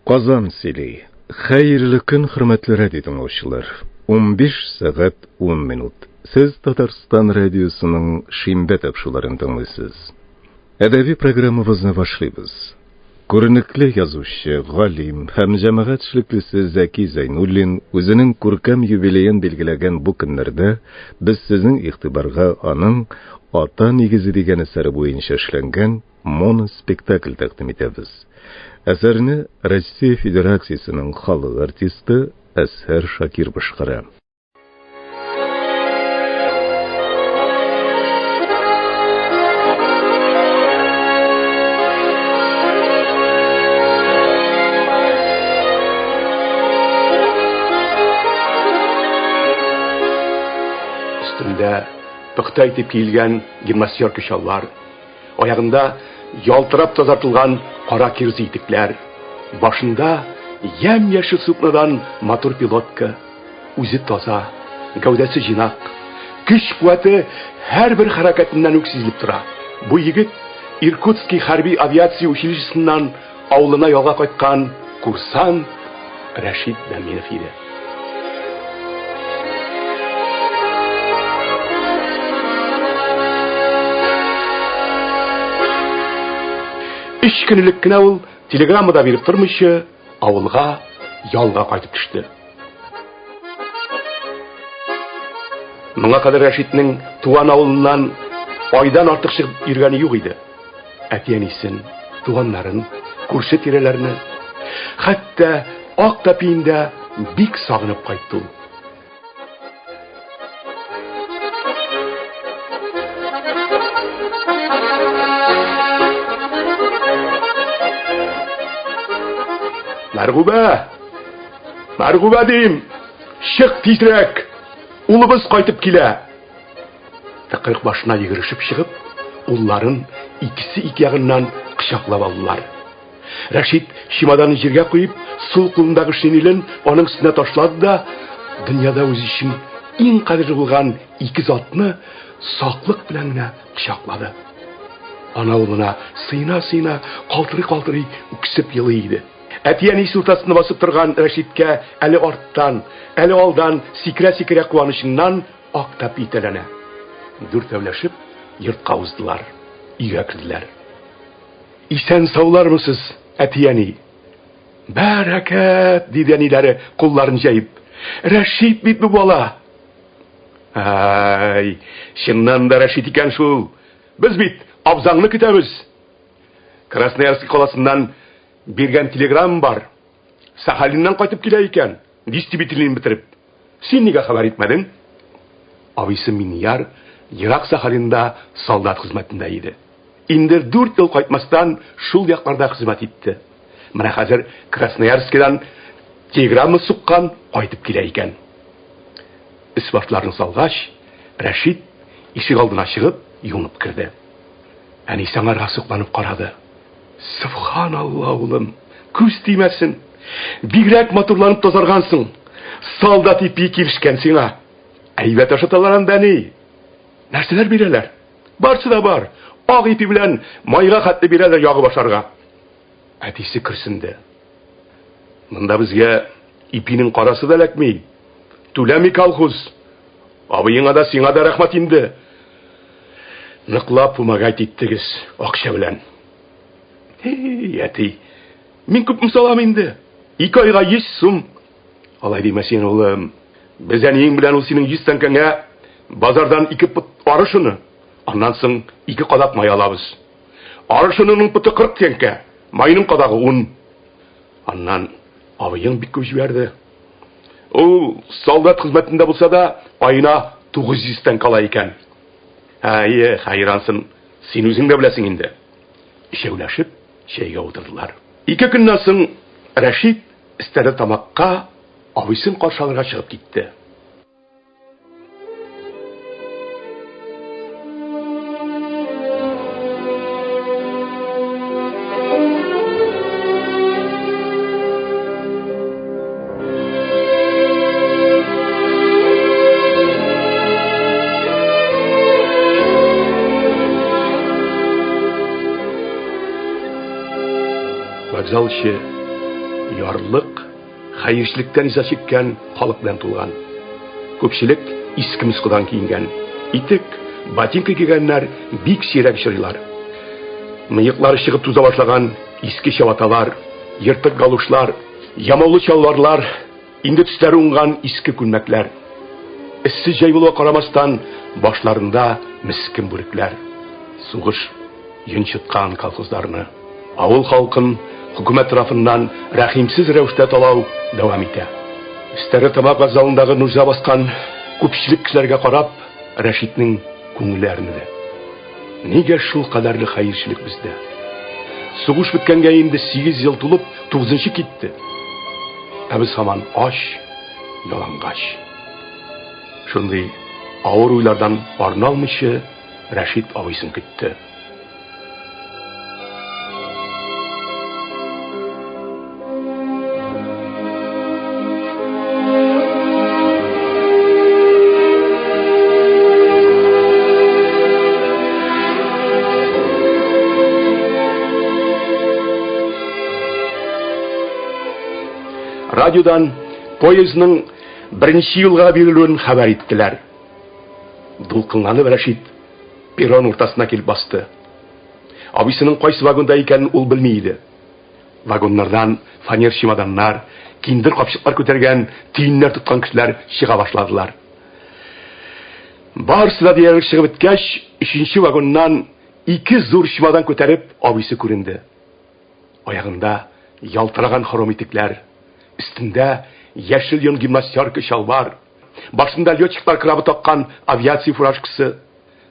Казан сөйли. Хәерле көн, хөрмәтле радио тыңлаучылар. 15 сәгать 10 минут. Сез Татарстан радиосының шимбә тапшыруларын тыңлыйсыз. Әдәби программабызны башлыйбыз. Күренекле язучы, галим һәм җәмәгать эшлеклесе Зәки Зәйнуллин үзенең күркәм юбилеен билгеләгән бу көннәрдә без сезнең игътибарга аның Ата нигезе дигән әсәре буенча эшләнгән моноспектакль тәкъдим итәбез. Әсәрне Россия Федерациясенең халык артисты Әзһәр Шакир башкара. Өстендә пөхтә итеп киелгән гимнастерка чалбар, Аягында ялтырап тазартылган кара кирзы итекләр, башында ямь-яшел сукнодан матур пилотка, үзе таза, гәүдәсе җыйнак, көч-куәте һәрбер хәрәкәтеннән үк сизелеп тора. Бу егет Иркутский хәрби авиация училищесыннан авылына ялга кайткан курсант Рәшит Дәминов иде. Өч көн элек кенә ул телеграмма да биреп тормыйча авылга ялга кайтып төште. Моңа кадәр Рәшитнең туган авылыннан айдан артык чыгып йөргәне юк иде. Әти-әнисен, туганнарын, күрше-тирәләрне, хәтта ак тәпиен дә бик сагынып кайтты ул. Мәргүбә! Мәргүбә дим! Чык тизрәк! Улыбыз кайтып килә! Тыкрык башына йөгерешеп чыгып, улларын икесе ике ягыннан кочаклап алдылар. Рәшит чемоданын җиргә куеп, сул кулындагы шинелен аның өстенә ташлады да, дөньяда үзе өчен иң кадерле булган ике затны саклык белән генә кочаклады. Ана улына сыена-сыена, калтырый-калтырый үксеп елый иде. Әти-әнисе уртасында басып торган Рәшиткә әле арттан, әле алдан сикерә-сикерә куанычыннан ак тәпи итәләнә. Дүртәүләшеп йортка уздылар, өйгә керделәр. Исән-саулармысыз, әти-әни? Бәрәкәт, диде әниләре, кулларын җәеп. Рәшит бит бу бала. Ай, чыннан да Рәшит икән шул. Без бит абзаңны көтәбез. Красноярск каласыннан биргән телеграмма бар. Сахалиннан кайтып килә икән, дистрибьюторын бетереп. Син нигә хәбәр итмәдең? Абыйсы Минияр ерак Сахалинда солдат хезмәтендә иде. Инде 4 ел кайтмастан шул якларда хезмәт итте. Менә хәзер Красноярскидан телеграмма суккан, кайтып килә икән. Өс-башларын салгач, Рәшит ишек алдына чыгып, юынып керде. Әнисе аңарга сокланып карады. Сөбханалла, улым, күз тимәсен. Бигрәк матурланып тазаргансың. Солдат ипи килешкән сиңа. Әйбәт ашаталар анда, әни. Нәрсәләр бирәләр? Барсы да бар. Ак ипи белән майга хәтле бирәләр ягып ашарга. Әтисе көрсенде. Монда безгә ипинең карасы да эләкми. Түләми колхоз. Абыеңа да, сиңа да рәхмәт инде. Ныклап помогать иттегез акча белән. Һи, әти, мин күпме салам инде? Ике айга 100 сум. Алай димә син, улым. Без әниең белән ул синең 100 тәңкәңә базардан ике пот арыш оны, аннан соң ике кадак май алабыз. Арыш онының поты 40 тәңкә, майның кадагы 10. Аннан абыең бик күп җибәрде. Ул солдат хезмәтендә булса да, аена 900 тәңкә ала икән. Әйе, хәйрансын, син үзең дә беләсең инде. Өчәүләшеп чәйгә утырдылар. Ике көннән соң Рәшит Стәрлетамакка абыйсын каршы алырга чыгып китте. Вокзал эче ярлык, хәерчелектән иза чиккән халык белән тулган. Күпчелек иске мыскыдан киенгән. Итек, ботинка кигәннәр бик сирәк очрыйлар. Мыеклары чыгып туза башлаган иске чабаталар, ертык галушлар, ямаулы чалбарлар, инде төсләре уңган иске күлмәкләр. Эссе җәй булуга карамастан, башларында мескен бүрекләр. Сугыш йончыткан колхозларны. Авыл халкын хөкүмәт тарафыннан рәхимсез рәвештә талау дәвам итә. Стәрлетамак вокзалындагы нужа баскан күпчелек кешеләргә карап, Рәшитнең күңеле әрнеде. Нигә шул кадәрле хәерчелек бездә? Сугыш беткәнгә инде 8 ел тулып, 9-нчы китте. Ә без һаман ач, ялангач. Шундый авыр уйлардан арына алмыйча, Рәшит абыйсын көтте. Радиодан поездның беренче юлга бирелүен хәбәр иттеләр. Дулкынланып Рәшит перрон уртасына килеп басты. Абыйсының кайсы вагонда икәнен ул белми иде. Вагоннардан фанер чемоданнар, киндер капчыклар күтәргән, төеннәр тоткан кешеләр чыга башладылар. Барысы да диярлек чыгып беткәч, өченче вагоннан ике зур чемодан күтәреп абыйсы күренде. Аягында ялтыраган хром итекләр, өстендә яшел йон гимнастерка чалбар, башында летчиклар крабы таккан авиация фуражкасы,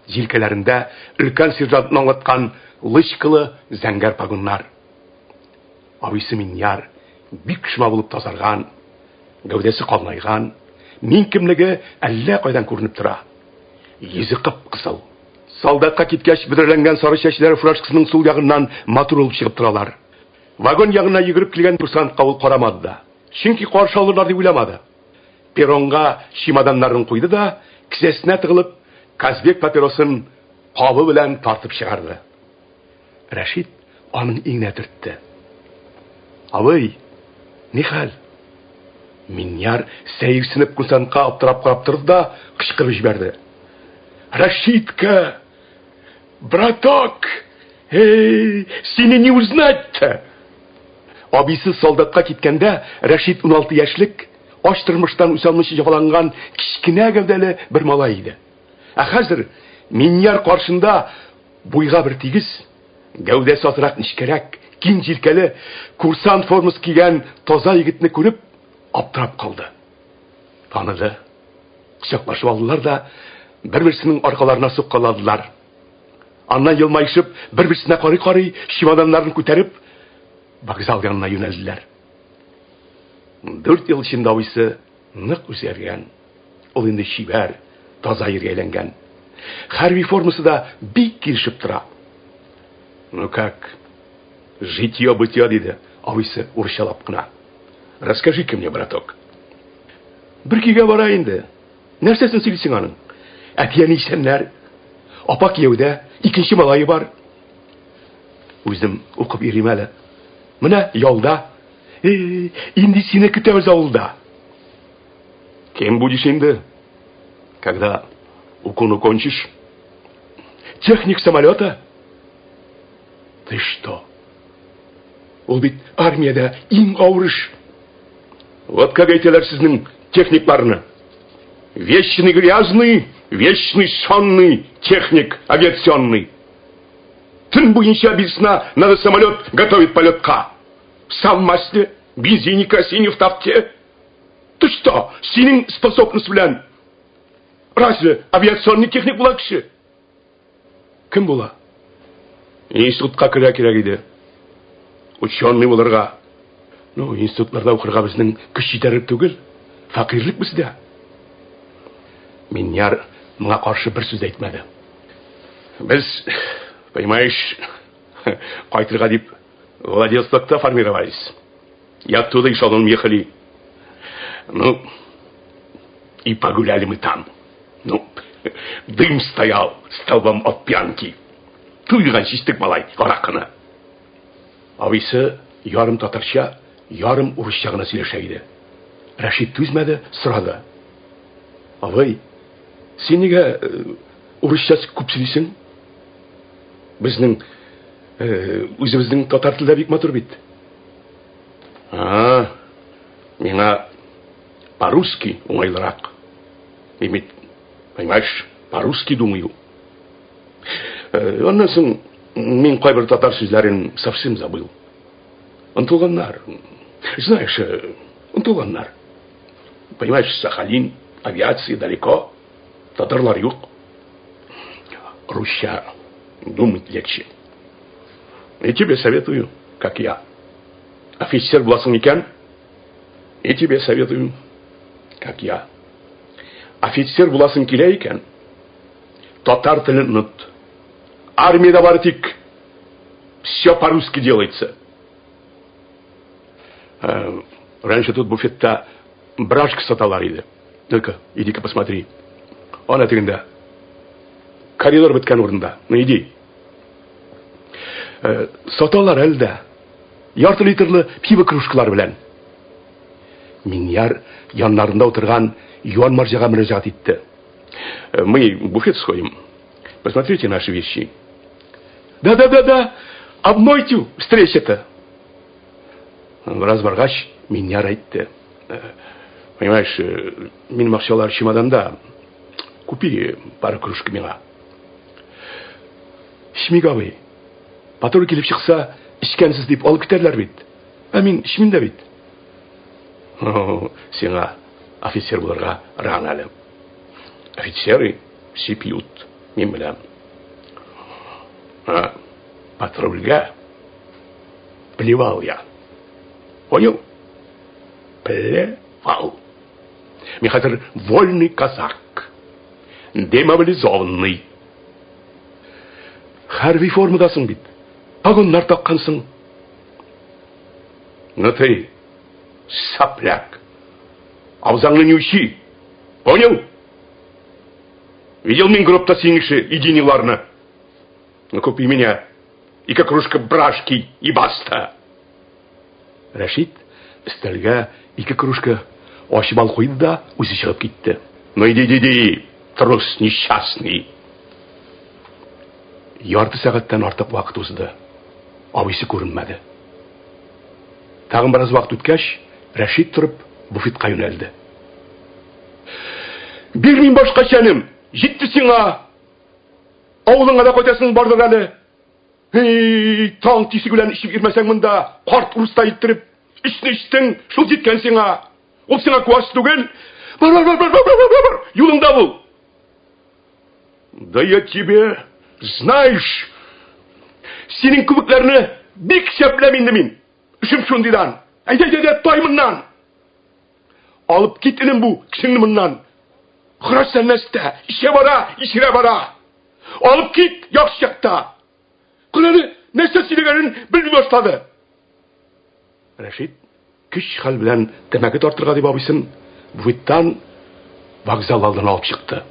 җилкәләрендә өлкән сержантны аңлаткан лычкалы зәңгәр погоннар. Абыйсы Миньяр бик шома булып тазарган, гәүдәсе калынайган, мин кемлеге әллә кайдан күренеп тора. Йөзе кып-кызыл. Солдатка киткәч бөдрәләнгән сары чәчләре фуражкасының сул ягыннан матур булып чыгып торалар. Вагон ягына йөгереп килгән курсантка ул карамады да. Чөнки каршы алырлар дип уйламады. Перронга чемоданнарын куйды да, кесәсенә тыгылып, Казбек папиросын кабы белән тартып чыгарды. Рәшит аның иңенә төртте. Абый, ни хәл? Миньяр сәерсенеп курсантка аптырап карап торды да, кычкырып җибәрде. Рәшитка! Браток! Эй, сине не узнать-то! Абыйсы солдатка киткәндә, Рәшит 16 яшьлек, ач тормыштан үсә алмыйча җәфаланган кечкенә гәүдәле бер малай иде. Ә хәзер Миньяр каршында буйга бер тигез, гәүдәсе азрак нечкәрәк, киң җилкәле, курсант формасы кигән таза егетне күреп, аптырап калды. Таныды. Кочаклашып алдылар да, бер-берсенең аркаларына суккаладылар. Аннан елмаешып, бер-берсенә карый-карый, чемоданнарын күтәреп, вокзал янына юнәлделәр. Дүрт ел эчендә абыйсы нык үзгәргән. Ул инде чибәр, таза иргә әйләнгән. Хәрби формасы да бик килешеп тора. Ну как, житье-бытье, диде абыйсы урысчалап кына. Расскажи-ка мне, браток. Бер көйгә бара инде. Нәрсәсен сөйлисең аның? Әти-әни исәннәр. Апа кияүдә, икенче малае бар. Үзем укып йөрим әле. Менә ялда. Э, инде сине көтәбез авылда. Кем будешь инде? Когда укуны кончишь? Техник самолета? Ты что? Ул бит армиядә иң авыр эш. Вот как әйтәләр сезнең техникларны. Вечный грязный, вечный сонный техник авиационный. Төн буенча без сна надо самолет готовить полетка. Сам в масле, бензине, керосине, в тафте. Ты что, синең способность белән разве авиационный техник була кеше? Кем була? Институтка керә кирәк иде. Ученый булырга. Ну, институтларда укырга безнең көч җитәрлек түгел. Фәкыйрьлек бездә. Миньяр моңа каршы бер сүз әйтмәде. Без, понимаешь, кайтырга дип Владивостокта формировались. Я оттуда эшелоном ехали. Ну, и погуляли мы там. Ну, дым стоял столбом от пьянки. Туйганчы эчтек, малай, аракыны. Абыйсы ярым татарча, ярым урысча гына сөйләшә иде. Рәшит түзмәде, сорады. Абый, син нигә э, урысча күп сөйлисең? Безнең э, үзебезнең татар теле дә бик матур бит. А, миңа по-русски уңайлырак. Мин бит, понимаешь, по-русски думаю. Э, аннан соң мин кайбер татар сүзләрен совсем забыл. Онтылганнар. Знаешь, э, онтылганнар. Понимаешь, Сахалин, авиация далеко. Татарлар юк. Русча думать легче. И тебе советую, как я. Офицер буласың икән, и тебе советую, как я. Офицер буласың килә икән, татар телен оныт. Армиядә бары тик все по-русски делается. Э, раньше тут буфетта бражка саталар иде. Ну-ка, иди-ка посмотри. Ана тегендә. Коридор беткән урында. Ну иди. Э, саталар әле дә. Ярты литрлы пиво кружкалар белән. Миньяр яннарында утырган юан марҗага мөрәҗәгать итте. Э, мы в буфет сходим. Посмотрите наши вещи. Да-да-да-да, обмойте встреча-то. Бераз баргач, Миньяр әйтте. Э, понимаешь, э, минем акчалар чемоданда. Купи пару кружка миңа. Эчмик, абый. Патруль килеп чыкса, эчкәнсез дип алып китәрләр бит. Ә мин эчмим дә бит. Сиңа офицер булырга рано әле. Офицеры все пьют, мин беләм. А патрульгә плевал я. Понял? Плевал. Мин хәзер вольный казак. Демобилизованный. Хәрби формадасың бит. Погоннар таккансың. Ну ты, сопляк, абзаңны не учи. Понял? Видел мин гробта синең ише единиларны. Ну купи меня. Ике кружка бражки и баста. Рәшит өстәлгә ике кружка ачы бал куйды да үзе чыгып китте. Ну иди, иди, иди, трус несчастный. Ярты сәгатьтән артык вакыт узды. Абыйсы күренмәде. Тагын бераз вакыт үткәч, Рәшит торып буфетка юнәлде. Бирмим башка чәнем, җитте сиңа. Авылыңа да кайтасың бардыр әле. Эй, таң тисеге белән эчеп йөрмәсәң монда, карт урыстай иттереп, эчне эчтең, шул җиткән сиңа. Ул сиңа куас түгел. Бар, бар, бар, бар, бар, бар, бар, бар, юлыңда бул. Да я тебе, знаешь, синең кебекләрне бик шәп беләм инде мин. Эшем шундыйдан. Әйдә, әйдә, әйдә, тай моннан. Алып кит энем бу кешеңне моннан. Хөрәсән нәрсә? Ишә бара, ишерә бара. Алып кит, яхшы якта. Көләне нәрсә сөйләгәнен белми башлады. Рәшит көч хәл белән тәмәке тартырга дип абыйсын буфеттан вокзал алдына алып чыкты.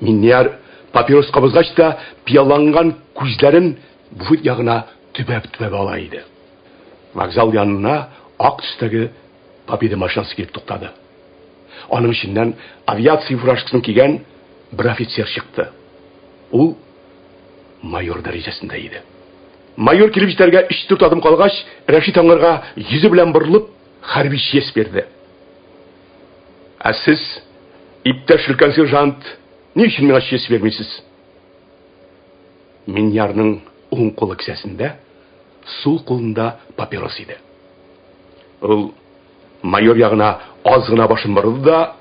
Миннияр папирос кабызгач та пияланган күзләрен буфет ягына төбәп-төбәп ала иде. Вокзал янына ак төстәге Победа машинасы килеп туктады. Аның эченнән авиация фуражкасын кигән бер офицер чыкты. Ул майор дәрәҗәсендә иде. Майор килеп җитәргә өч-дүрт адым калгач, Рәшит аңарга йөзе белән борылып, хәрби честь бирде. Ә сез, иптәш өлкән сержант, ни өчен миңа честь бирмисез? Миньярның уң кулы кесәсендә, сул кулында папирос иде. Ул майор ягына аз гына башын борды да,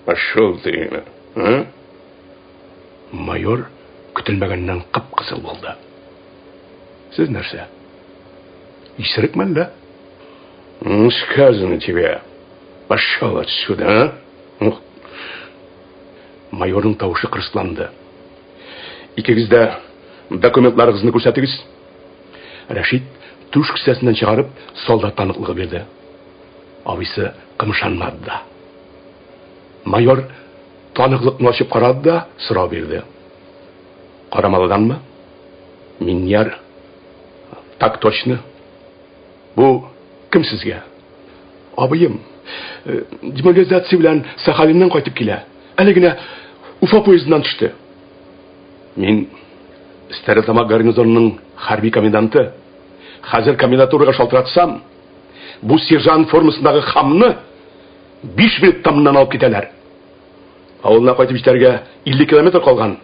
Пошел ты, а? Майор көтелмәгәннән кып-кызыл булды. Сез нәрсә? Исерек мәллә? Ну, сказано тебе. Пошел отсюда, а? Ну, майорның тавышы кырысланды. Икегез дә документларыгызны күрсәтегез. Рәшит түш кесәсеннән чыгарып солдат таныклыгы бирде. Абыйсы кымшанмады да. Майор таныклыкны ачып карады да сорау бирде. Карамалыданмы? Миньяр. Так точно. Бу кем сезгә? Абыем. Э, демобилизация белән Сахалиннан кайтып килә. Әле генә Уфа поездыннан төште. Мин Стәрлетамак гарнизонының хәрби коменданты. Хәзер комендатурага шалтыратсам, бу сержант формасындагы хамны 5 минутта моннан алып китәләр. Авылына кайтып җитәргә 50 километр калган.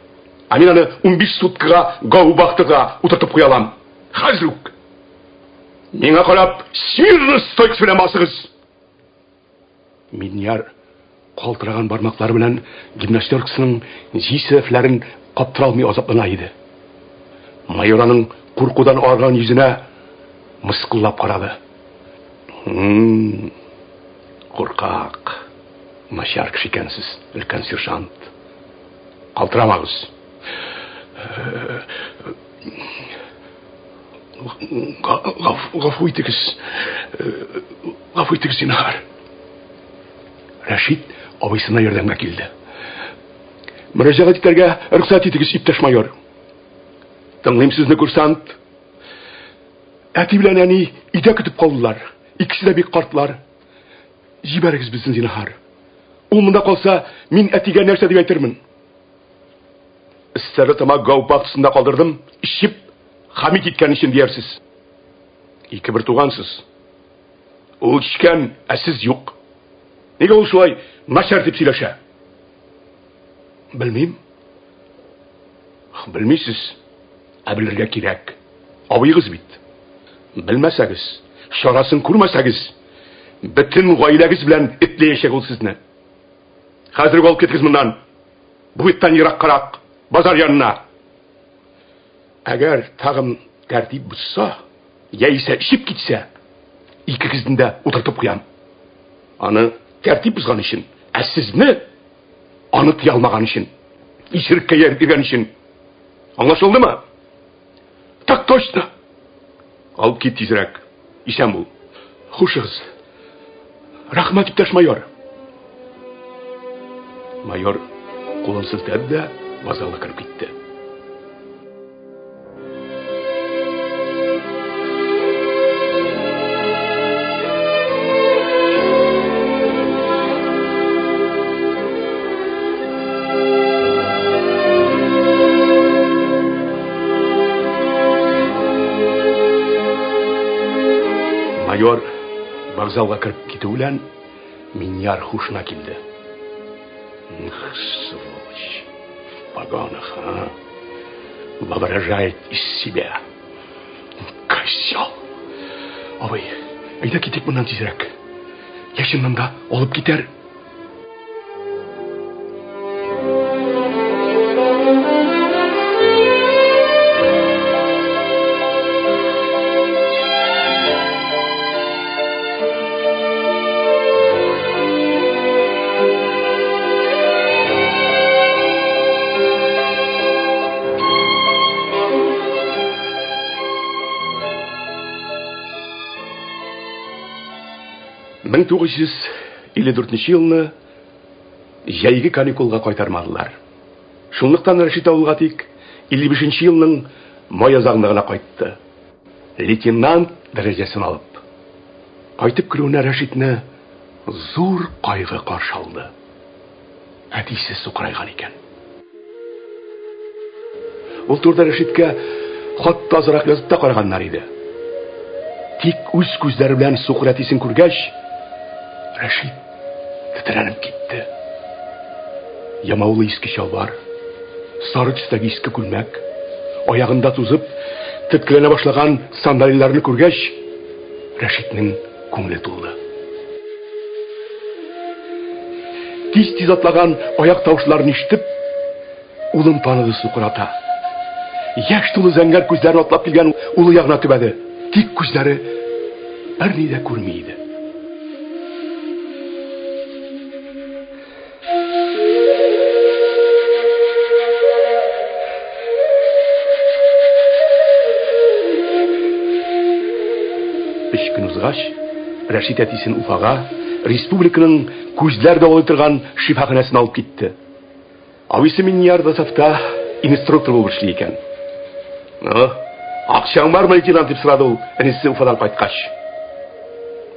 Ә мин аны 15 суткага гаубахтага утыртып куя алам. Хәзер үк. Миңа карап, смирно стойкасы белән басыгыз. Миньяр калтыраган бармаклары белән гимнастеркасының җиз сәдәфләрен каптыра алмый азаплана иде. Майор аның куркудан арган йөзенә мыскыллап карады. Куркак, начар кеше икәнсез, өлкән сержант. Калтырамагыз. Гафу итегез. Гафу итегез, зинһар. Рәшит абыйсына ярдәмгә килде. Мөрәҗәгать итәргә рөхсәт итегез, иптәш майор. Тыңлыйм сезне, курсант. Әти белән әни өйдә көтеп калдылар. Икесе дә бик картлар. Җибәрегез безне, зинһар. Ул монда калса, мин әтигә нәрсә дип әйтермен? Стәрлетамак гаупактысында калдырдым, эчеп, хамит иткән өчен диярсез. Ике бер тугансыз. Ул эчкән, ә сез юк. Нигә ул шулай начар дип сөйләшә? Белмим. Белмисез. Ә белергә кирәк. Абыегыз бит. Белмәсәгез, чарасын күрмәсәгез, бөтен гаиләгез белән этләячәк ул сезне. Хәзер үк алып китегез моннан. Буфеттан ераккарак, базар янына. Әгәр тагын тәртип бозса, яисә эчеп китсә, икегезне дә утыртып куям. Аны тәртип бозган өчен, ә сезне аны тыя алмаган өчен, исереккә ияреп йөргән өчен. Аңлашылдымы? Так точно. Алып кит тизрәк. Исән бул. Хушыгыз. Рәхмәт, иптәш майор. Майор кулын селтәде дә вокзалга кереп китте. Майор вокзалга кереп китү белән Миньяр хушына килде. Эх, сволочь, в погонах, а? Воображает из себя. Козел. Абый, әйдә китик моннан тизрәк. Я чыннан да алып китәр. 1954 елны җәйге каникулга кайтармадылар. Шунлыктан Рәшит авылга тик 55 елның май азагында гына кайтты. Лейтенант дәрәҗәсен алып. Кайтып керүенә Рәшитне зур кайгы каршы алды. Әтисе сукырайган икән. Ул турыда Рәшиткә хат та азрак язып та караганнар иде. Тик үз күзләре белән сукыр әтисен күргәч, Рәшит тетрәнеп китте. Ямаулы иске чалбар, сары төстәге иске күлмәк, аягында тузып, теткеләнә башлаган сандалиләрне күргәч, Рәшитнең күңеле тулды. Тиз-тиз атлаган аяк тавышларын ишетеп, улын таныды сукыр ата. Яшь тулы зәңгәр күзләрен атлап килгән улы ягына төбәде. Тик күзләре берни дә күрми иде. Өч көн узгач, Рәшит әтисен Уфага, республиканың күзләр дәвалый торган шифаханәсенә алып китте. Абыйсы Миннияр ДОСААФта инструктор булып эшли икән. Ну, акчаң бармы, лейтенант, дип сорады ул, энесе Уфадан кайткач.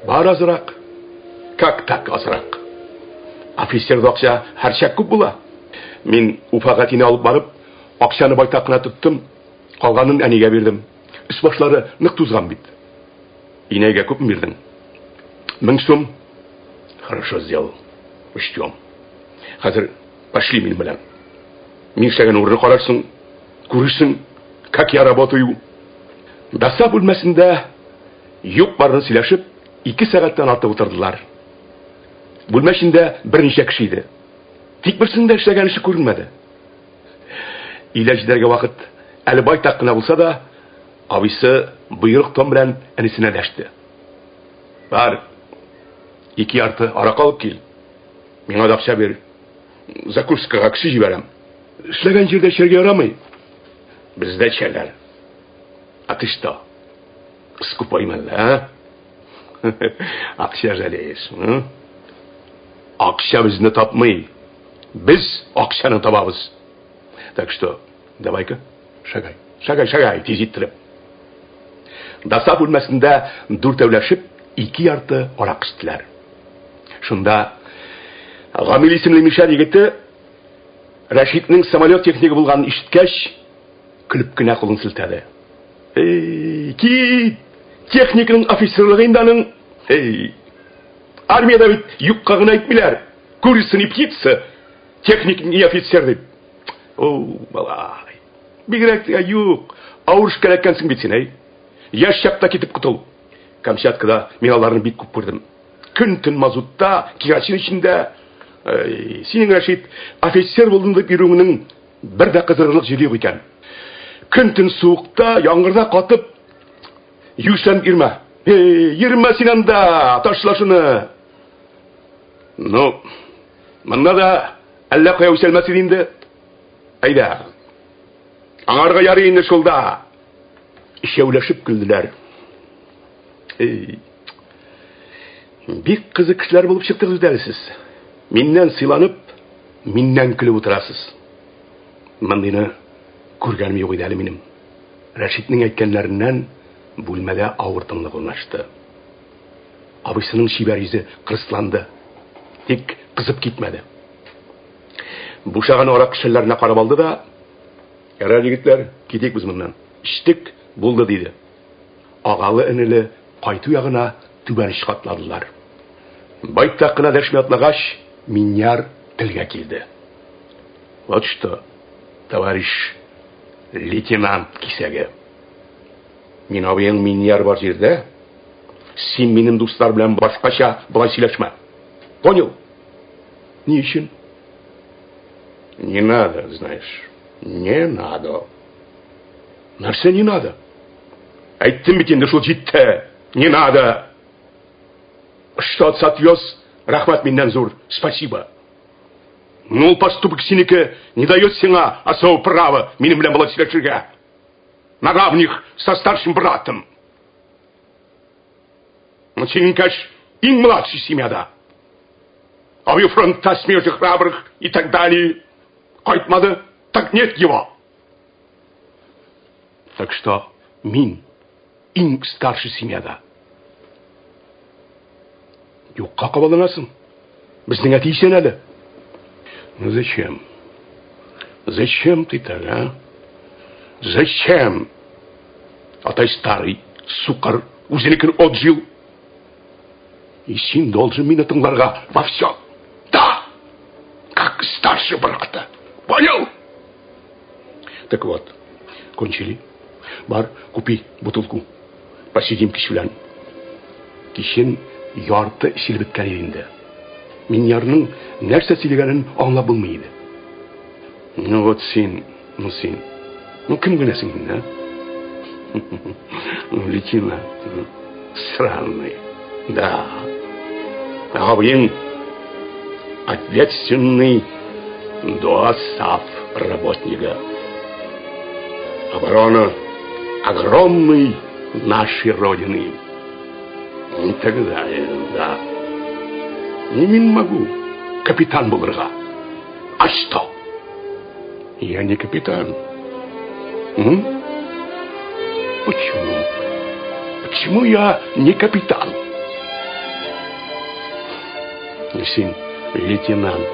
Бар азрак. Как так азрак? Офицерда акча һәрчак күп була. Мин Уфага тине алып барып, акчаны байтак кына тоттым, калганын әнигә бирдем. Өс-башлары нык тузган бит. Инәйгә күпме бирдең? 1000 сум. Хорошо сделал. Учтем. Хәзер пошли минем белән. Мин эшләгән урынны карарсың, күрерсең, как я работаю. Даса бүлмәсендә юк барны сөйләшеп, 2 сәгатьтән артык утырдылар. Бүлмә эчендә берничә кеше иде. Тик берсенең дә эшләгән эше күренмәде. Өйлә җитәргә вакыт әле байтак кына булса да, абыйсы боерык тон белән энесенә дәште. Бар, 2 ярты аракы алып кил. Миңа да акча бир. Закускага кеше җибәрәм. Эшләгән җирдә эчәргә ярамый. Бездә эчәләр. А ты что? Скупой мәллә, а? Акча жалеешь, м? Акча безне тапмый. Без акчаны табабыз. Так что, давай-ка, шагай. Шагай, шагай, тиз иттереп. Даса бүлмәсендә дүртәүләшеп 2 ярты арак эчтеләр. Шунда Гамил исемле мишәр егете Рәшитнең самолет технигы булганын ишеткәч, көлеп кенә кулын селтәде. Эй, кит! Техникның офицерлыгы инде аның. Эй, армиядә бит юкка гына әйтмиләр. Курица не птица, техник не офицер дип. О, малай. Бигрәк тә юк. Авыр эшкә эләккәнсең бит син, әй. Яшь чакта китеп котыл. Камчаткада мин аларны бик күп күрдем. Көн-төн мазутта, керосин эчендә. Әй, синең, Рәшит, офицер булдым дип йөрүеңнең бер дә кызыгырлык җире юк икән. Көн-төн суыкта, яңгырда катып, юешләнеп йөрмә. Эй, йөрмә син анда, ташла шуны. Ну, монда да әллә кая үсәлмәс иде инде. Әйдә. Аңарга ярый инде шул да. Өчәүләшеп көлделәр. Эй. Бик кызык кешеләр булып чыктыгыз бит әле сез. Миннән сыйланып, миннән көлеп утырасыз. Мондыйны күргәнем юк иде әле минем. Рәшитнең әйткәннәреннән бүлмәдә авыр тынлык урнашты. Абыйсының чибәр йөзе кырысланды. Тик кызып китмәде. Бушаган арак шәлләренә карап алды да, Ярар, егетләр, китик без моннан. Эчтек, булды, диде. Агалы-энеле кайту ягына түбән очка атладылар. Байтак кына дәшми атлагач, Миньяр телгә килде. Вот что, товарищ лейтенант кисәге. Мин абыең Миньяр бар җирдә, син минем дуслар белән башкача болай сөйләшмә. Понял? Ни өчен? Не надо, знаешь. Не надо. Нәрсә не надо? Әйттем бит инде, шул җитте. Не надо. Что отца отвез, рәхмәт миннән зур. Спасибо. Ну, ул поступок синеке не дает сиңа особого права минем белән болай сөйләшергә. На равных со старшим братом. Ну, синең кәш иң младший семьяда. Абый фронтта смерть храбрых и так далее. Кайтмады, так нет его. Так что мин иң старший семьяда. Юкка кабаланасың. Безнең әти исән әле. Ну зачем? Зачем ты так, а? Зачем? Атай старый, сукыр, үзенекен отжил. И син должен мине тыңларга во всем. Да! Как старший брата. Понял? Так вот, кончили. Бар, купи бутылку. Посидим кич белән. Кичен ярты эчелеп беткән иде инде. Миньярның нәрсә сөйләгәнен аңлап булмый иде. Ну вот син, ну син. Ну кем генә син инде, а? Ну, лейтенант, ну, сраный. Да. Абыең ответственный ДОСААФ работника. Оборона огромной нашей Родины. И так далее, да. Не мин могу капитан булырга. А что? Я не капитан. М? Почему? Почему я не капитан? Син, лейтенант,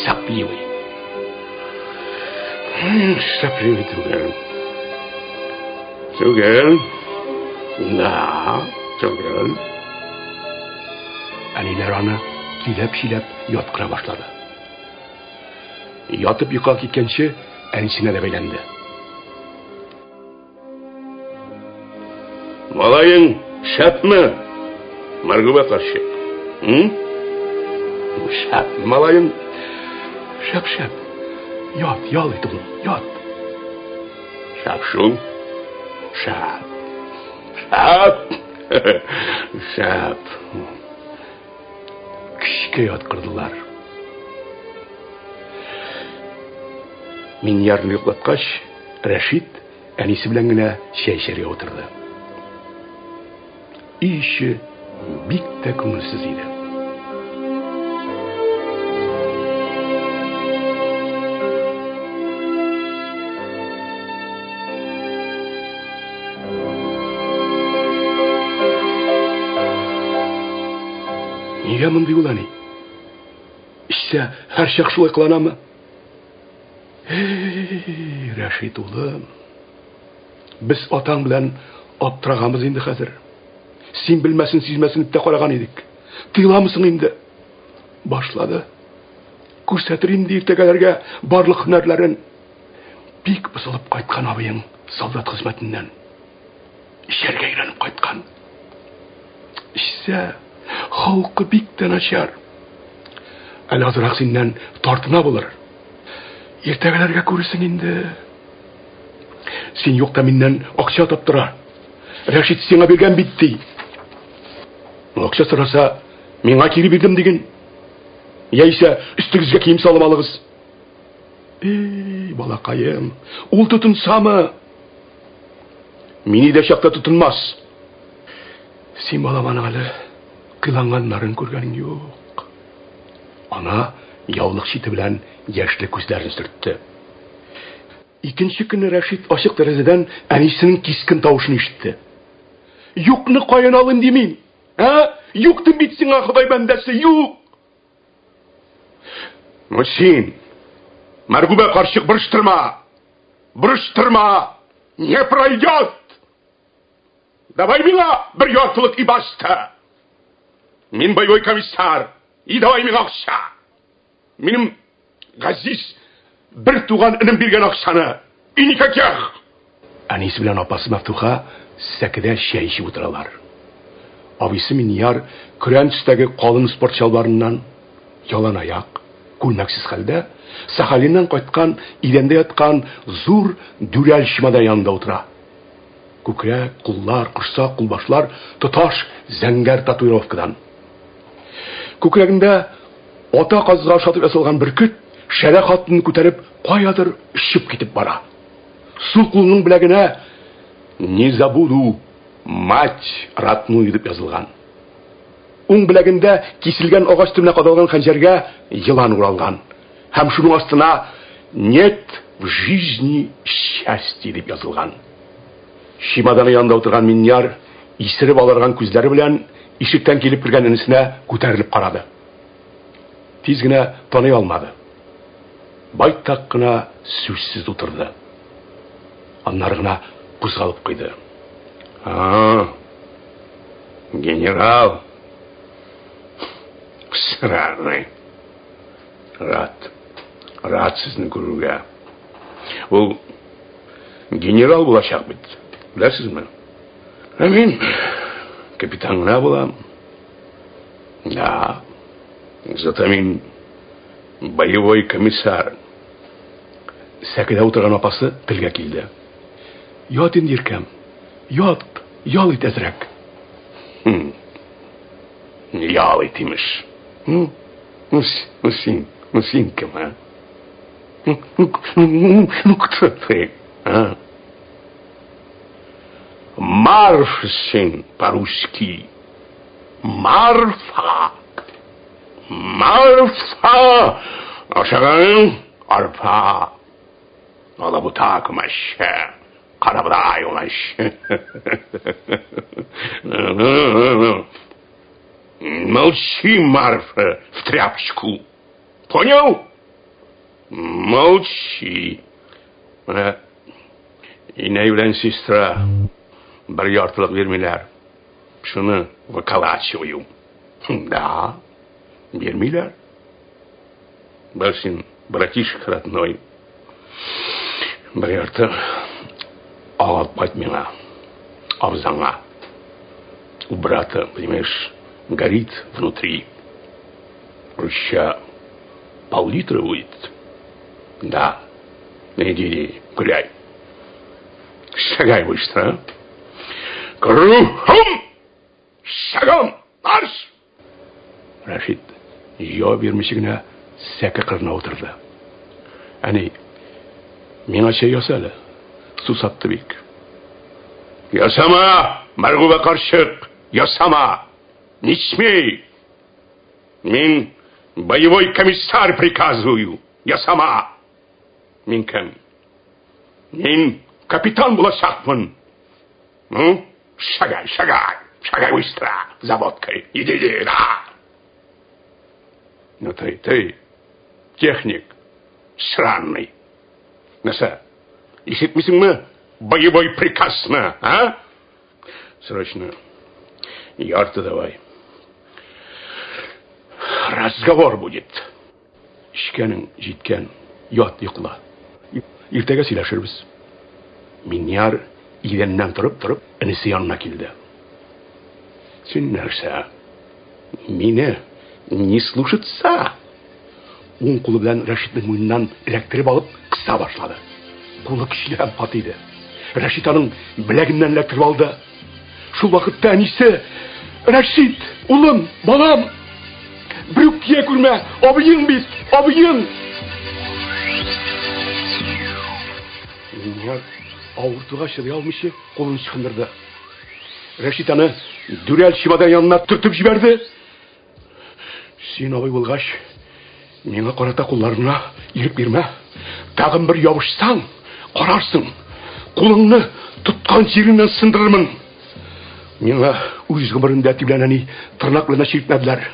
сопливый. Сопливый түгел. Түгел. Да, түгел. Әниләр аны көйләп-чиләп яткыра башлады. Ятып йокыга киткәнче, әнисенә дә бәйләнде. Малаең шәпме? Маргуба карчык. М? Шәп, малаең. Шәп, шәп. Ят, ял ит, улым, ят. Шәп шул. Шәп. Шәп. Шәп. Көчкә яткырдылар. Миньярны йоклаткач, Рәшит әнисе белән генә чәй эчәргә утырды. Өй эче бик тә күңелсез иде. Нигә мондый ул, әни? Эчсә, һәрчак шулай кыланамы? Эй, Рәшит улым. Без атаң белән аптыраганбыз инде хәзер. Син белмәсен, сизмәсен дип тә караган идек. Тыйламысың инде? Башлады. Күрсәтер инде иртәгәләргә барлык һөнәрләрен. Бик бозылып кайткан абыең солдат хезмәтеннән. Эчәргә өйрәнеп кайткан. Эчсә, холкы бик тә начар. Әле азрак синнән тартына булыр. Иртәгәләргә күрерсең инде. Син юкта миннән акча таптыра. Рәшит сиңа биргән бит ди. Акча сораса, миңа кире бирдем диген. Яисә өстегезгә кием салып алыгыз. Эй, балакаем, ул тотынсамы? Мин өйдә чакта тотынмас. Син балам аның әле кыйланганнарын күргәнең юк. Ана яулык чите белән яшьле күзләрен сөртте. Икенче көнне Рәшит ачык тәрәзәдән әнисенең кискен тавышын ишетте. Юкны каян алыйм ди мин? Ә? Юк дим бит сиңа, Ходай бәндәсе, юк! Ну син, Мәргүбә карчык, борыштырма! Борыштырма! Не пройдет! Давай миңа бер яртылык и баста! Мин боевой комиссар, и давай миңа акча! Минем газиз бер туган энем биргән акчаны, и никаких! Әнисе белән апасы Мәфтуха сәкедә чәй эчеп утыралар. Абыйсы Минияр көрән төстәге калын спорт чалбарыннан, ялан аяк, күлмәксез хәлдә, Сахалиннан кайткан, идәндә яткан зур дүрәл чемодан янында утыра. Күкрәк, куллар, корсак, кулбашлар тоташ зәңгәр татуировкадан. Күкрәгендә ата казга ошатып ясалган бөркет шәрә хатынны күтәреп каядыр очып китеп бара. Сул кулының беләгенә «Не забуду мать родную» дип язылган. Уң беләгендә киселгән агач төбенә кадалган хәнҗәргә елан уралган. Һәм шуның астына «Нет в жизни счастья» дип язылган. Чемоданы янында утырган Миньяр исереп аларган күзләре белән ишектән килеп кергән энесенә күтәрелеп карады. Тиз генә таный алмады. Байтак кына сүзсез утырды. Аннары гына кузгалып куйды. А, генерал. Сраный. Рад. Рад сезне күрүгә. Ул генерал булачак бит. Беләсезме? Ә мин капитан гына булам. Да. Зато мин боевой комиссар. Сәкедә утырган апасы телгә килде. Ят инде, иркәм. Ят, ял ит әзрәк. Хм. Ял ит, имеш. Ну, ну, ну син, ну син кем, а? Ну, ну, ну, ну кто ты, а? Марф син по-русски. Марфа. Марфа! Ашаганың арпа. Алабута күмәче. Карабодай умач. Молчи, Марфа, в тряпочку. Понял? Молчи. Менә инәй белән сестра бер яртылык бирмиләр. Шуны выколачиваю. Да, бирмиләр. Бар син, братишка родной. Бер ярты алып кайт миңа, абзаңа. У брата, понимаешь, горит внутри. Руща пол-литра будет. Да. Иди, иди, гуляй. Шагай быстро, а? Кругом! Шагом! Марш! Рәшит җавап бирмичә генә сәке кырына утырды. Әни, миңа чәй яса әле. Сусатты бик. Ясама, Мәргүбә карчык, ясама. Не смей. Мин боевой комиссар приказываю. Ясама. Мин кем? Мин капитан булачакмын. Ну, шагай, шагай, шагай быстро, за водкой. Иди, иди, да. Ну ты, ты, техник, сраный. Нәрсә, ишетмисеңме боевой приказны, а? Срочно ярты давай. Разговор будет. Эчкәнең җиткән, ят, йокла. Иртәгә сөйләшербез. Миннияр идәннән торып-торып энесе янына килде. Син нәрсә? Мине не слушаться? Уң кулы белән Рәшитнең муеныннан эләктереп алып кыса башлады. Кулы көчле һәм каты иде. Рәшит аның беләгеннән эләктереп алды. Шул вакытта әнисе, Рәшит, улым, балам, берүк тия күрмә, абыең бит, абыең. Миннияр авыртуга чыдый алмыйча кулын ычкындырды. Рәшит аны дүрәл чемодан янына төртеп җибәрде. Син абый булгач, миңа карата кулларыңа ирек бирмә. Тагын бер ябышсаң, карарсың. Кулыңны тоткан җиреңнән сындырырмын. Миңа үз гомерендә әти белән әни тырнак белән дә чиртмәделәр.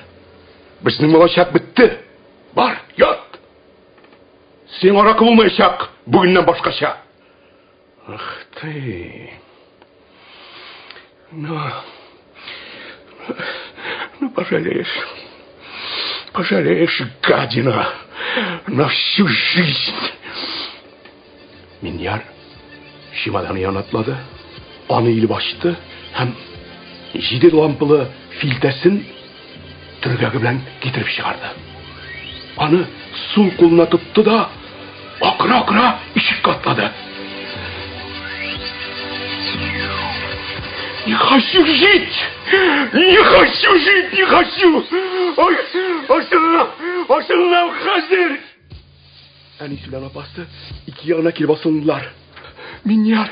Безнең балачак бетте. Бар, ят. Син аракы булмаячак бүгеннән башкача. Ах ты. Ну, ну, пожалеешь. Пожалеешь, гадина, на всю жизнь. Миньяр чемоданы янына атлады, аны иелеп ачты һәм җиде лампалы филтәсен төргәге белән китереп чыгарды. Аны сул кулына тотты да, акыра-акыра ишеккә атлады. Не хочу жить! Не хочу жить, не хочу! Ой, Ашынлам хәзер! Әнисе белән апасы ике ягына килеп асылындылар. Миньяр,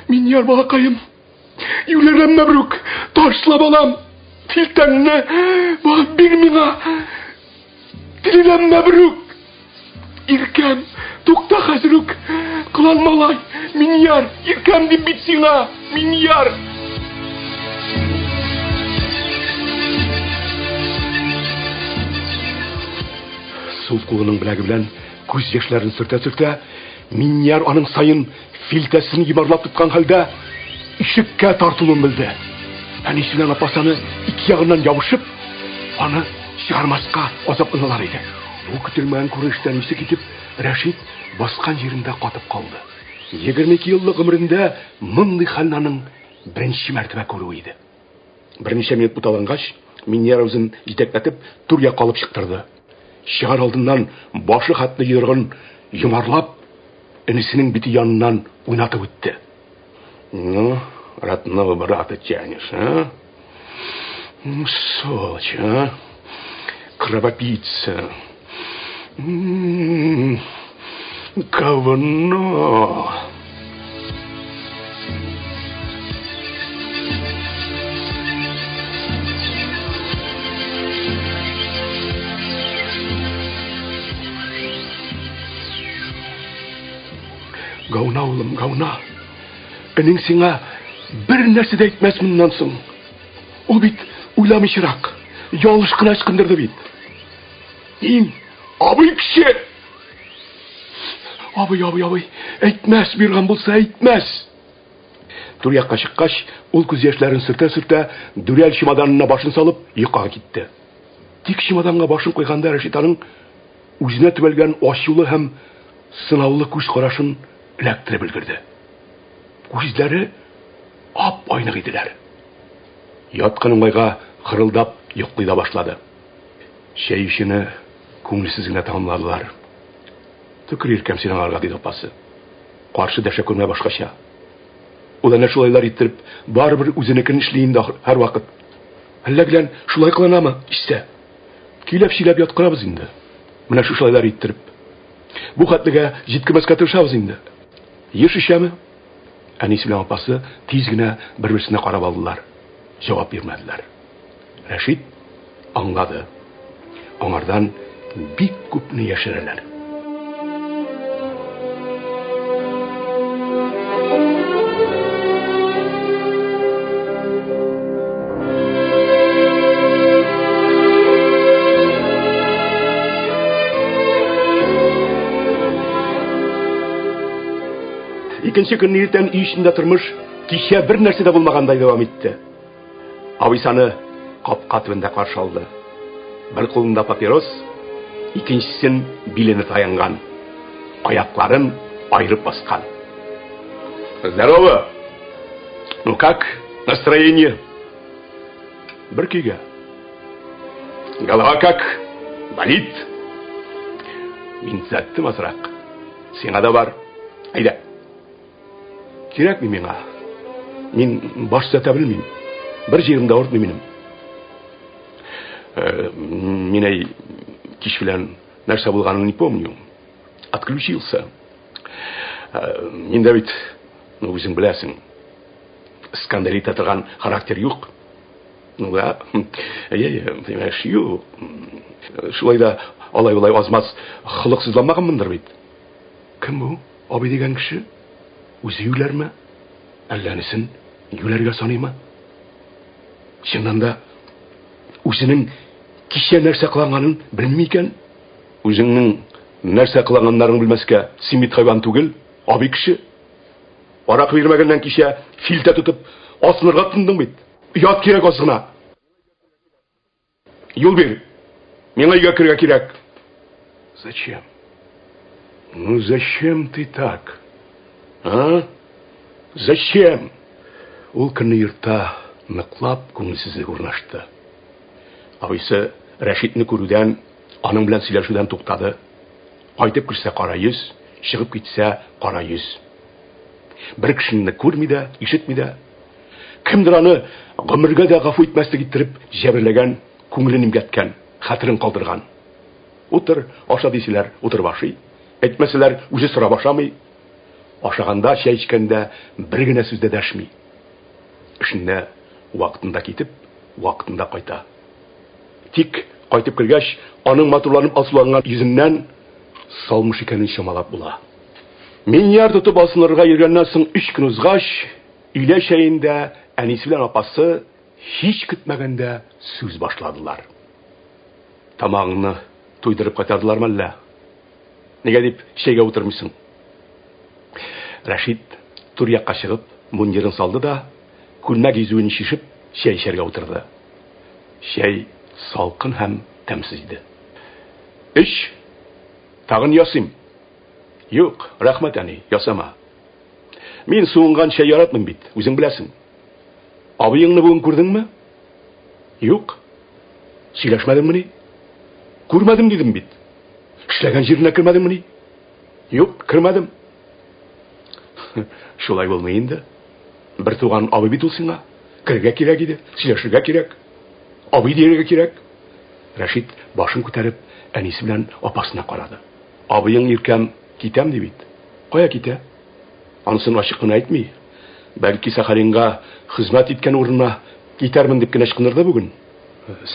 Миньяр балакаем, Юләрем Мәбрүк, ташла балам, филтәңне бир миңа. Тилеләм Мәбрүк. Иркәм, тукта хәзер үк. Кылан малай, Миньяр, иркәм дип бит сиңа, Миньяр. Сул кулының беләге белән күз яшьләрен сөртә-сөртә, Миньяр аның саен Филтәсен йомарлап тоткан хәлдә ишеккә тартылуын белде. Әнисе белән апасы аны ике ягыннан ябышып, аны чыгармаска азапланалар иде. Бу көтелмәгән күренештән исе китеп, Рәшит баскан җирендә катып калды. 22 еллык гомерендә мондый хәлне аның беренче мәртәбә күрүе иде. Берничә минут буталангач, Миннияр үзен җитәкләтеп, түр якка алып чыктырды. Чыгар алдыннан башы хәтле йодрыгын йомарлап, энесенең бите яныннан уйнатып үтте. Ну, родного брата тянешь, а? Ну, сволочь, а? Кровопийца. М-м-м, говно. Гауна, улым, гауна. Энең сиңа бер нәрсә дә әйтмәс моннан соң. Ул бит уйламыйчарак. Ялгыш кына ычкындырды бит. Мин абый кеше. Абый, абый, абый, әйтмәс, биргән булса әйтмәс. Түр якка чыккач, ул күз яшьләрен сөртә-сөртә, дүрәл чемоданына башын салып, йокыга китте. Тик чемоданга башын куйганда Рәшит аның үзенә төбәлгән ачулы һәм сынаулы күз карашын эләктереп өлгерде. Күзләре ап-айнык иделәр. Яткан уңайга хырылдап йоклый да башлады. Чәй эчүне күңелсез генә тәмамладылар. Төкер иркәм син аңарга, диде апасы. Каршы дәшә күрмә башкача. Ул әнә шулайлар иттереп, барыбер үзенекен эшли инде һәрвакыт. Әллә белән шулай кыланамы, истә. Көйләп-сөйләп яткырабыз инде. Менә шушылайлар иттереп. Бу хәтлегә җиткермәскә тырышабыз инде. Еш эчәме? Әнисе белән апасы тиз генә бер-берсенә карап алдылар. Җавап бирмәделәр. Рәшит аңлады. Аңардан бик күпне яшерәләр. Икенче көнне иртән өй эчендә тормыш кичә бер нәрсә дә булмагандай дәвам итте. Абыйсы аны капка төбендә каршы алды. Бер кулында папирос, икенчесен биленә таянган. Аякларын айырып баскан. Здорово! Ну как настроение? Бер көйгә. Голова как? Болит? Мин төзәттем азрак. Сиңа да бар. Әйдә. Кирәкми миңа. Мин баш төзәтә белмим. Бер җирем дә авыртмый минем. Э, мин әй кич белән нәрсә булганын не помню. Отключился. Э, мин дә бит, ну, үзең беләсең, скандал итә торган характер юк. Ну да, әйе, понимаешь, юк. Шулай да алай-болай азмаз холыксызланмаганмындыр бит. Кем бу? Абый дигән кеше? Үзе юләрме? Әллә энесен юләргә саныймы? Чыннан да үзенең кичә нәрсә кыланганын белми икән. Үзеңнең нәрсә кыланганнарын белмәскә син бит хайван түгел, абый кеше. Аракы бирмәгәннән кичә филтә тотып асынырга тотындың бит. Оят кирәк аз гына. Юл бир. Миңа өйгә керергә кирәк. Зачем? Ну зачем ты так? А? Зачем? Ул көнне йортта ныклап күңелсезлек урнашты. Абыйсы Рәшитне күрүдән, аның белән сөйләшүдән туктады. Кайтып керсә кара йөз, чыгып китсә кара йөз. Бер кешене күрми дә, ишетми дә. Кемдер аны гомергә дә гафу итмәслек иттереп җәберләгән, күңелен имгәткән, хәтерен калдырган. Утыр, аша дисәләр, утырып ашый. Әйтмәсәләр, үзе сорап ашамый. Ашаганда, чәй эчкәндә бер генә сүз дә дәшми. Эшенә вакытында китеп, вакытында кайта. Тик кайтып кергәч, аның матурланып алсуланган йөзеннән салмыш икәнен чамалап була. Миньяр тотып асынырга йөргәннән соң өч көн узгач, өйлә чәендә әнисе белән апасы һич көтмәгәндә сүз башладылар. Тамагыңны туйдырып кайтардылармы әллә? Нигә дип чәйгә утырмыйсың? Рәшит түр якка чыгып, мундирын салды да, күлмәк изүен чишеп, чәй эчәргә утырды. Чәй салкын һәм тәмсез иде. Эч, тагын ясыйм. Юк, рәхмәт, әни, ясама. Мин суынган чәй яратмыйм бит, үзең беләсең. Абыеңны бүген күрдеңме? Юк. Сөйләшмәдеңмени? Күрмәдем дидем бит. Эшләгән җиренә кермәдеңмени? Юк, кермәдем. Шулай булмый инде. Бер туган абый бит ул сиңа. Керергә кирәк иде, сөйләшергә кирәк. Абый дияргә кирәк. Рәшит башын күтәреп, әнисе белән апасына карады. Абыең иркәм, китәм ди бит. Кая китә? Анысын ачык кына әйтми. Бәлки Сахалинга хезмәт иткән урынына китәрмен дип кенә ычкындырды бүген.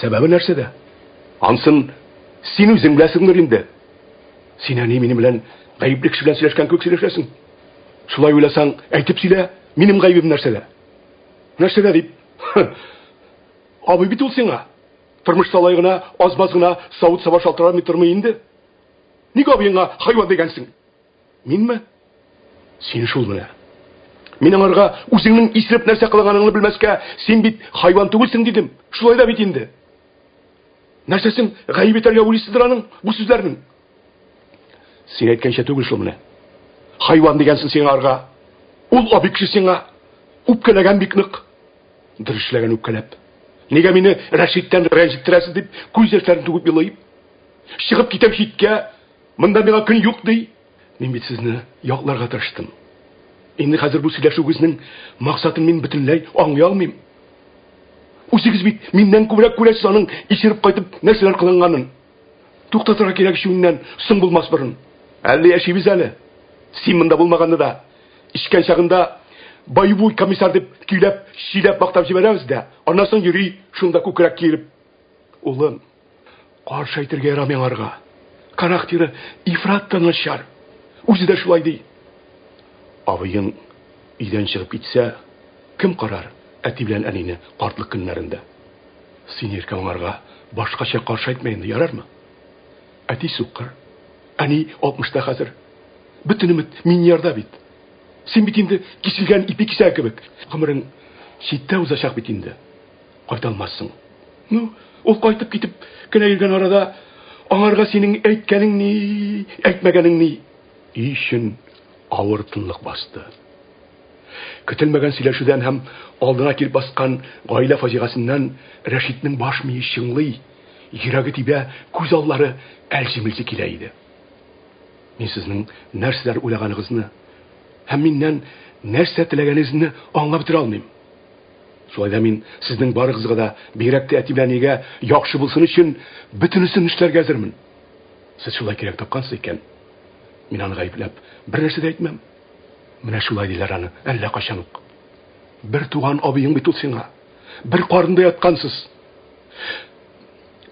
Сәбәбе нәрсәдә? Анысын син үзең беләсеңдер инде. Син әни минем белән гаепле кеше белән сөйләшкән кебек сөйләшәсең. Шулай уйласаң, әйтеп сөйлә, минем гаебем нәрсәдә? Нәрсәдә дип? Абый бит ул сиңа. Тормышта алай гына, аз-маз гына савыт-саба шалтырамый тормый инде. Ник абыеңа хайван дигәнсең? Минме? Син шул менә. Мин аңарга үзеңнең исереп нәрсә кылганыңны белмәскә, син бит хайван түгелсең дидем. Шулай да бит инде. Нәрсәсен гаеп итәргә уйлыйсыздыр аның бу сүзләрнең? Син әйткәнчә түгел шул менә. Хайван дигәнсең син аңарга. Ул абый кеше сиңа үпкәләгән бик нык. Дөрес эшләгән үпкәләп. Нигә мине Рәшиттән рәнҗеттерәсез дип күз яшьләрен түгеп елый. Чыгып китәм читкә, монда миңа көн юк ди. Мин бит сезне якларга тырыштым. Инде хәзер бу сөйләшүегезнең максатын мин бөтенләй аңлый алмыйм. Үзегез бит миннән күбрәк күрәсез аның исереп кайтып нәрсәләр кылынганын. Туктатырга кирәк эчүеннән соң булмас борын. Әле яшибез әле. Син монда булмаганны да, эчкән чагында боевой комиссар дип көйләп, сөйләп мактап җибәрәбез дә, аннан соң йөри шунда күкрәк киереп. Улым, каршы әйтергә ярамый аңарга. Характеры ифрат та начар. Үзе дә шулай ди. Абыең өйдән чыгып китсә, кем карар әти белән әнине картлык көннәрендә? Син иркә аңарга башкача каршы әйтмә инде, ярармы? Әти сукыр, әни алтмышта хәзер. Бөтен өмет Миньярда бит. Син бит инде киселгән ипи кисәге кебек. Гомерең читтә узачак бит инде. Кайта алмассың. Ну, ул кайтып китеп кенә йөргән арада аңарга синең әйткәнең ни, әйтмәгәнең ни? Өй эчен авыр тынлык басты. Көтелмәгән сөйләшүдән һәм алдына килеп баскан гаилә фаҗигасеннән Рәшитнең баш мие чыңлый, йөрәге тибә, күз аллары әлҗе-мөлҗе килә иде. Мин сезнең нәрсәләр уйлаганыгызны һәм миннән нәрсә теләгәнегезне аңлап бетерә алмыйм. Шулай да мин сезнең барыгызга да, бигрәк тә әти белән әнигә яхшы булсын өчен бөтенесен эшләргә әзермен. Сез шулай кирәк тапкансыз икән, мин аны гаепләп бер нәрсә дә әйтмәм. Менә шулай диләр аны әллә кайчан ук. Бер туган абыең бит ул сиңа. Бер карында яткансыз.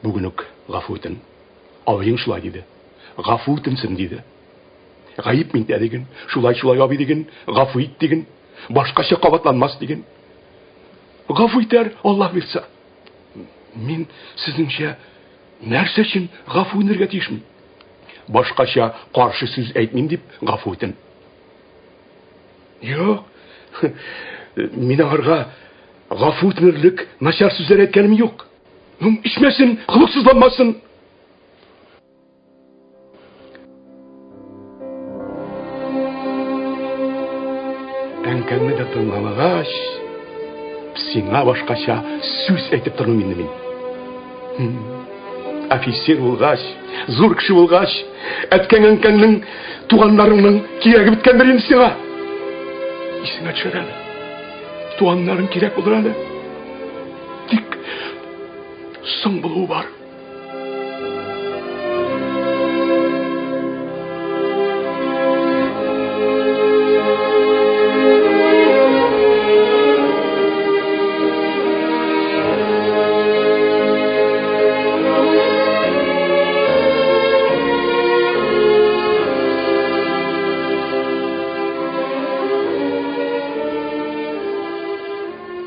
Бүген үк гафу үтен. Абыең шулай диде. Гафу үтенсен диде. Гаеп миндә диген, шулай-шулай абый диген, гафу ит диген. Башкача кабатланмас диген. Гафу итәр, Аллаһ бирсә. Мин сезнеңчә нәрсә өчен гафу үтенергә тиешмен? Башкача каршы сүз әйтмим дип гафу үтен. Юк. Мин аңарга гафу үтенерлек начар сүзләр әйткәнем юк. Ну, эчмәсен, холыксызланмасын. Әнкәңне дә тыңламагач, сиңа башкача сүз әйтеп тормыйм инде мин. Офицер булгач, зур кеше булгач, әткәң әнкәңнең, туганнарыңның кирәге беткәндер инде сиңа. Исеңә төшер әле. Туганнарың кирәк булыр әле. Тик соң булуы бар.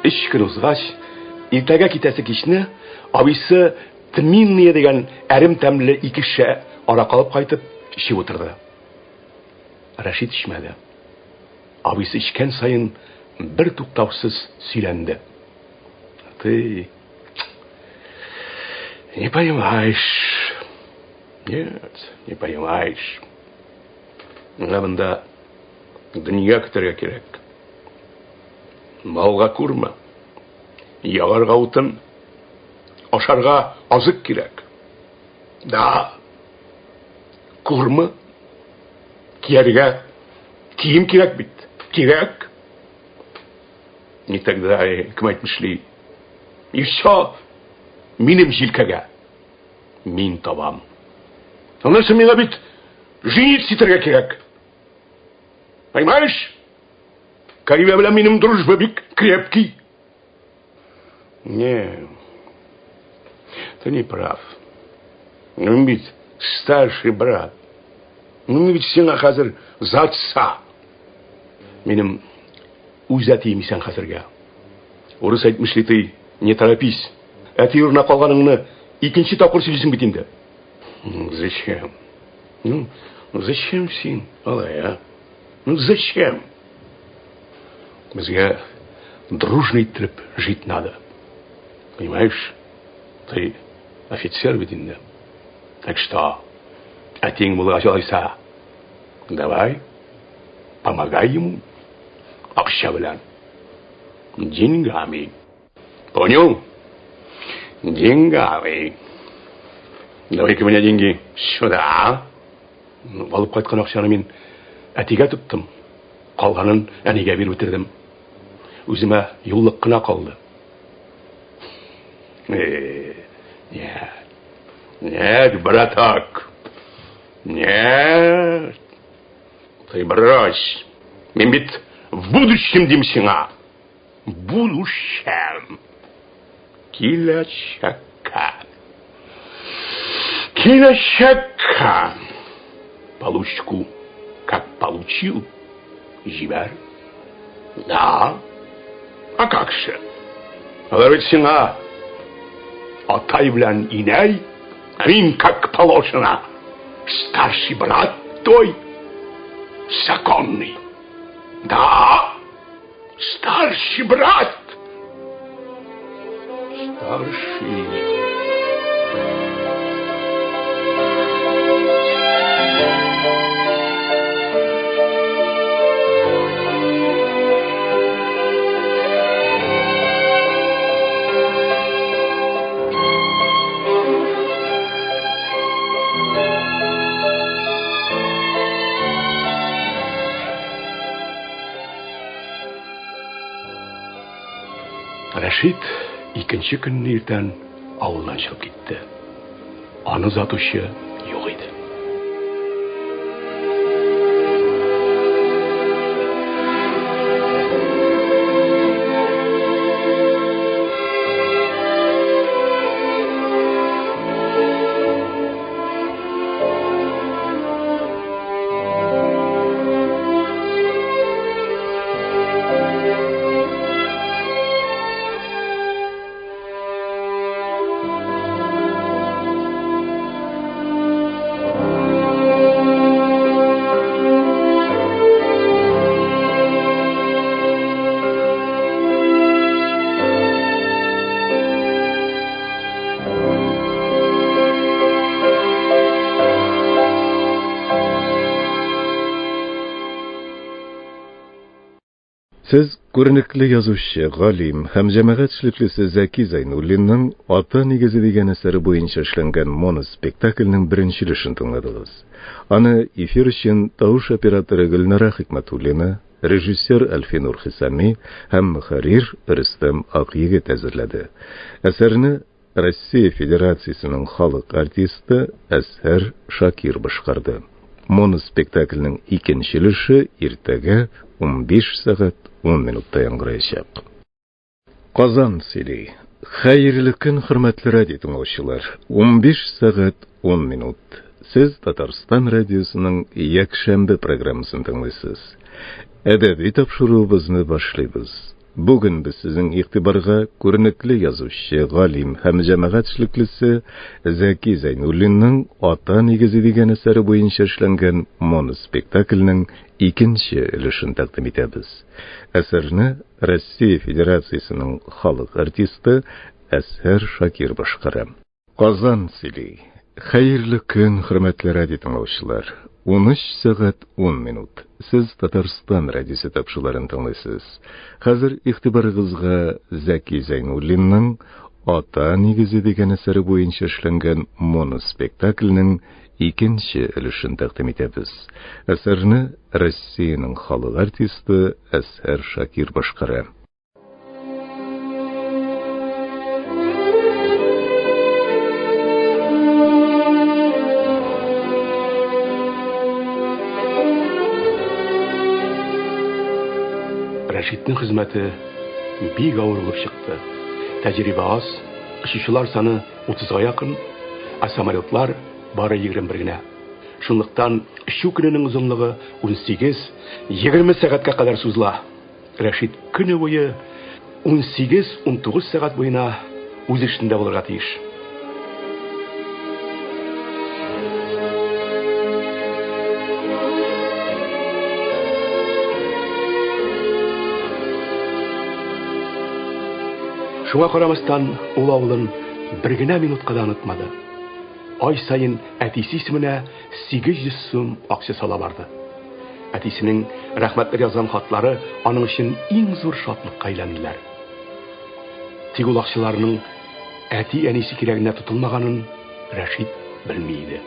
Өч көн узгач, иртәгә китәсе кичне абыйсы Тминные дигән әрем тәмле ике шешә аракы алып кайтып, эчеп утырды. Рәшит эчмәде. Абыйсы эчкән саен бер туктаусыз сөйләнде. Ты не понимаешь. Нет, не понимаешь. Миңа монда дөнья көтәргә кирәк. Малга күрмә. Ягарга утын, ашарга азык кирәк. Да. Курмы? Кияргә кием кирәк бит. Кирәк. Не тогда, кем әйтмешли. И все минем җилкәгә. Мин табам. Аннан соң миңа бит жениться итәргә кирәк. Понимаешь? Каримә белән минем дружба бик крепкий. Не, ты не прав. Мин бит старший брат. Мин бит сиңа хәзер за отца. Минем үз әтием исән хәзергә. Урыс әйтмешли ты не торопись. Әти урынына калганыңны Икенче тапкыр сөйлисең бит инде. Зачем? Ну, зачем син алай, а? Ну, зачем? Безгә дружно иттереп жить надо. Понимаешь? Ты офицер бит инде. Так что, әтиең булгач алайса, давай, помогай ему акча белән. Деньгами. Понял? Деньгами. Давай-ка меня деньги сюда. Ну, алып кайткан акчаны мин әтигә тоттым. Калганын әнигә биреп бетердем. Үземә юллык кына калды. Э, нет. Нет, браток. Нет. Ты брось. Мин бит в будущем дим сиңа. Будущем. Киләчәккә. Киләчәккә. Получку как получил, җибәр. Да. А как же? Алар бит сиңа атай белән инәй, ә мин, как положено, старший брат той, законный. Да, старший брат. Старший. Рәшит икенче көнне иртән авылдан чыгып китте. Аны озатучы юк иде. Сез күренекле язучы, галим һәм җәмәгать эшлеклесе Зәки Зәйнуллинның Ата нигезе дигән әсәре буенча эшләнгән моноспектакльнең беренче өлешен тыңладыгыз. Аны эфир өчен тавыш операторы Гөлнара Хикмәтуллина, режиссер Әлфинур Хисами һәм мөхәррир Рөстәм Акъегет әзерләде. Әсәрне Россия Федерациясенең халык артисты Әзһәр Шакир башкарды. Моноспектакльнең икенче өлеше иртәгә 15 сәгать 10 минутта яңгыраячак. Казан сөйли. Хәерле көн, хөрмәтле радио тыңлаучылар. 15 сәгать 10 минут. Сез Татарстан радиосының якшәмбе программасын тыңлыйсыз. Әдәби тапшыруыбызны башлыйбыз. Бүген без сезнең игътибарга күренекле язучы, галим һәм җәмәгать эшлеклесе Зәки Зәйнуллинның Ата нигезе дигән әсәре буенча эшләнгән моноспектакльнең икенче өлешен тәкъдим итәбез. Әсәрне Россия Федерациясенең халык артисты Әзһәр Шакир башкара. Казан сөйли. Хәерле көн, хөрмәтле радио тыңлаучылар. 13 сәгать 10 минут. Сез Татарстан радиосы тапшыруларын тыңлыйсыз. Хәзер игътибарыгызга Зәки Зәйнуллинның Ата нигезе дигән әсәре буенча эшләнгән моноспектакльнең икенче өлешен тәкъдим итәбез. Әсәрне Россиянең халык артисты Әзһәр Шакир башкара. Рәшитнең хезмәте бик авыр булып чыкты. Тәҗрибә аз, очучылар саны 30-га якын, ә самолетлар бары 21 генә. Шунлыктан очу көненең озынлыгы 18-20 сәгатькә кадәр сузыла. Рәшит көне буе 18-19 сәгать буена үз эшендә булырга тиеш. Шуңа карамастан, ул авылын бер генә минутка да онытмады. Ай саен әтисе исеменә 800 сум акча сала барды. Әтисенең рәхмәтләр язган хатлары аның өчен иң зур шатлыкка әйләнделәр. Тик ул акчаларның әти-әнисе кирәгенә тотылмаганын Рәшит белми иде.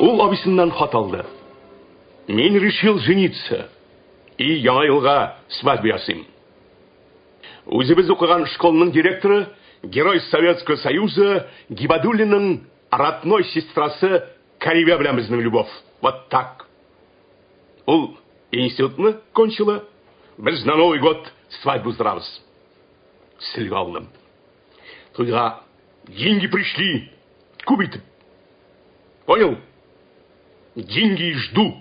Ул абыйсыннан хат алды. Мин решил жениться. И яңа елга свадьбу ясыйм. Үзебез укыган школның директоры, герой Советского Союза Гибадуллинның родной сестрасы Карибә белән безнең любовь. Вот так. Ул институтны кончила. Без на Новый год свадьбу уздырабыз. Сөлге алдым. Туйга деньги пришли. Күп итеп. Понял? Деньги жду.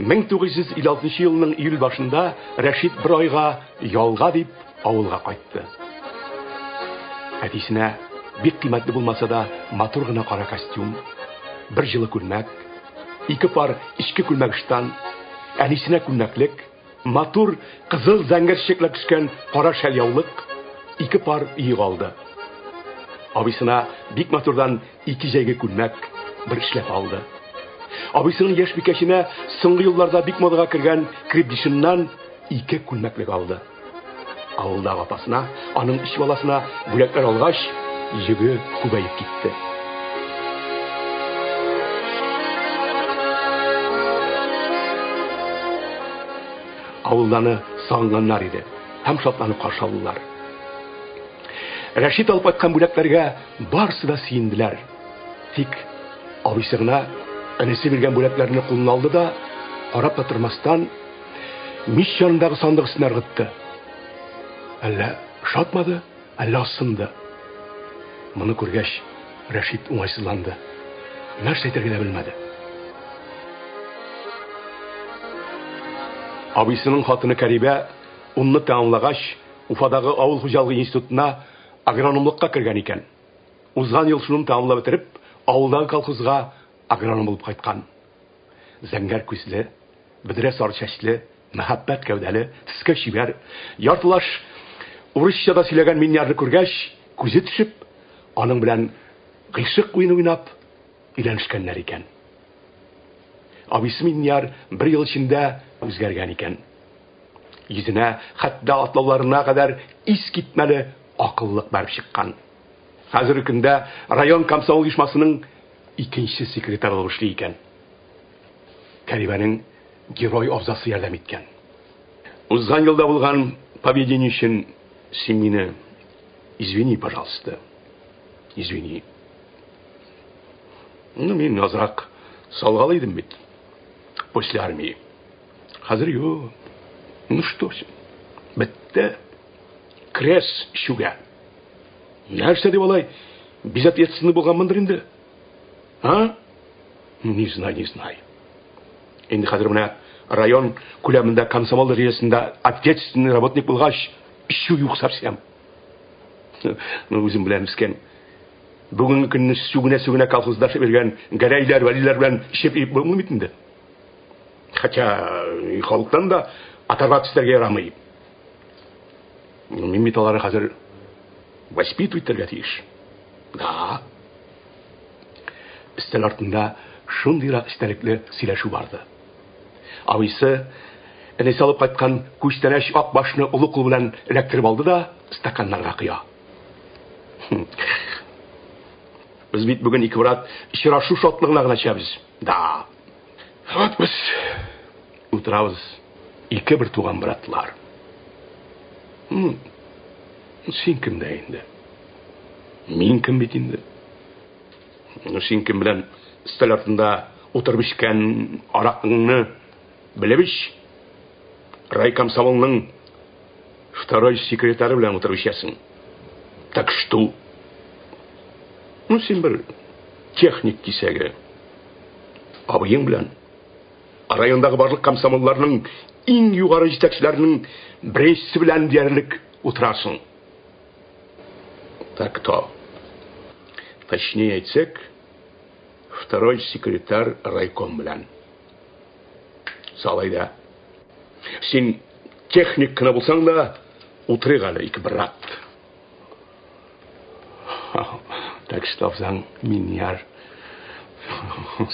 1956 елның июль башында Рәшит бер айга ялга дип авылга кайтты. Әтисенә бик кыйммәтле булмаса да, матур гына кара костюм, бер җылы күлмәк, ике пар эчке күлмәк-ыштан, әнисенә күлмәклек, матур кызыл зәңгәр чәчәкләр төшкән кара шәльяулык, ике пар оек алды. Абыйсына бик матурдан ике җәйге күлмәк, бер эшләпә алды. Абыйсының яшь бикәченә соңгы елларда бик модага кергән крепдешиннан ике күлмәклек алды. Авылдагы апасына, аның өч баласына бүләкләр алгач, йөге күбәеп китте. Авылданы сагынганнар иде һәм шатланып каршы алдылар. Рәшит алып кайткан бүләкләргә барысы да сөенделәр. Тик абыйсы гына энесе биргән бүләкләрне кулына алды да, карап та тормастан, мич янындагы сандык өстенә ыргытты. Әллә ошатмады, әллә азсынды. Моны күргәч, Рәшит уңайсызланды. Нәрсә әйтергә дә белмәде. Абыйсының хатыны Кәрибә унны тәмамлагач, Уфадагы авыл хуҗалыгы институтына агрономлыкка кергән икән. Узган ел шуны тәмамлап бетереп, авылдагы колхозга агроном булып кайткан. Зәңгәр күзле, бөдрә сары чәчле, мәһабәт гәүдәле, төскә чибәр, яртылаш урысча да сөйләгән Миннярны күргәч, күзе төшеп, аның белән гыйшык уены уйнап, өйләнешкәннәр икән. Абыйсы Миннияр бер ел эчендә үзгәргән икән. Йөзенә, хәтта атлауларына кадәр искитмәле акыллык бәреп чыккан. Хәзерге көндә район комсомол оешмасының икенче секретаре булып эшли икән. Кәрибәнең герой абзасы ярдәм иткән. Узган елда булган поведение өчен син мине извини, пожалуйста. Извини. Ну, мин азрак салгалый идем бит. После армии. Хәзер юк. Ну что син? Бетте. Крес эчүгә. Нәрсә дип алай безответственный булганмындыр инде? А? Ну, не знаю, не знаю. Инде хәзер менә район күләмендә комсомол дәрәҗәсендә ответственный работник булгач, эчү юк совсем. Ну, үзем белән үскән. Бүгенге көнне сүгенә-сүгенә колхозда эшләп йөргән Гәрәйләр, Вәлиләр белән эчеп булмый бит инде. Хотя халыктан да оторваться итәргә ярамый. Мин бит аларны хәзер воспитывать итәргә тиеш. Да. Өстәл артында шундыйрак эчтәлекле сөйләшү барды. Абыйсы энесе алып кайткан күчтәнәч ак башны олы кул белән эләктереп алды да стаканнарга коя. Без бит бүген ике брат очрашу шатлыгына гына эчәбез. Да. Вот без утырабыз ике бер туган братлар. Син кем дә инде? Мин кем бит инде? Ну, син кем белән өстәл артында Утырып эчкән аракыңны белеп эч. Райкомсомолның второй секретаре белән утырып эчәсең. Так что? Ну, син бер техник кисәге. Абыең белән райондагы барлык комсомолларның иң югары җитәкчеләренең беренчесе белән диярлек утырасың. Так то. Точнее әйтсәк, второй секретарь райком белән. Сал әйдә. Син техник кына булсаң да, утырыйк әле ике брат. Так что абзаң Миньяр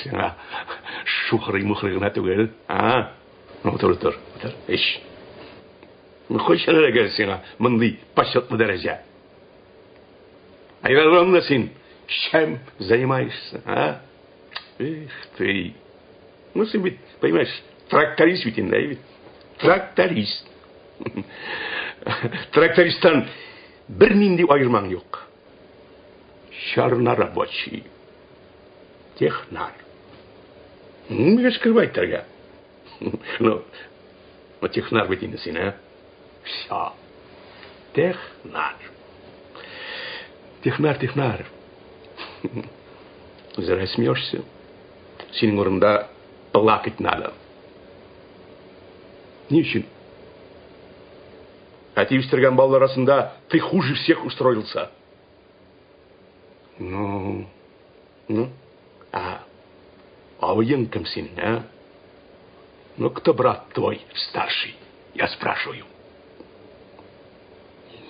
сиңа шухрый-мухрый гына түгел, а? Ну, утыр, утыр, утыр, эч. Ну, кайчан эләгер сиңа мондый почетлы дәрәҗә? Аэродромда син чем занимаешься, а? Эх ты. Ну, син бит, понимаешь, тракторист бит инде, әй бит. Тракторист. Трактористтан бернинди аермаң юк. Чернорабочий. Технарь. Нигә скрывать әйтергә? Ну, ну, технарь бит инде син, ә? Все. Технарь. Технарь, технарь. Зря смеешься. Синең урында плакать надо. Ни өчен? Әти үстергән балалар арасында ты хуже всех устроился. Ну, ну, а абыең кем синең, а? Ну, кто брат твой старший? Я спрашиваю.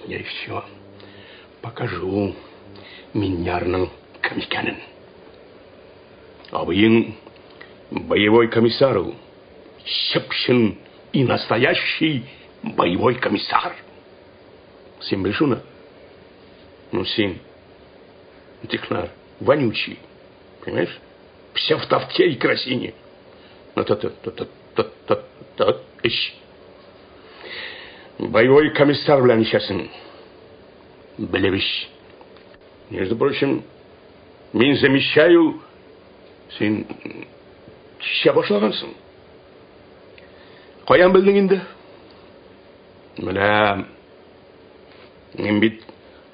Я еще покажу Миньярның кем икәнен. Абыең боевой комиссар ул. Чып-чын и настоящий боевой комиссар. Син бел шуны. Ну, син, технарь, вонючий, понимаешь? Все в тафте и керосине. Ну, то, то, то, то, то, то, то, эч. Боевой комиссар белән эчәсең. Белеп эч. Между прочим, мин замещаю, син эчә башлагансың. Каян белдең инде? Менә мин бит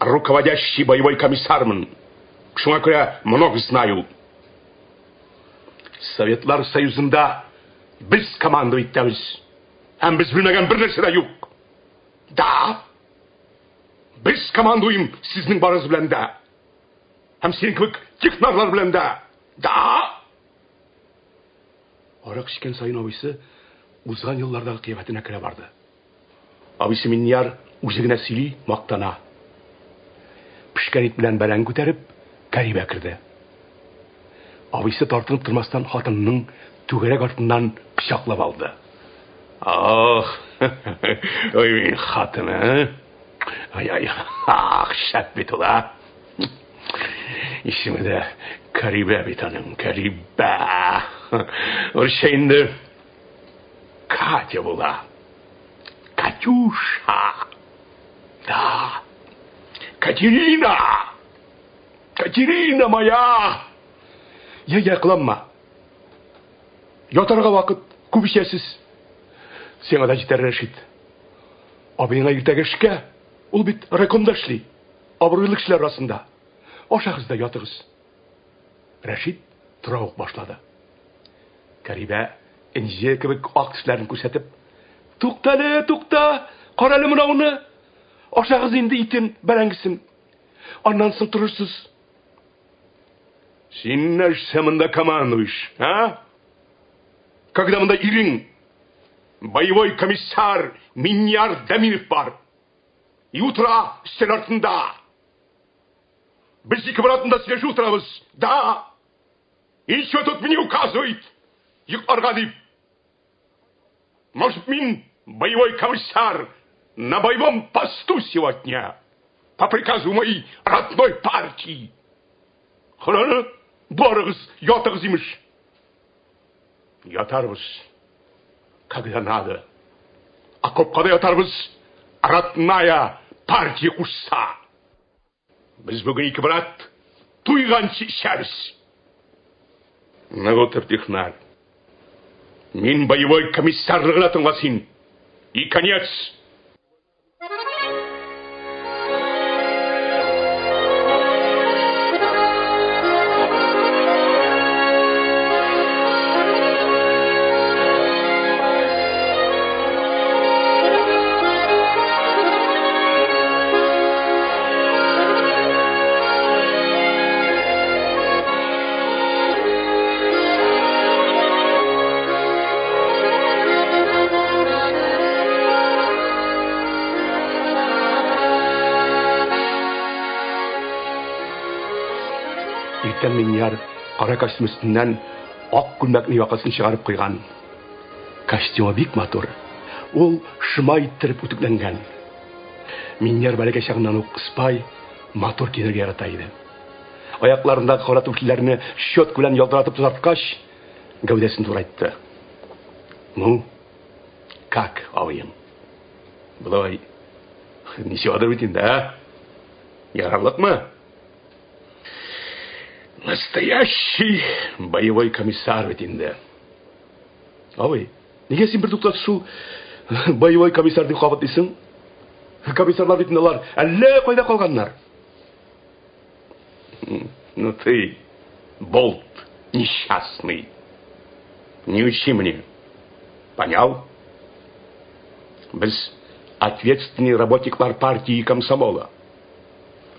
руководящий боевой комиссармын. Шуңа күрә много знаю. Советлар Союзында без команда итәбез. Һәм без белмәгән бер нәрсә дә юк. Да. Без командуем сезнең барыгыз белән дә. Һәм синең кебек технарлар белән дә. Да. Арак эчкән саен абыйсы узган еллардагы кыяфәтенә керә барды. Абыйсы Миннияр үзе генә сөйли, мактана. Пешкән ит белән бәрәңге күтәреп, Кәрибә керде. Абыйсы тартынып тормастан хатынының түгәрәк артыннан кочаклап алды. Ах, ой, хатыны. Ай-ай, ах, шәп бит ул, а. Исеме дә Кәрибә бит аның, Кәрибә. Урысча инде Катя була. Катюша. Да. Катерина! Катерина моя! Я, я, кыланма. Ятарга вакыт, күп эчәсез. Сиңа да җитәр, Рәшит. Абыеңа иртәгә эшкә. Ул бит райкомда эшли. Абруйлы кешеләр арасында. Ашагыз да ятыгыз. Рәшит тора ук башлады. Кәрибә энҗе кебек ак тешләрен күрсәтеп, Туктале, тукта, карале монауны. Ашагыз инде итен, бәрәңгесен. Аннан соң торырсыз. Син нәрсә монда командуешь, а? Когда монда ирең, боевой комиссар Миньяр Дамиров бар. И утыра өстәл артында. Без ике брат монда сөйләшеп утырабыз. Да! И что тут мне указывает? Йокларга дип. Может, мин боевой комиссар на боевом посту сегодня по приказу моей родной партии. Караны, барыгыз, ятыгыз имеш. Ятарбыз, когда надо. Окопка да ятарбыз, родная партия кушса. Без бүген ике брат туйганчы эчәбез. Нык утыр, технарь. Мин боевой комиссарны гына тыңла син. И конец! Иртән Миннияр кара костюм өстеннән ак күлмәкнең якасын чыгарып куйган. Костюмы бик матур. Ул шома иттереп үтүкләнгән. Миннияр бәләкәй чагыннан ук ыспай, матур киенергә ярата иде. Аякларындагы кара түфлиләрне щетка белән ялтыратып тазарткач, гәүдәсен турайтты. Ну, как, абыем? Болай ничегадыр бит инде, ә? Ярарлыкмы? Настоящий боевой комиссар бит инде. Абый, нигә син бер туктап шул боевой комиссар дип кабатлыйсың? Комиссарлар бит инде алар әллә кайда калганнар. Ну ты, болт несчастный. Не учи мне. Понял? Без ответственный работниклар партии и комсомола.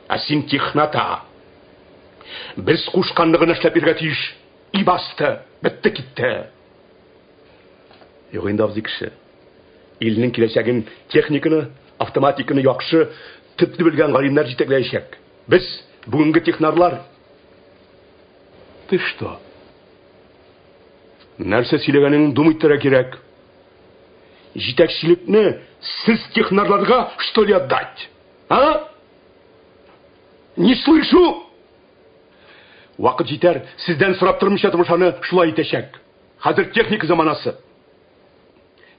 Ә син технота. Без кушканны гына эшләп йөрергә тиеш. И басты, бетте китте. Юк инде, абзый кеше. Илнең киләчәген техниканы, автоматиканы яхшы төпле белгән галимнәр җитәкләячәк. Без, бүгенге технарлар. Ты что? Нәрсә сөйләгәнеңне думать итәргә кирәк. Җитәкчелекне сез технарларга, что ли, отдать? А? Не слышу! Вакыт җитәр, сездән сорап тормыйча тормыш аны шулай итәчәк. Хәзер техника заманасы.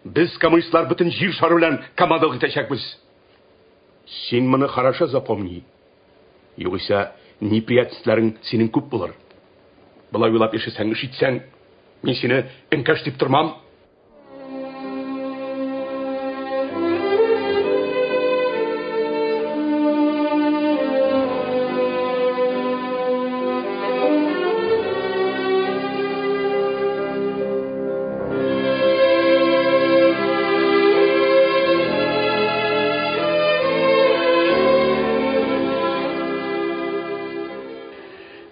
Без, коммунистлар, бөтен җир шары белән командалык итәчәкбез. Син моны хорошо запомни. Югыйсә, неприятностьләрең синең күп булыр. Болай уйлап яшәсәң, эш итсәң, мин сине энкәш дип тормам.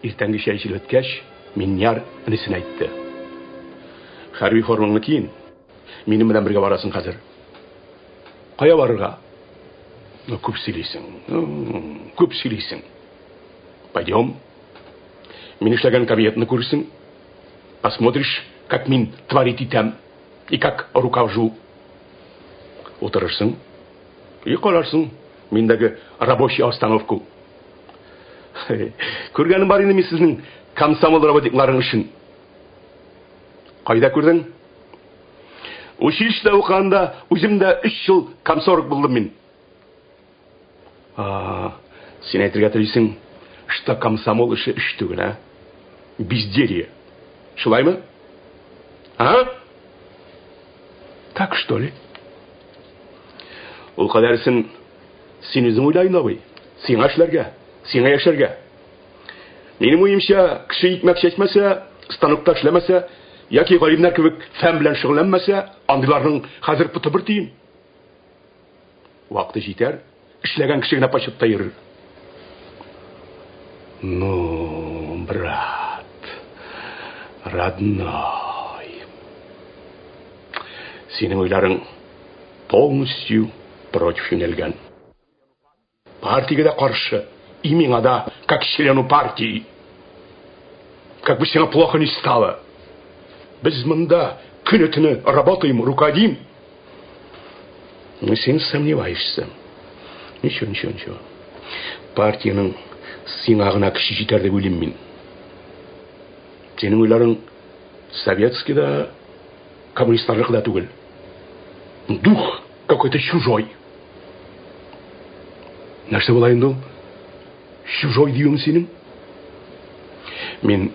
Иртәнге чәй эчелеп беткәч, Миннияр энесенә әйтте. Хәрби формаңны киен. Минем белән бергә барасың хәзер. Кая барырга? Ну, күп сөйлисең. Күп сөйлисең. Пойдем. Мин эшләгән кабинетны күрерсең. Посмотришь, как мин творить итәм и как руковожу. Утырырсың и карарсың миндәге рабочий остановку. Күргәнем бар инде мин сезнең комсомол работникларың өчен. Кайда күрдең? Училищеда укыганда үзем дә өч ел комсорг булдым мин. А, син әйтергә телисең, что комсомол эше эш түгел, ә? Безделье. Шулаймы? А? Так что ли? Ул кадәресен син үзең уйла инде, абый. Сиңа эшләргә, сиңа яшәргә. Минем уемча, кеше икмәк чәчмәсә, станокта эшләмәсә, яки галимнәр кебек фән белән шөгыльләнмәсә, андыйларның хәзер поты бер тиен. Вакыты җитәр, эшләгән кеше генә почетта йөрер. Ну, брат, родной. Синең уйларың полностью против юнәлгән. Партиягә дә каршы, и миңа да, как члену партии. Как бы сиңа плохо не стало. Без монда көне-төне работаем, руководим. Но син сомневаешься. Ничего, ничего, ничего. Партиянең сиңа гына көче җитәр дип уйлыйм мин. Синең уйларың советский да, коммунистларныкы да түгел. Дух какой-то чужой. Нәрсә була инде ул? Чужой диюең синең? Мин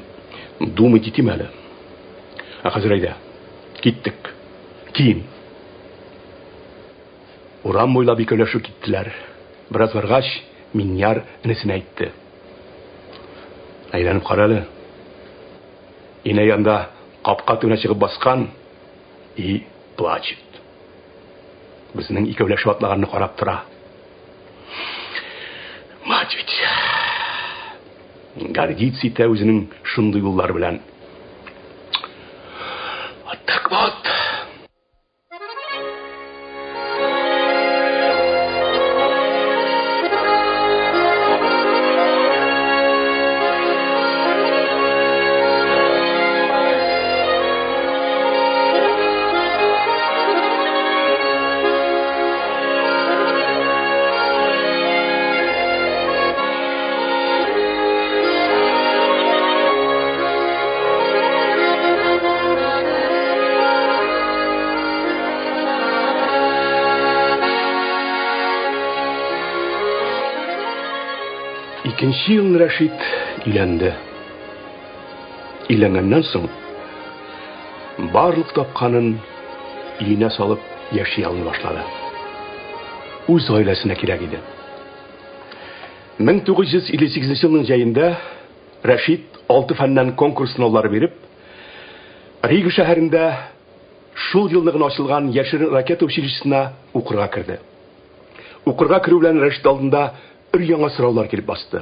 Думать итим әле. Ә хәзер әйдә. Киттек. Киен. Урам буйлап икәүләшеп киттеләр. Бераз баргач, Миньяр энесенә әйтте. Әйләнеп кара әле. Инәй анда капка төбенә чыгып баскан и плачет. Безнең икәүләшеп атлаганны карап тора. Мать ведь. Гордится итә үзенең шундый уллары белән. Вот так вот. Икенче елны Рәшит өйләнде. Өйләнгәннән соң барлык тапканын өенә салып яши алмый башлады. Үз гаиләсенә кирәк иде. 1958 елның җәендә Рәшит алты фәннән конкурс сынаулары биреп, Рига шәһәрендә шул елны гына ачылган яшерен ракета училищесына укырга керде. Укырга керү белән Рәшит алдында өр-яңа сораулар килеп басты.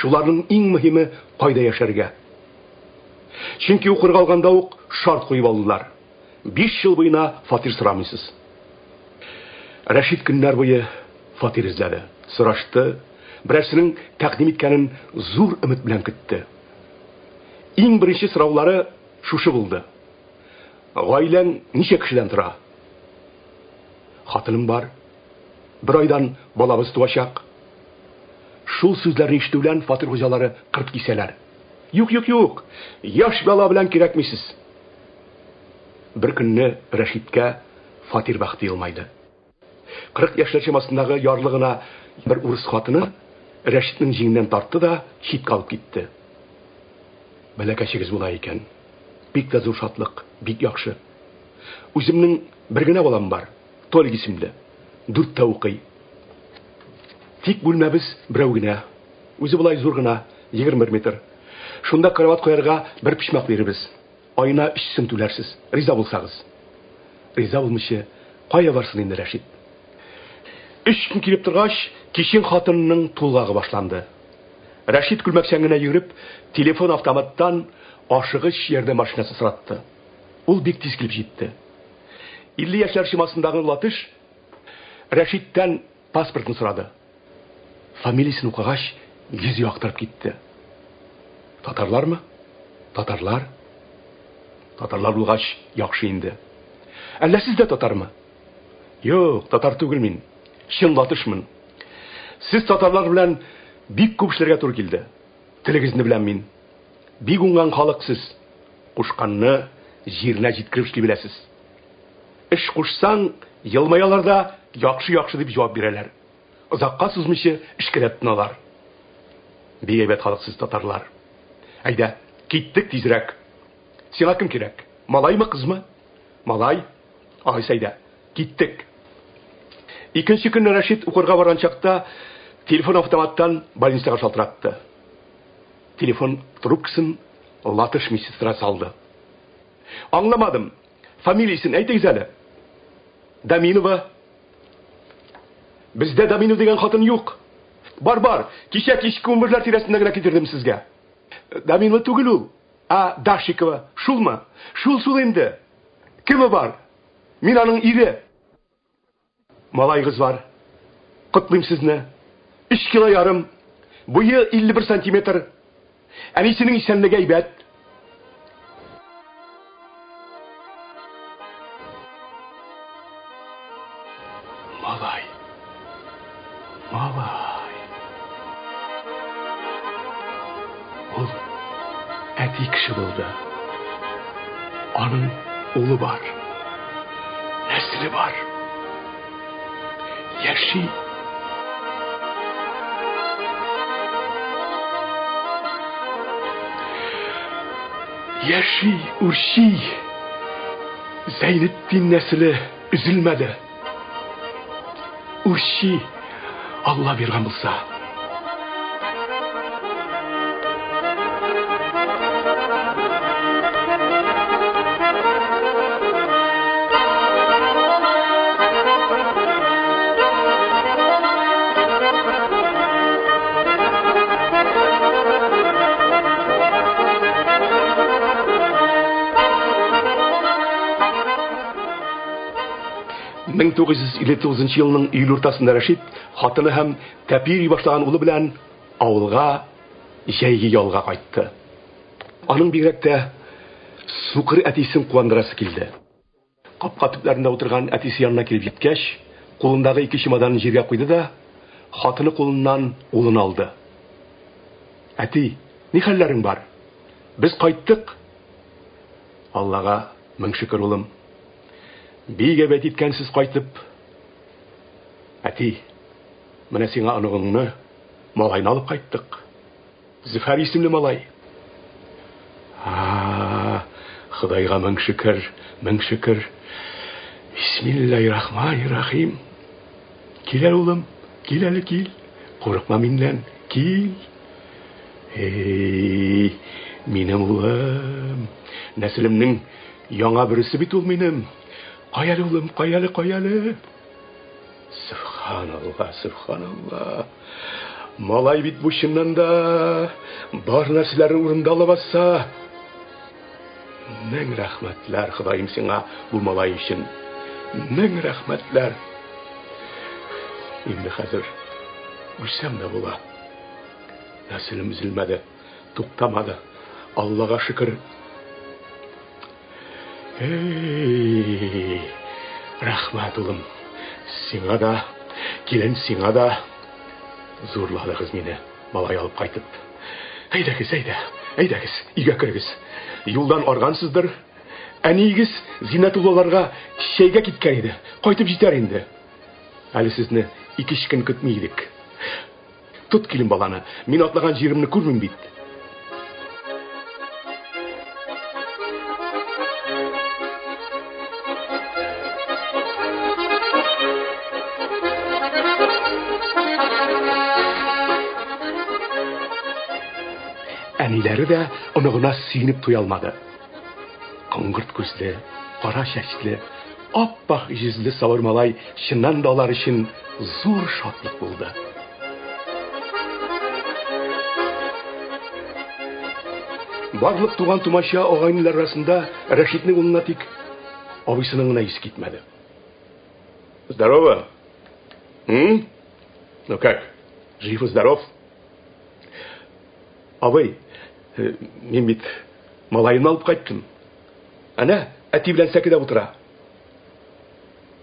Шуларның иң мөһиме кайда яшәргә? Чөнки укырга алганда ук шарт куеп алдылар. 5 ел буена фатир сорамыйсыз. Рәшит көннәр буе фатир эзләде, сорашты, берәрсенең тәкъдим иткәнен зур өмет белән көтте. Иң беренче сораулары шушы булды. Гаиләң ничә кешедән тора? Хатыным бар. Бер айдан балабыз туачак. Шул сүзләрне ишетү белән фатир хуҗалары кырт кисәләр. Юк, юк, юк. Яшь бала белән кирәкмисез. Бер көнне Рәшиткә фатир бәхте елмайды. 40 яшьләр чамасындагы ярлы гына бер урыс хатыны Рәшитнең җиңеннән тартты да читкә алып китте. Бәләкәчегез була икән. Бик тә зур шатлык, бик яхшы. Үземнең бер генә балам бар. Толик исемле. Дүрттә укый. Тик бүлмәбез берәү генә. Үзе болай зур гына, 21 метр. Шунда кровать куярга бер почмак бирербез. Аена 3 сум түләрсез, риза булсагыз. Риза булмыйча кая барсын инде Рәшит? Өч көн килеп торгач, кичен хатынының тулгагы башланды. Рәшит күлмәкчән генә йөгереп, телефон автоматтан ашыгыч ярдәм машинасы соратты. Ул бик тиз килеп җитте. 50 яшьләр чамасындагы латыш Рәшиттән паспортын сорады. Фамилиясен укыгач, йөзе яктырып китте. Татарлармы? Татарлар. Татарлар булгач, яхшы инде. Әллә сез дә татармы? Юк, татар түгел мин. Чын латышмын. Сез татарлар белән бик күп эшләргә туры килде. Телегезне беләм мин. Бик уңган халык сез. Кушканны җиренә җиткереп эшли беләсез. Эш кушсаң, елмаялар да, яхшы-яхшы дип җавап бирәләр. Озакка сузмыйча эшкә дә тотыналар. Бик әйбәт халык сез татарлар. Әйдә, киттек тизрәк. Сиңа кем кирәк? Малаймы, кызмы? Малай. Алайса әйдә, киттек. Икенче көнне Рәшит укырга барган чакта телефон автоматтан больницага шалтыратты. Телефон трубкасын латыш медсестра салды. Аңламадым. Фамилиясен әйтегез әле. Даминова. Бездә Даминов дигән хатын юк. Бар, бар. Кичә кичке 11-ләр тирәсендә генә китердем сезгә. Даминова түгел ул, ә Дашикова. Шулмы? Шул шул инде. Кеме бар? Мин аның ире. Малайгыз бар. Котлыйм сезне. 3 кило ярым. Буе 51 сантиметр. Әнисенең исәнлеге әйбәт. Малай. Малай. Ул әти кеше булды. Аның улы бар. Нәселе бар. Яши. Яши, үрчи. Зәйнетдин нәселе өзелмәде. Үрчи, Алла биргән булса. 1959 елның июль уртасында Рәшит хатыны һәм тәпи йөри башлаган улы белән авылга җәйге ялга кайтты. Аның бигрәк тә сукыр әтисен куандырасы килде. Капка төпләрендә утырган әтисе янына килеп җиткәч, кулындагы ике чемоданын җиргә куйды да, хатыны кулыннан улын алды. Әти, ни хәлләрең бар? Без кайттык. Аллага мең шөкер, улым. Бик әйбәт иткәнсез кайтып. Әти, менә сиңа оныгыңны, малайны алып кайттык. Зөфәр исемле малай. А, Ходайга мең шөкер, мең шөкер. Бисмиллаһир-рахманир-рахим. Кил әле, улым, кил әле, кил. Курыкма миннән, кил. Эй, минем улым. Нәселемнең яңа бересе бит ул минем. Кая әле, улым, кая әле, кая әле. Сөбханалла, сөбханалла. Малай бит бу чыннан да бар нәрсәләре урында лабаса. Мең рәхмәтләр, Ходаем сиңа бу малай өчен. Мең рәхмәтләр. Инде хәзер үлсәм дә була. Нәселем өзелмәде, туктамады. Аллага шөкер. Эй, рәхмәт, улым. Сиңа да, килен сиңа да зурладыгыз мине, малай алып кайтып. Әйдәгез, әйдә, әйдәгез, өйгә керегез. Юлдан аргансыздыр. Әниегез Зиннәтуллаларга чәйгә киткән иде. Кайтып җитәр инде. Әле сезне ике-өч көн көтми идек. Тот килен баланы. Мин атлаган җиремне күрмим бит. Әниләре дә оныгына сөенеп туя алмады. Коңгырт күзле, кара чәчле, ап-ак йөзле сабыр малай чыннан да алар өчен зур шатлык булды. Барлык туган тумача агайнылар арасында Рәшитнең улына тик абыйсының гына исе китмәде. Здорово. М? Ну как? Жив и здоров? Абый, э, мин бит малаемны алып кайттым. Әнә, әти белән сәкедә утыра.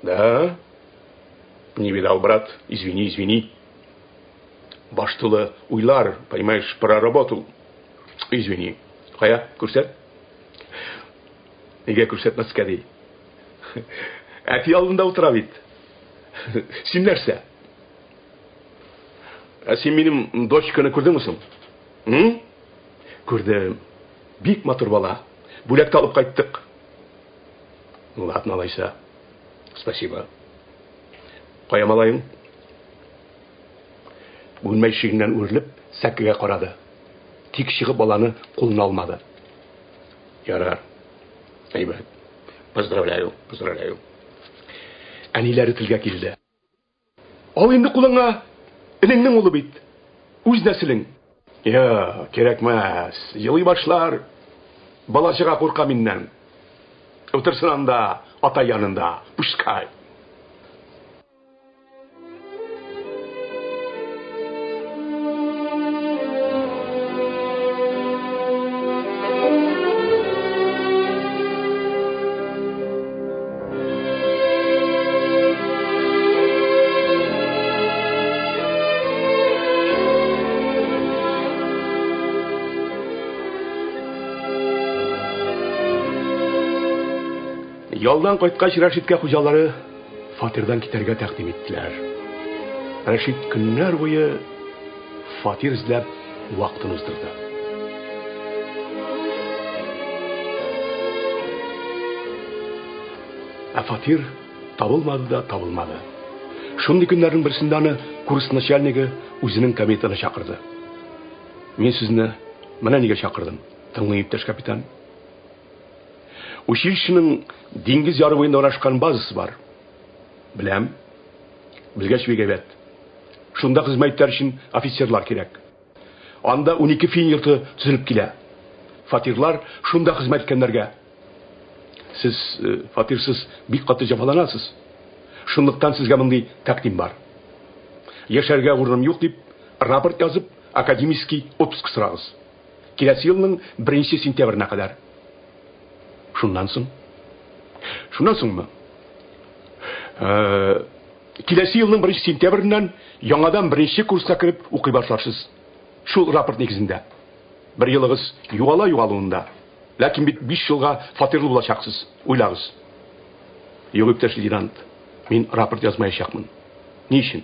Да? Не видал, брат. Извини, извини. Баш тулы уйлар, понимаешь, про работу. Извини. Кая, күрсәт. Нигә күрсәтмәскә ди? Әти алдында утыра бит. Син нәрсә? Ә син минем дочканы күрдеңме соң? М? Күрдем. Бик матур бала. Бүләк тә алып кайттык. Ну ладно, алайса. Спасибо. Кая малаең? Бүлмә ишегеннән үрелеп, сәкегә карады. Тик чыгып баланы кулына алмады. Ярар. Әйбәт. Поздравляю, поздравляю. Әниләре телгә килде. Ал инде кулыңа, энеңнең улы бит. Үз нәселең. Я, кирәкмәс. Елый башлар. Бала-чага курка миннән. Утырсын анда, ата янында. Пускай. Ялдан кайткач Рәшиткә хуҗалары фатирдан китәргә тәкъдим иттеләр. Рәшит көннәр буе фатир эзләп вакытын уздырды. Ә фатир табылмады да табылмады. Шундый көннәрнең берсендә аны курс начальнигы үзенең кабинетына чакырды. Мин сезне менә нигә чакырдым, тыңлый иптәш капитан. Училищеның диңгез яры буенда урнашкан базасы бар. Беләм. Белгәч бик әйбәт. Шунда хезмәт итәр өчен офицерлар кирәк. Анда 12 фин йорты төзелеп килә. Фатирлар шунда хезмәт иткәннәргә. Сез э, фатирсыз бик каты җәфаланасыз. Шунлыктан сезгә мондый тәкъдим бар. Яшәргә урыным юк дип, рапорт язып, академический отпуск сорагыз. Киләсе елның 1 сентябренә кадәр. Шуннан соң? Шуннан соңмы? Э, киләсе елның 1 сентябреннән яңадан беренче курска кереп укый башларсыз. Шул рапорт нигезендә. Бер елыгыз югала югалуында. Ләкин бит 5 елга фатирлы булачаксыз. Уйлагыз. Юк, иптәш лейтенант, мин рапорт язмаячакмын. Ни өчен?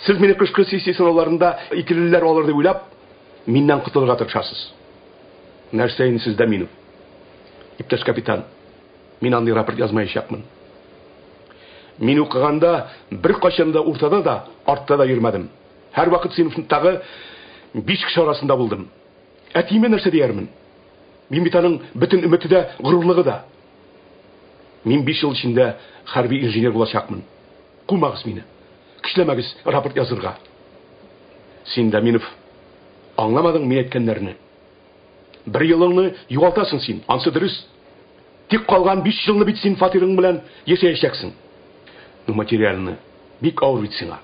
Сез мине кышкы сессия сынауларында икелеләр алыр дип уйлап, миннән котылырга тырышасыз. Нәрсә инде сездә минем? Иптәш капитан, мин андый рапорт язмаячакмын. Мин укыганда беркайчан да уртада да, артта да йөрмәдем. Һәрвакыт сыйныфтагы биш кеше арасында булдым. Әтиемә нәрсә диярмен? Мин бит аның бөтен өмете дә, горурлыгы да. Мин 5 ел эчендә хәрби инженер булачакмын. Кумагыз мине. Көчләмәгез рапорт язырга. Син, Даминов, аңламадың мин әйткәннәрне. Бер елыңны югалтасың син, ансы дөрес. Тик калган 5 елны бит син фатирың белән яшәячәксең. Ну, материальны бик авыр бит сиңа.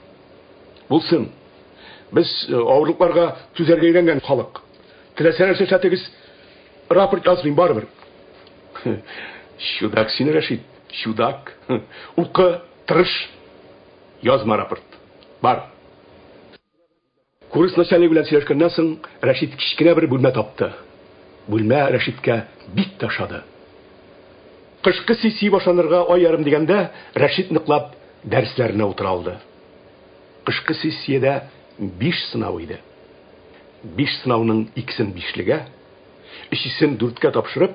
Булсын. Без э, авырлыкларга түзәргә өйрәнгән халык. Теләсә нәрсә эшләтегез, рапорт язмыйм барыбер. Чудак син, Рәшит, чудак. Укы, тырыш, язма рапорт. Бар. Курс начальнигы белән сөйләшкәннән соң, Рәшит кечкенә бер бүлмә тапты. Бүлмә Рәшиткә бик тә ошады. Кышкы сессия башланырга ай ярым дигәндә, Рәшит ныклап дәресләренә утыра алды. Кышкы сессиядә биш сынау иде. Биш сынауның икесен бишлегә, өчесен дүрткә тапшырып,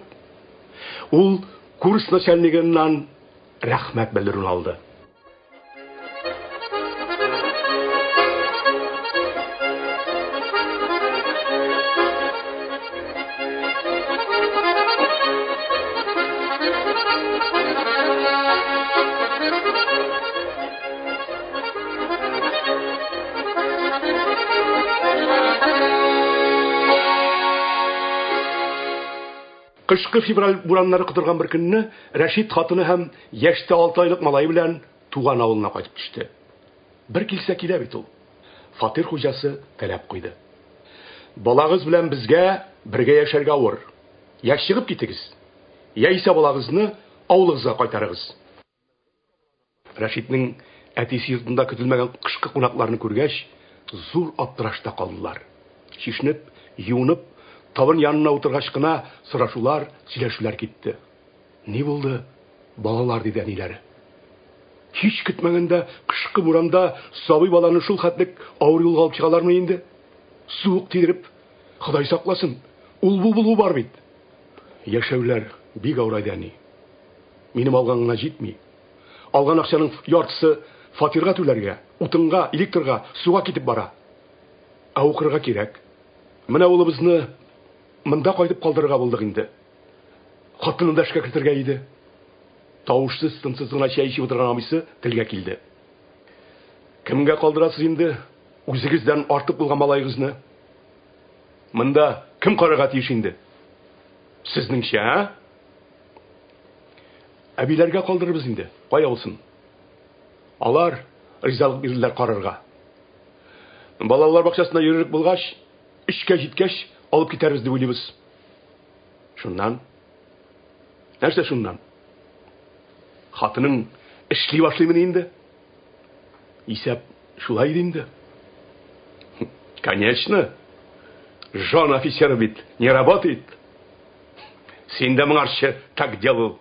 ул курс начальнигыннан рәхмәт белдерүен алды. Кышкы февраль бураннары котырган бер көнне Рәшит хатыны һәм яшьтә 6 айлык малае белән туган авылына кайтып төште. Бер килсә килә бит ул. Фатир хуҗасы таләп куйды. Балагыз белән безгә бергә яшәргә авыр. Я чыгып китегез, яисә балагызны авылыгызга кайтарыгыз. Рәшитнең әтисе йортында көтелмәгән кышкы кунакларны күргәч, зур аптырашта калдылар. Чишенеп, юынып, табын янына утыргач кына сорашулар, сөйләшүләр китте. Ни булды, балалар, диде әниләре. Һич көтмәгәндә кышкы буранда сабый баланы шул хәтлек авыр юлга алып чыгалармы инде? Суык тидереп, Ходай сакласын, ул-бу булу бар бит. Яшәүләр бик авырайды, әни. Минем алган гына җитми. Алган акчаның яртысы фатирга түләргә, утынга, электрга, суга китеп бара. Ә укырга кирәк. Менә улыбызны монда кайтып калдырырга булдык инде. Хатынын да эшкә кертергә иде. Тавышсыз, тынсыз гына чәй эчеп утырган абыйсы телгә килде. Кемгә калдырасыз инде үзегездән артык булган малаегызны? Монда кем карарга тиеш инде? Сезнеңчә, ә? Әбиләргә калдырырбыз инде, кая булсын. Алар ризалык бирделәр карарга. Балалар бакчасына йөрерлек булгач, эшкә җиткәч, алып китәрбез дип уйлыйбыз. Шуннан? Нәрсә шуннан? Хатының эшли башлыймыни инде? Исәп шулай иде инде. Конечно. Жена офицера бит не работает. Син дә моңарчы так делал.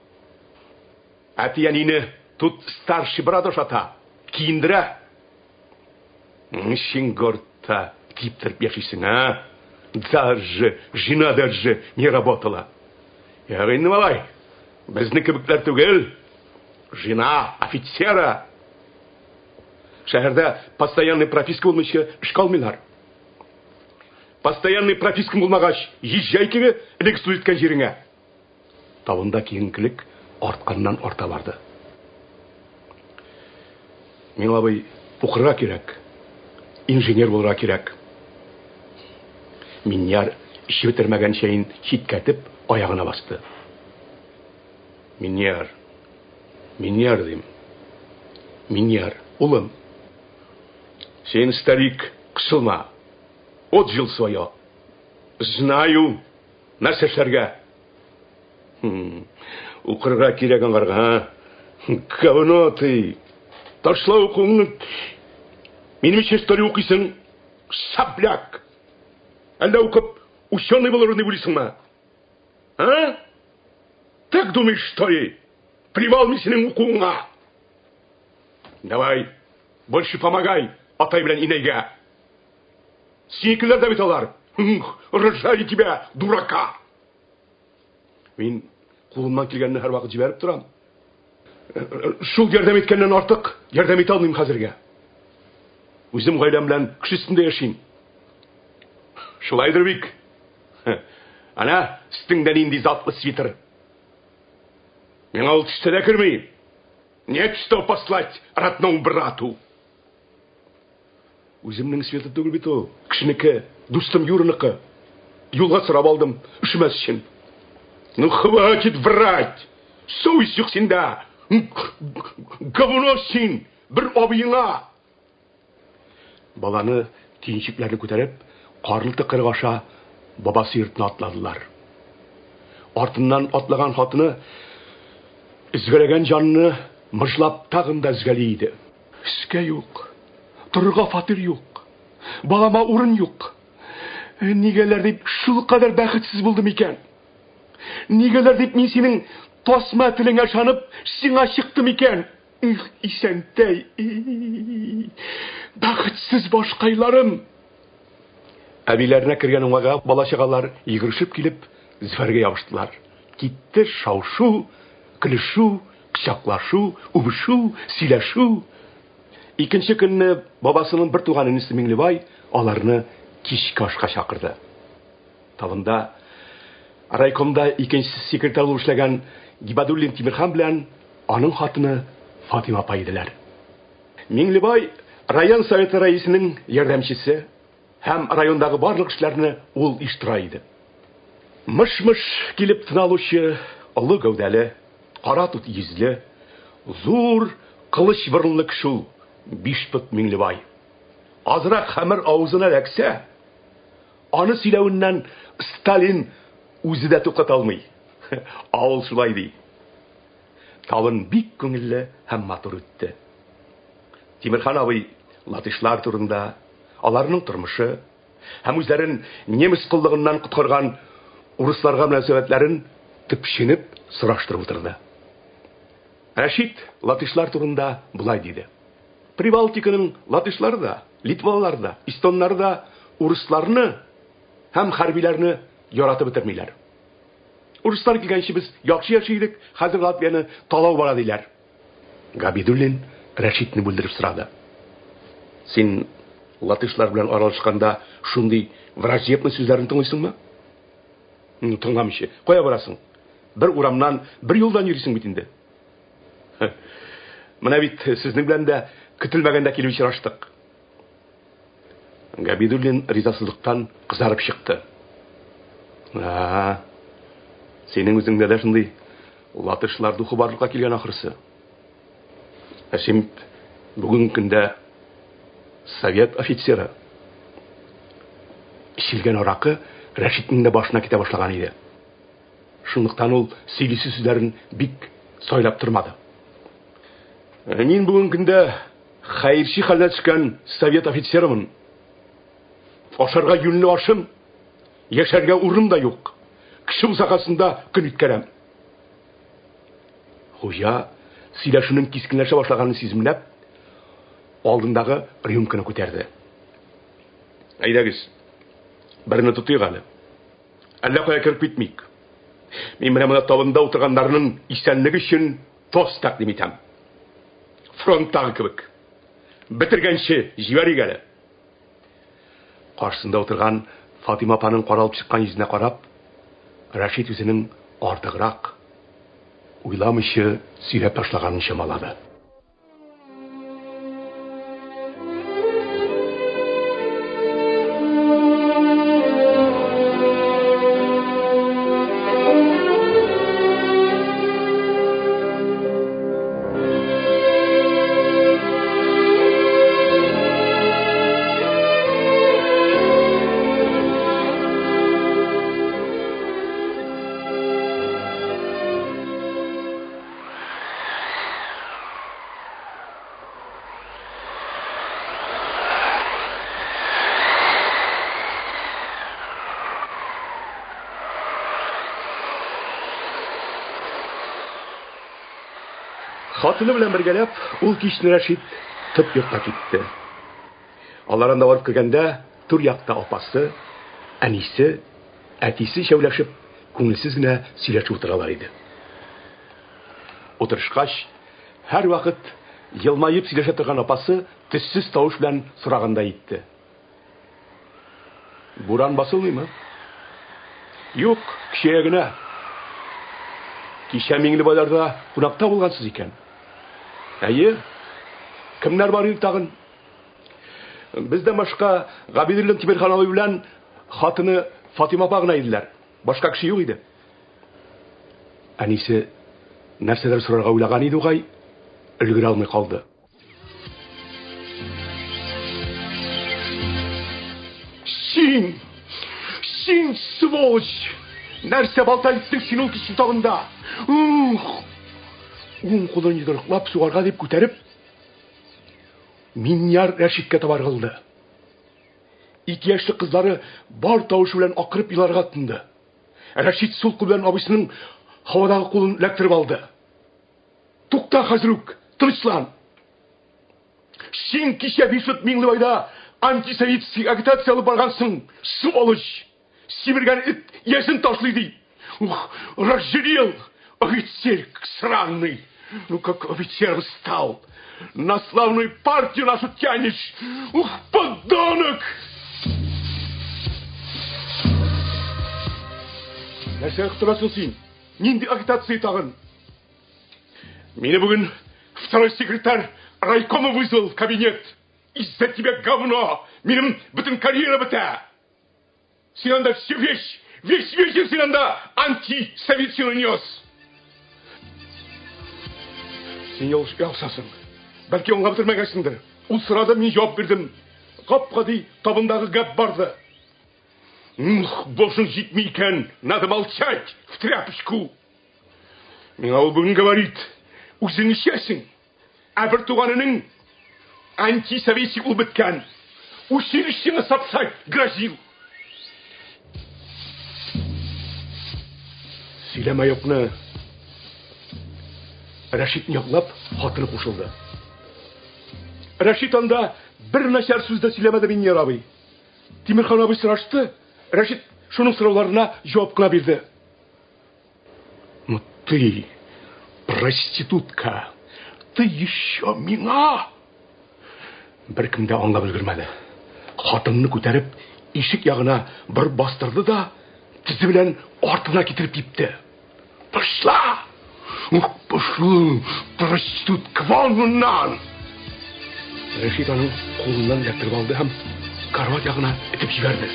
Әти-әнине тут старший брат ашата, киендерә. Син гортта киптереп яшисең, а? Даже жена даже не работала. Ярый инде, малай, безне кебекләр түгел. Жена офицера. Шәһәрдә постоянный прописка булмыйча эшкә алмыйлар. Постоянный пропискаң булмагач, езжай кире элек служить иткән җиреңә. Табында киеренкелек артканнан арта барды. Миңа абый укырга кирәк. Инженер булырга кирәк. Миньяр эчеп бетермәгән чәен читкәтеп аягына басты. Миньяр. Миньяр дим. Миньяр, улым. Син, старик, кысылма. Отжил свое. Знаю, нәрсә эшләргә. Укырга кирәк аңарга, а? Говно ты. Ташла укуыңны. Минем өчен история укыйсың. Сопляк. Әллә укып ученый булыр дип уйлыйсыңмы? А? Так думаешь, что ли? Плевал мин синең укуыңа. Давай, больше помогай атай белән инәйгә. Синекеләр дә бит алар. Рожали тебя, дурака. Мин кулымнан килгәнне һәрвакыт җибәреп торам. Шул ярдәм иткәннән артык ярдәм итә алмыйм хәзергә. Үзем гаиләм белән кеше өстендә яшим. Шулайдыр бик. Әнә, өстеңдә нинди затлы свитер. Миңа ул төшсә дә керми. Нет, что послать родному брату. Үземнең свитер түгел бит ул. Кешенеке, дустым Юрыныкы. Юлга сорап алдым, өшемәс өчен. Ну, хватит врать! Совесть юк синдә! Говно син! Бер абыеңа! Баланы төенчекләрне күтәреп, карлы тыкрык аша бабасы йортына атладылар. Артыннан атлаган хатыны өзгәләгән җанны мыжлап тагын да өзгәли иде. Өскә юк, торырга фатир юк, балама урын юк. Нигәләр дип шулкадәр бәхетсез булдым икән? Нигәләр дип мин синең тасма телеңә ышанып, сиңа чыктым икән? Их, Исәнтәй, бәхетсез башкайларым! Әбиләренә кергән уңайга бала-чагалар йөгерешеп килеп, Зөфәргә ябыштылар. Китте шау-шу, көлешү, кочаклашу, үбешү, сөйләшү. Икенче көнне бабасының бертуган энесе Миңлебай аларны кичке ашка чакырды. Табында райкомда икенче секретарь булып эшләгән Гибадуллин Тимерхан белән аның хатыны Фатыйма апа иделәр. Миңлебай район советы рәисенең ярдәмчесе һәм райондагы барлык эшләрне ул оештыра иде. Мыш-мыш килеп тын алучы олы гәүдәле, кара тут йөзле, зур кылыч борынлы кеше ул Бишпот Миңлебай. Азрак хәмер авызына эләксә, Аны сөйләвеннән Сталин үзе дә туктата алмый. Авыл шулай ди. Табын бик күңелле һәм матур үтте. Тимерхан абый латышлар турында, аларның тормышы һәм үзләрен немец коллыгыннан коткарган урысларга мөнәсәбәтләрен төпченеп сораштырып утырды. Рәшит латышлар турында болай диде. Прибалтиканың латышлары да, литвалылары да, эстоннары да урысларны һәм хәрбиләрне яратып бетермиләр. Урыслар килгәнче без яхшы яши идек, хәзер Латвияне талау бара диләр. Габидуллин Рәшитне бүлдереп сорады. Син латышлар белән аралашканда шундый враждебный сүзләрне тыңлыйсыңмы? Тыңламыйча. Кая барасың? Бер урамнан, бер юлдан йөрисең бит инде. Менә бит сезнең белән дә көтелмәгәндә килеп очраштык. Габидуллин ризасызлыктан кызарып чыкты. А, синең үзеңдә дә шундый латышлар духы барлыкка килгән ахрысы. Ә син бүгенге көндә совет офицеры. Эчелгән аракы Рәшитнең дә башына китә башлаган иде. Шунлыктан ул сөйлисе сүзләрен бик сайлап тормады. Э, мин бүгенге көндә хәерче хәлдә төшкән совет офицерымын. Ашарга юньле ашым, яшәргә урын да юк. Кеше бусагасында көн үткәрәм. Хуҗа сөйләшүнең кискенләшә башлаганын сиземләп, алдындагы рюмканы күтәрде. Әйдәгез, берне тотыйк әле. Әллә кая кереп китмик. Мин менә монда табында утырганнарның исәнлеге өчен Тост тәкъдим итәм. Фронттагы кебек. Бетергәнче җибәрик әле. Каршысында утырган Фатыйма апаның каралып чыккан йөзенә карап, Рәшит үзенең артыграк уйламыйча сөйләп ташлаганын чамалады. Хатыны белән бергәләп, ул кичне Рәшит төп йортка китте. Алар анда барып кергәндә, түр якта апасы, әнисе, әтисе өчәүләшеп, күңелсез генә сөйләшеп утыралар иде. Утырышкач, һәрвакыт елмаеп сөйләшә торган апасы төссез тавыш белән сорагандай итте. Буран басылмыймы? Юк, көчәя генә. Кичә Миңлебайларда кунакта булгансыз икән. Әйе. Кемнәр бар иде тагын? Бездән башка Габидуллин Тимерхан абый белән хатыны Фатима апа гына иделәр. Башка кеше юк иде. Әнисе нәрсәдер сорарга уйлаган иде бугай, өлгерә алмый калды. Син! Син, сволочь! Нәрсә балта иттең син ул кичне тагында? Ух! Уң кулын йодрыклап сугарга дип күтәреп, Миньяр Рәшиткә таба ыргылды. Ике яшьлек кызлары бар тавышы белән акырып еларга тотынды. Рәшит сул кул белән абыйсының һавадагы кулын эләктереп алды. Тукта хәзер үк, тынычлан. Син кичә Бишет Миңлебайда антисоветский агитация алып баргансың, сволочь! Симергән эт иясен ташлый ди. Ух, разжирел, офицер сраный. Ну как офицером стал? На славную партию нашу тянешь. Ух, подонок! Нәрсә торасың син? Нинди агитация тагын? Мине бүген второй секретарь райкома вызвал в кабинет. Из-за тебя говно! Минем бөтен карьера бетә. Син анда все весь, весь вечер син анда антисоветчину нес. Син ялгышасың. Бәлки аңлап бетермәгәнсеңдер. Ул сорады, мин җавап бирдем. Гап-гади табындагы гәп барды. Ух, башың җитми икән, надо молчать в тряпочку. Миңа ул бүген говорит, үзең эчәсең. Ә бер туганының антисоветчик булып беткән. Училищены сапсать грозил. Сөйләмә юкны. Рәшитне яклап, хатыны кушылды. Рәшит анда бер начар сүз дә сөйләмәде Миннияр абый. Тимерхан абый сорашты, Рәшит шуның сорауларына җавап кына бирде. Ну ты, проститутка, ты еще миңа! Беркем дә аңлап өлгермәде. Хатынны күтәреп, ишек ягына борып бастырды да, тезе белән артына китереп типте. Пошла! Ух, пошла, проститутка, вон моннан! Рәшит аның кулыннан эләктереп алды һәм карават ягына этеп җибәрде.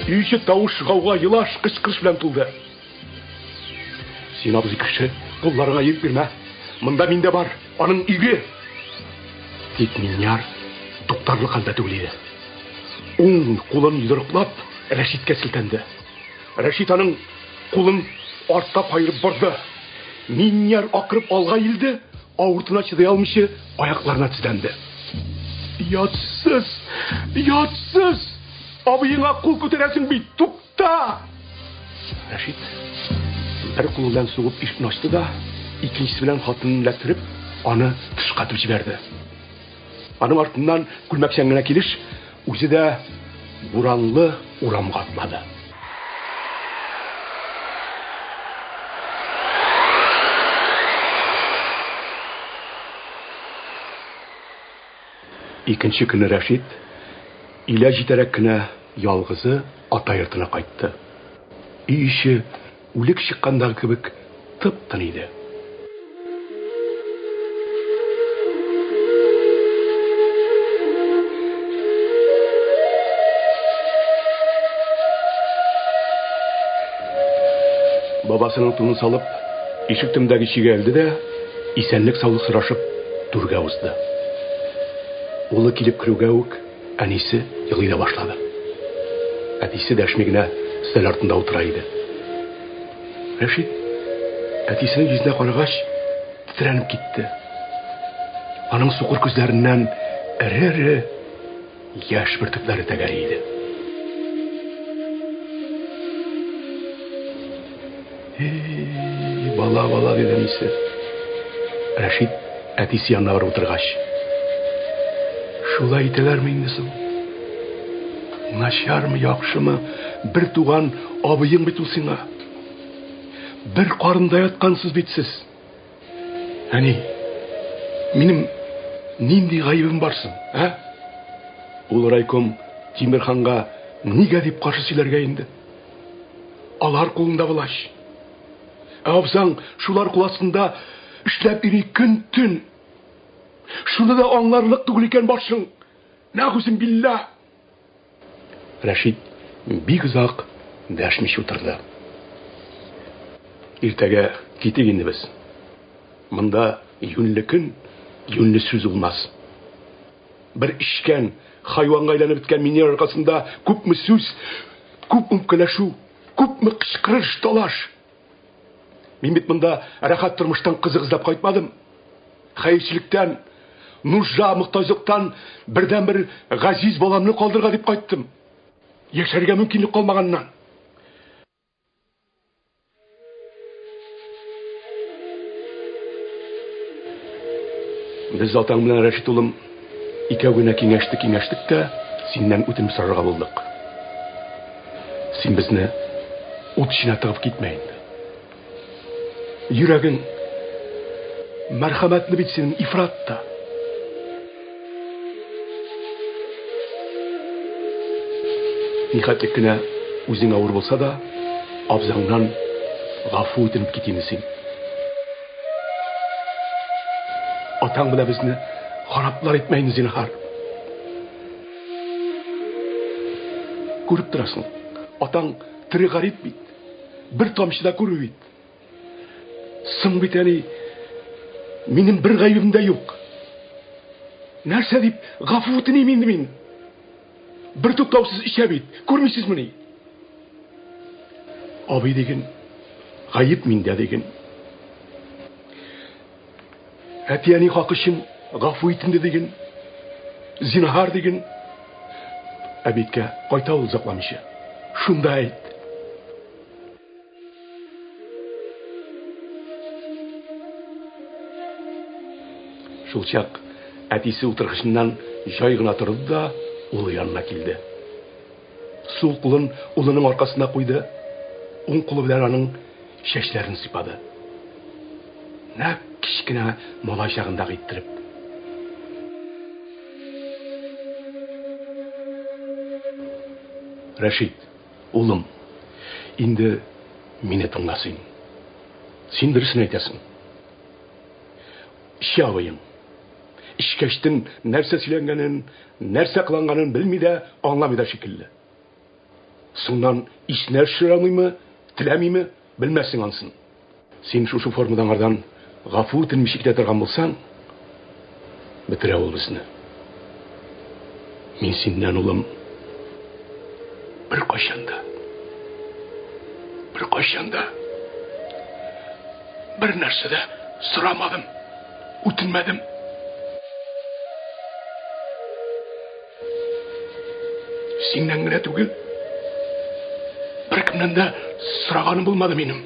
Өй эче тавыш, гауга, елаш, кычкырыш белән тулды. Син, абзый кеше, кулларыңа ирек бирмә. Монда мин дә бар, аның ире. Тик Миньяр туктарлык хәлдә түгел иде. Уң кулын йодрыклап, Рәшиткә селтәнде. Рәшит аның кулын артка каерып борды. Миньяр акырып алга иелде, авыртуына чыдый алмыйча аякларына тезләнде. Ятсыз! Ятсыз! Абыеңа кул күтәрәсең бит, тукта! Рәшит бер кулы белән сугып ишекне ачты да, икенчесе белән хатынын эләктереп, аны тышка атып җибәрде. Аның артыннан күлмәкчән генә килеш, үзе дә буранлы урамга атлады. Икенче көнне Рәшит өйлә җитәрәк кенә ялгызы ата йортына кайтты. Өй эче үлек чыккандагы кебек тып-тын иде. Бабасының тунын салып, ишек төбендәге чигә элде дә, исәнлек-саулык сорашып, түргә узды. Улы килеп керүгә үк, әнисе елый да башлады. Әтисе дәшми генә өстәл артында утыра иде. Рәшит, әтисенең йөзенә карагач, тетрәнеп китте. Аның сукыр күзләреннән эре-эре яшь бөртекләре тәгәри иде. Эй, бала, бала, диде әнисе. Рәшит әтисе янына барып утыргач. Шулай итәләрме инде соң? Начармы, яхшымы, бер туган абыең бит ул сиңа. Бер карында яткансыз бит сез. Әни, минем нинди гаебем бар соң, ә? Ул райком Тимерханга нигә дип каршы сөйләргә инде? Алар кулында влач. Ә абзаң шулар кул астында эшләп йөри көн-төн. Шуны да аңларлык түгел икән башың. Нәгүзем билла. Рәшит бик озак дәшмичә утырды. Иртәгә китик инде без. Монда юньле көн, юньле сүз булмас. Бер эчкән, хайванга әйләнеп беткән Минер аркасында күпме сүз, күпме үпкәләшү, күпме кычкырыш, талаш. Мин бит монда рәхәт тормыштан кызык эзләп кайтмадым. Хәерчелектән, нужа, мохтаҗлыктан бердәнбер газиз баламны калдырырга дип кайттым. Яшәргә мөмкинлек калмаганнан. Без атаң белән Рәшит улым икәү генә киңәштек, киңәштек тә, синнән үтенеп сорарга булдык. Син безне ут эченә тыгып китмә инде. Йөрәгең мәрхәмәтле бит синең ифрат та. Нихәтлек кенә үзең авыр булса да, абзаңнан гафу үтенеп кит инде син. Атаң белән безне хараплар итмә инде, зинһар. Күреп торасың, атаң тере гарип бит. Бер тамчы да күрми бит. Соң бит, әни, минем бер гаебем дә юк. Нәрсә дип гафу үтеним инде мин? Бер туктаусыз эчә бит, күрмисезмени? Абый диген, гаеп миндә диген. Әти-әни хакы өчен гафу ит инде диген. Зинһар диген. Әбиткә кайта ул озакламыйча. Шунда әйт. Шулчак әтисе утыргычыннан җай гына торды да улы янына килде. Сул кулын улының аркасына куйды, уң кулы белән аның чәчләрен сыйпады. Нәкъ кечкенә малай чагындагы иттереп. Рәшит, улым, инде мине тыңла син. Син дөресен әйтәсең. Эчә абыең. Эчкәчтен нәрсә сөйләнгәнен, нәрсә кыланганын белми дә, аңламый да шикелле. Соңнан исенә төшерә алмыймы, теләмиме, белмәссең ансын. Син шушы формада аңардан гафу үтенмичә китә торган булсаң, бетерә ул безне. Мин синнән, улым, беркайчан да, беркайчан да бер нәрсә дә сорамадым, үтенмәдем. Синнән генә түгел, беркемнән дә сораганым булмады минем.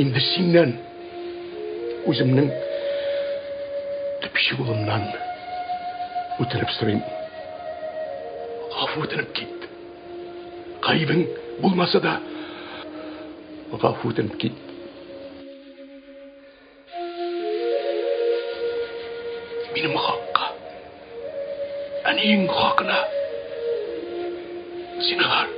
Инде синнән, үземнең төпчек улымнан үтенеп сорыйм. Гафу үтенеп кит. Гаебең булмаса да, гафу үтенеп кит. Минем хакка. Әниең хакына. Зинһар.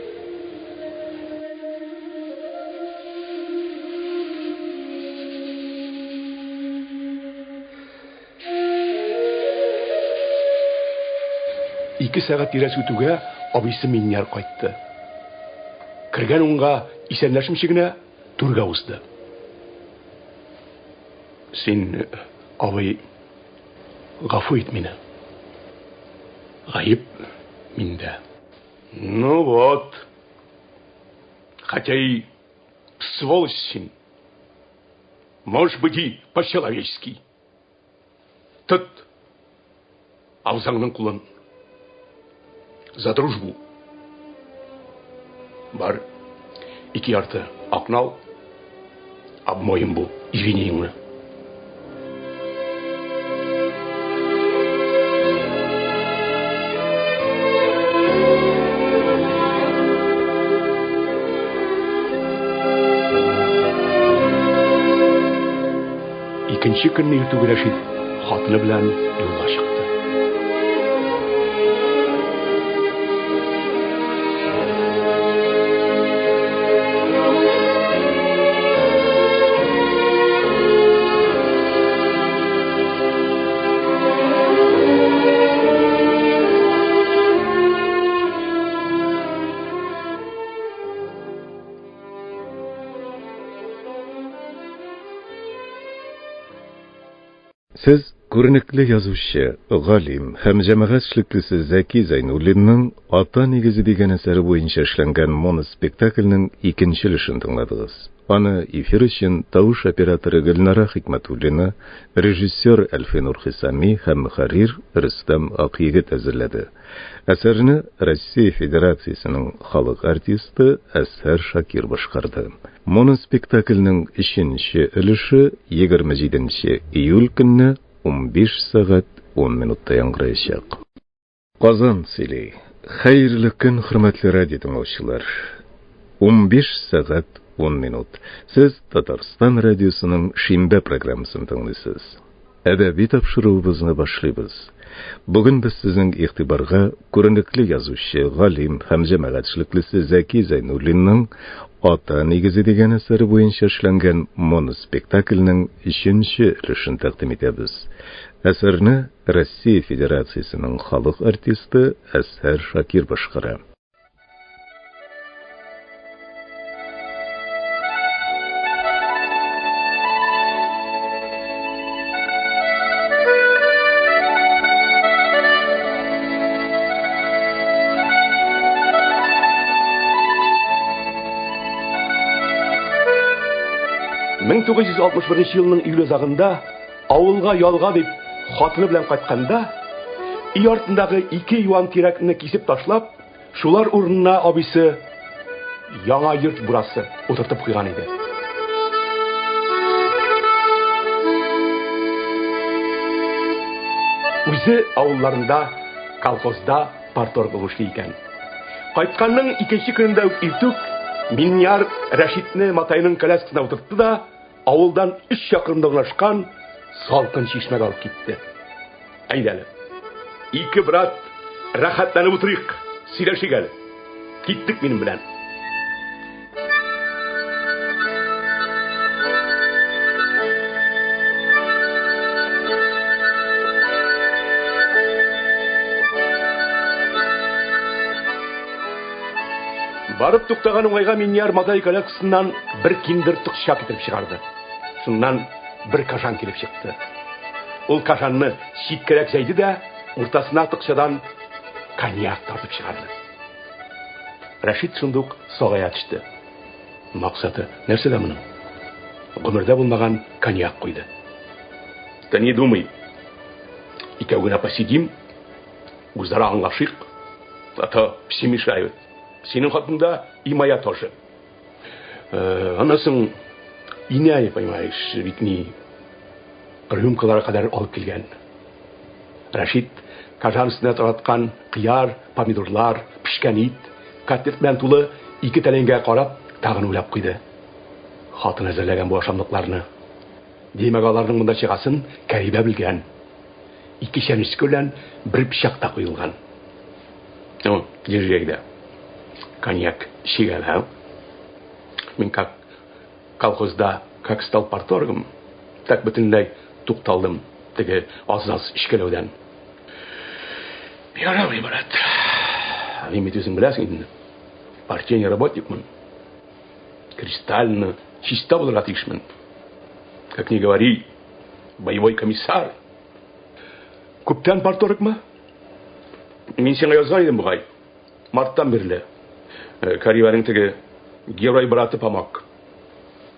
Ике сәгать тирәсе үтүгә абыйсы Миннияр кайтты. Кергән уңга исәнләшмичә генә түргә узды. Син, абый, гафу ит мине. Гаеп миндә. Ну вот. Хотя и сволочь син. Может быть и по-человечески. Тот абзаңның кулын. За дружбу. Бар, ике ярты акны ал. Обмоем бу извинениеңне. Икенче көнне иртүк Рәшит хатыны белән юлга чыкты. Сез күренекле язучы, галим һәм җәмәгать эшлеклесе Зәки Зәйнуллинның Ата нигезе дигән әсәре буенча эшләнгән моноспектакльнең икенче өлешен тыңладыгыз. Аны эфир өчен тавыш операторы Гөлнара Хикмәтуллина, режиссер Әлфинур Хисами һәм мөхәррир Рөстәм Акъегет әзерләде. Әсәрне Россия Федерациясенең халык артисты Әзһәр Шакир башкарды. Моноспектакльнең өченче өлеше 27 нче июль көнне 15 сәгать 10 минутта яңгыраячак. Казан сөйли. Хәерле көн, хөрмәтле радио тыңлаучылар. 15 сәгать 10 минут. Сез Татарстан радиосының шимбә программасын тыңлыйсыз. Әдәби тапшыруыбызны башлыйбыз. Бүген без сезнең игътибарга күренекле язучы, галим һәм җәмәгать эшлеклесе Зәки Зәйнуллинның Ата нигезе дигән әсәре буенча эшләнгән моноспектакльнең өченче өлешен тәкъдим итәбез. Әсәрне Россия Федерациясенең халык артисты Әзһәр Шакир башкара. 1961 елның июль азагында авылга ялга дип хатыны белән кайтканда, өй артындагы ике юан тирәкне кисеп ташлап, Шулар урынына абыйсы яңа йорт бурасы утыртып куйган иде. Үзе авылларында колхозда парторг булып эшли икән. Кайтканның икенче көнендә үк иртүк Миньяр Рәшитне матайның коляскасына утыртты да, авылдан өч чакрымда урнашкан салкын чишмәгә алып китте. Әйдә әле. Ике брат рәхәтләнеп утырыйк, сөйләшик әле. Киттек минем белән. Барып туктаган уңайга Миньяр матай коляскасыннан бер киндер тыкча китереп чыгарды. Шуннан бер кашан килеп чыкты. Ул кашанны читкәрәк җәйде дә, уртасына тыкчадан коньяк тартып чыгарды. Рәшит шундук сагая төште. Максаты нәрсәдә моның? Гомердә булмаган коньяк куйды. Да не думай. Икәү генә посидим, үзара аңлашыйк. А то все мешают. Синең хатын да и моя тоже. Э, аннан соң инәй, понимаешь, бит ни рюмкалар кадәр алып килгән. Рәшит кожан өстенә тараткан кыяр, помидорлар, пешкән ит, котлет белән тулы ике тәлинкәгә карап, тагын уйлап куйды. Хатын әзерләгән бу ашамлыкларны. Димәк, аларның монда чыгасын Кәрибә белгән. Ике чәнечке белән бер пычак та куелган. Ну, держи әйдә. Коньяк эчик әле, а? Мин как колхозда как стал парторгом, так бөтенләй тукталдым теге аз-аз эчкәләүдән. Ярамый, брат. Мин бит үзең беләсең инде. Партийный работникмын. Кристально чиста булырга тиешмен. Как ни говори, боевой комиссар. Күптән парторгмы? Мин сиңа язган идем бугай. Марттан бирле. Э, Карьераң теге герой браты помог.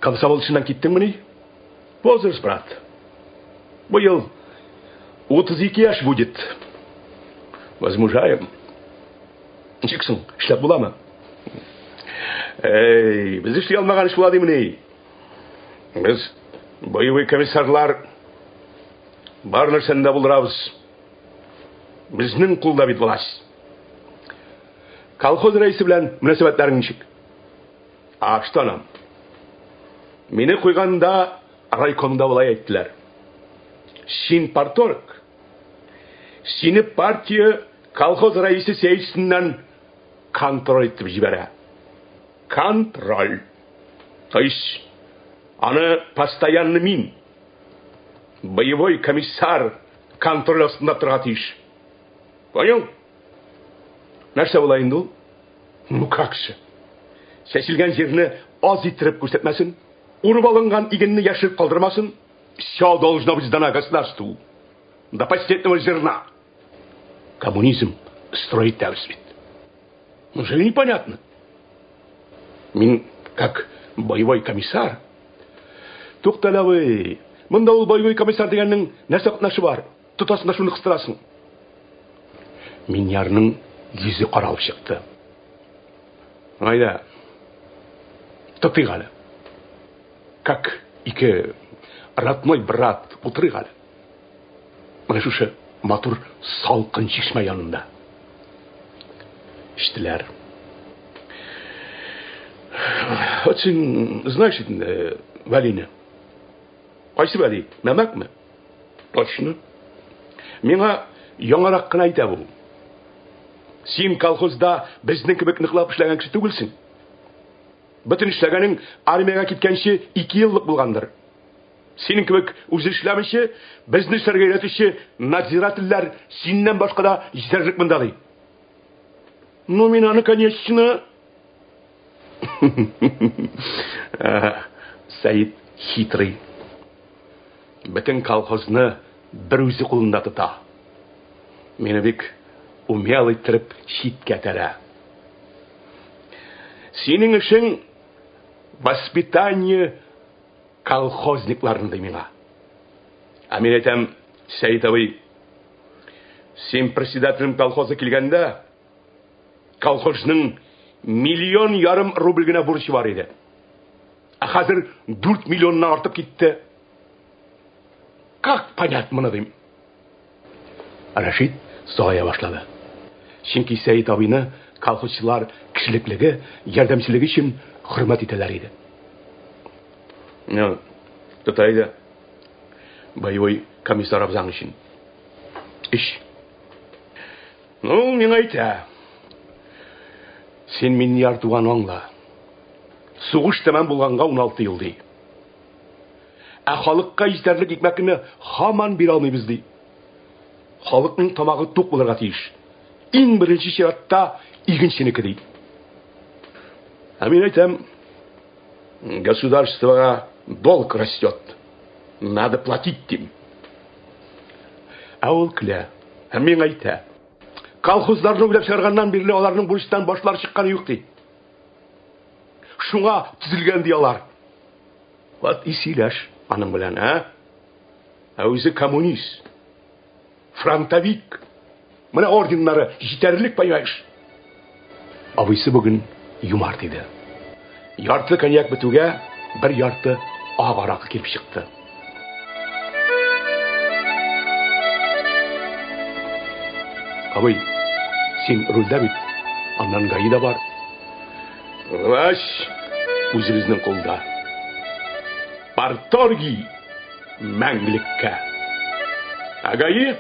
Комсомол эшеннән киттеңмени? Возраст, брат. Быел 32 яшь будет. Возмужаем. Ничек соң, эшләп буламы? Эй, без эшли алмаган эш була димени? Без боевой комиссарлар бар нәрсәне дә булдырабыз. Безнең кулда бит власть. Колхоз рәисе белән мөнәсәбәтләрең ничек? А что нам? Мине куйганда райкомда болай әйттеләр. Син парторг. Сине партия колхоз рәисе сәйсеннән контроль итеп җибәрә. Контроль. То есть аны постоянно мин, боевой комиссар контроль астында торырга тиеш. Понял? Нәрсә була инде ул? Ну как же? Чәчелгән җирне аз иттереп күрсәтмәсен, урып алынган игенне яшереп калдырмасын. Все должно быть сдано государству. До последнего зерна. Коммунизм строить итәбез бит. Неужели непонятно? Мин как боевой комиссар. Туктале, абый. Монда ул боевой комиссар дигәннең нәрсә катнашы бар? Тотасың да шуны кыстырасың. Миньярның йөзе каралып чыкты. Айда, тотыйк әле. Как ике родной брат утырыйк әле. Менә шушы матур салкын чишмә янында. Эчтеләр. Вот син знаешь инде Вәлине? Кайсы Вәли? Мәмәкме? Точно. Миңа яңарак кына әйтә бу. Син колхозда безнең кебек ныклап эшләгән кеше түгелсең. Бөтен эшләгәнең армиягә киткәнче 2 еллык булгандыр. Синең кебек үзе эшләмичә, безне эшләргә өйрәтүче надзирательләр синнән башка да җитәрлек монда ди. Ну, мин аны, конечно, Сәид хитрый. Бөтен колхозны бер үзе кулында тота. Мине бик умел иттереп читкә тәрә. Синең эшең воспитание колхозникларны ди миңа. Ә мин әйтәм, Сәид абый, син председателем колхоза килгәндә, колхозның миллион ярым рубль генә бурычы бар иде. Ә хәзер 4 миллионнан артып китте. Как понять моны дим? Рәшит сагая башлады. Чөнки Сәид абыйны колхозчылар кешелеклеге, ярдәмчелеге өчен хөрмәт итәләр иде. Ну, тота иде. Боевой комиссар абзаң өчен. Эш. Ну, миңа әйтә. Син Миннияр туган аңла. Сугыш тәмам булганга 16 ел ди. Ә халыкка җитәрлек икмәкне һаман бирә алмыйбыз ди. Халыкның тамагы тук булырга тиеш. Иң беренче чиратта игенченеке ди. Ә мин әйтәм, государствога долг растет. Надо платить дим. Ә ул көлә. Һәм миңа әйтә. Колхозларны уйлап чыгарганнан бирле аларның бурычтан башлары чыкканы юк ди. Шуңа төзелгән ди алар. Вот и сөйләш аның белән, ә? Ә үзе коммунист. Фронтовик. Менә орденнары җитәрлек, понимаешь? Абыйсы бүген юмарт иде. Ярты коньяк бетүгә бер ярты ак аракы килеп чыкты. Абый, син рульдә бит. Аннан ГАИ да бар. Власть үзебезнең кулда. Парторги мәңгелеккә. Ә ГАИ?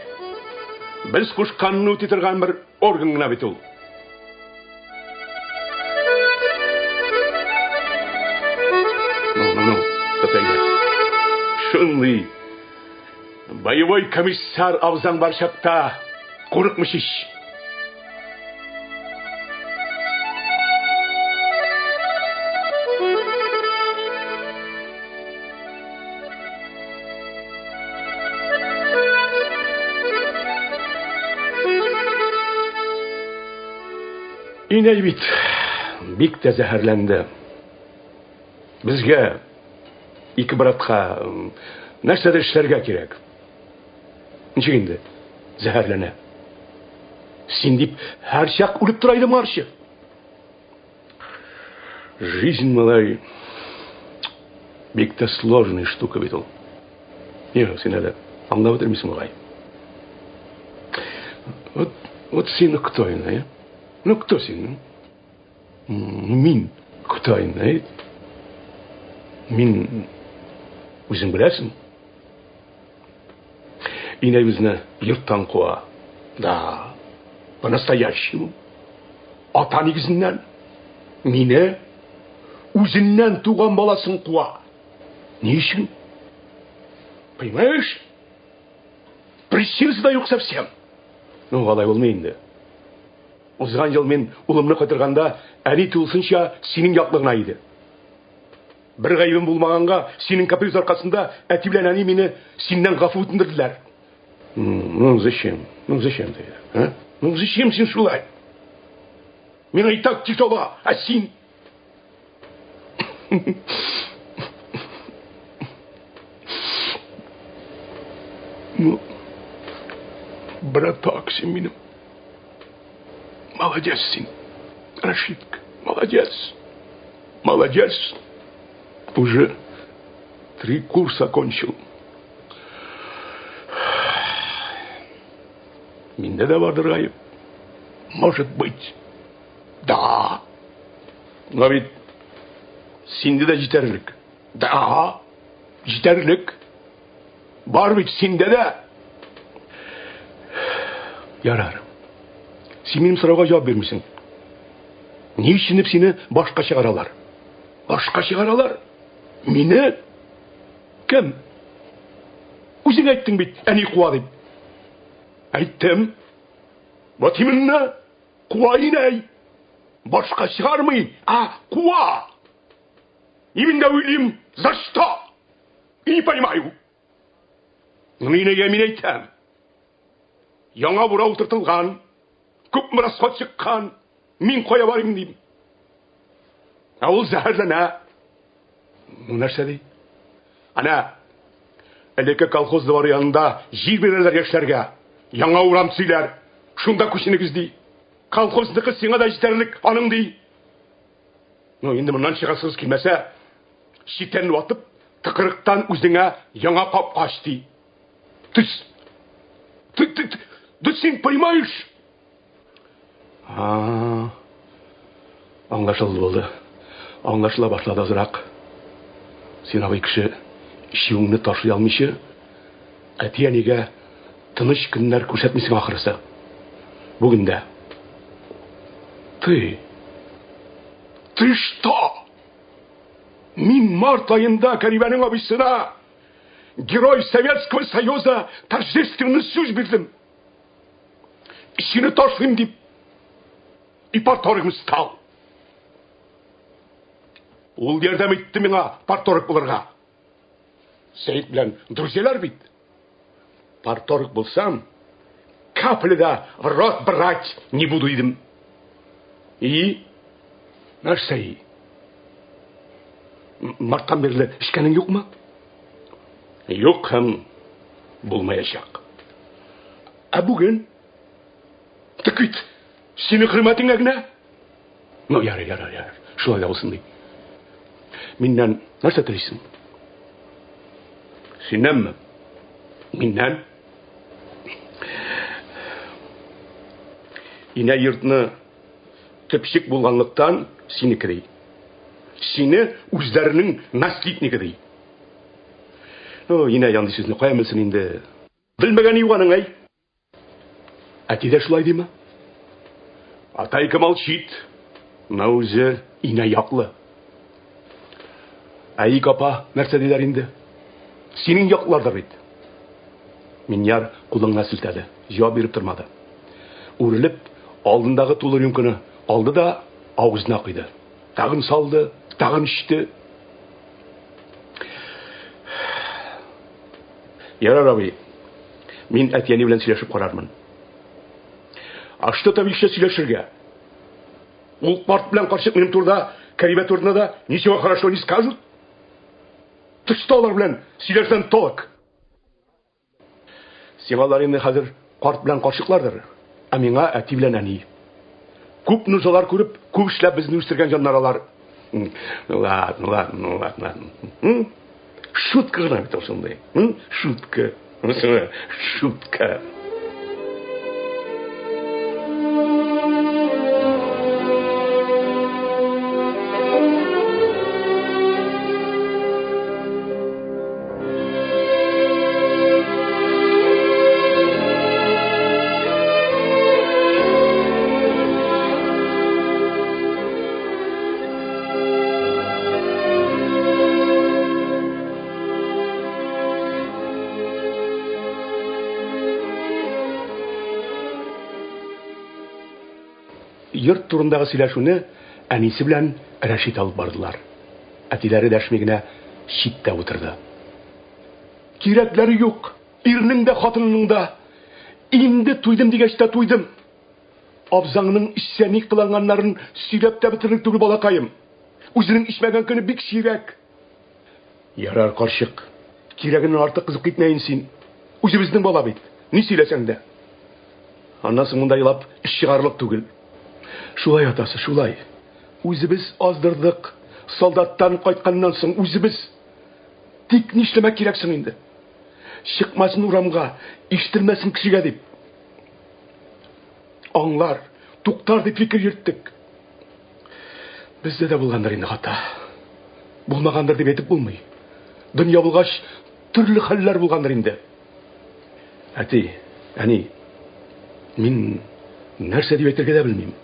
Без кушканны үти торган бер орган гына бит ул. Ну, ну, ну, тотайда. Шундый боевой комиссар абзаң бар чакта курыкмыш ич. Инәй бит бик тә зәһәрләнде. Безгә ике братка нәрсәдер эшләргә кирәк. Ничек инде зәһәрләнә? Син дип һәрчак үлеп тора иде моңарчы. Жизнь, малай, бик тә сложный штука бит ул. Юк, син әле аңлап бетермисең бугай. Вот, вот син кто инде, Ну, кто син? Мин кто инде, Мин үзең беләсең. Инәй безне йорттан куа. Да, по-настоящему. Ата нигезеннән. Мине үзеннән туган баласын куа. Ни өчен? Понимаешь? Причинасы да юк совсем. Ну, алай булмый инде. Узган ел мин улымны кайтарганда, әни тулысынча синең яклы гына иде. Бер гаебем булмаганга, синең каприз аркасында әти белән әни мине синнән гафу үтендерделәр. Ну, зачем? Ну, зачем ты? А? Ну, зачем син шулай? Миңа и так тяжело, а син... Ну, браток син минем. Молодец син, Рашидка, молодец. Молодец. Уже три курса окончил. Миндә дә бардыр гаеп. Может быть. Да. Но ведь синдә дә җитәрлек. Да. Җитәрлек. Бар бит синдә дә. Ярар. Син минем сорауга җавап бирмисең. Ни өчен дип сине башка чыгаралар? Башка чыгаралар? Мине? Кем? Үзең әйттең бит, әни куа дип. Әйттем. Вот именно. Куа инәй. Башка чыгармый, а куа. И мин дә уйлыйм, за что? И не понимаю. Моны инәйгә мин әйтәм. Яңа бура утыртылган, күпме расход чыккан, мин кая барыйм дим. Ә ул зәһәрләнә. Ну нәрсә ди? Әнә, элекке колхоз дворы янында җир бирәләр яшьләргә. Яңа урам төзиләр. Шунда күченегез ди. Колхозныкы сиңа да җитәрлек аның ди. Ну, инде моннан чыгасыгыз килмәсә, читән ватып, тыкрыктан үзеңә яңа капка ач ди. Ты, ты, ты, ты, син понимаешь? А, аңлашылды булды. Аңлашыла башлады азрак. Син абый кеше ишүеңне ташлый алмыйча, әти-әнигә тыныч көннәр күрсәтмисең ахрысы. Бүген дә. Ты, ты что? Мин март аенда Кәрибәнең абыйсына Герой Советского Союза торжественно сүз бирдем. Ишене ташлыйм дип. И парторгом стал. Ул ярдәм итте миңа парторг булырга. Сәет белән друзьялар бит. Парторг булсам, капли да в рот брать не буду идем. И нәрсә и? Марттан бирле эчкәнең юкмы? Юк һәм булмаячак. Ә бүген? Так ведь синең хөрмәтеңә генә. Ну, ярар, ярар, ярар. Шулай да булсын ди. Миннән нәрсә телисең? Синнәнме? Миннән? Инә йортны төпчек булганлыктан синеке ди. Сине үзләренең наследнигы ди. Ну, инә андый сүзне кая белсен инде? Белмәгәне юк аның, әй. Әти дә шулай диме? Атайка молчит, но үзе инә яклы. Әйк апа, нәрсә диләр инде? Синең яклардыр бит. Миньяр кулын гына селтәде, җавап биреп тормады. Үрелеп, алдындагы тулы рюмканы алды да авызына куйды. Тагын салды, тагын эчте. Ярар, абый. Мин әти-әни белән сөйләшеп карармын. А что там еще сөйләшергә? Ул карт белән карчык минем турыда, Кәрибә турында да ничего хорошо не скажут. Ты что алар белән сөйләшсәң толк? Сиңа алар инде хәзер карт белән карчыклардыр, ә миңа әти белән әни. Күп нужалар күреп, күп эшләп безне үстергән җаннар алар. Ну ладно, ладно, ну ладно. Шутка гына бит ул шундый. Шутка. Шутка. Йорт турындагы сөйләшүне әнисе белән Рәшит алып бардылар. Әтиләре дәшми генә читтә утырды. Кирәкләре юк, ирнең дә, хатынының да. Инде туйдым дигәч тә туйдым. Абзаңның эчсә ни кыланганнарын сөйләп тә бетерерлек түгел, балакаем. Үзенең эчмәгән көне бик сирәк. Ярар, карчык, кирәгеннән артык кызып китмәен син. Үзебезнең бала бит, ни сөйләсәң дә. Аннан соң монда елап эш чыгарлык түгел. Шулай, атасы, шулай. Үзебез аздырдык. Солдаттан кайтканнан соң үзебез. Тик нишләмәк кирәк соң инде? Чыкмасын урамга, ишетелмәсен кешегә дип. Аңлар, туктар дип фикер йөрттек. Бездә дә булгандыр инде хата. Булмагандыр дип әйтеп булмый. Дөнья булгач, төрле хәлләр булгандыр инде. Әти, әни, мин нәрсә дип әйтергә дә белмим.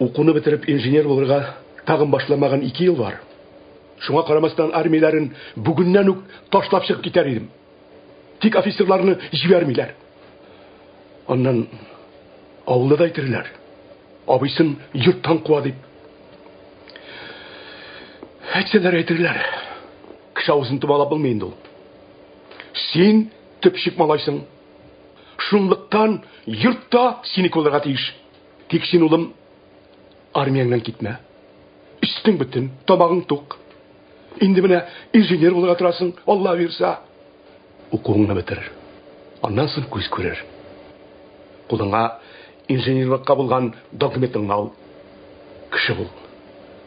Укуны бетереп инженер булырга тагын башламаган ике ел бар. Шуңа карамастан армияләрен бүгеннән үк ташлап чыгып китәр идем. Тик офицерларны җибәрмиләр. Аннан авылда да әйтерләр. Абыйсын йорттан куа дип. Әйтсәләр әйтерләр. Кеше авызын томалап булмый инде ул. Син төпчек малайсың. Шунлыктан йорт та синеке булырга тиеш. Тик син, улым, армияңнән китмә. Өстең бөтен, тамагың тук. Инде менә инженер булырга торасың, Алла бирса. Укуыңны бетер. Аннан соң күз күрер. Кулыңа инженерлыкка булган документыңны ал. Кеше бул.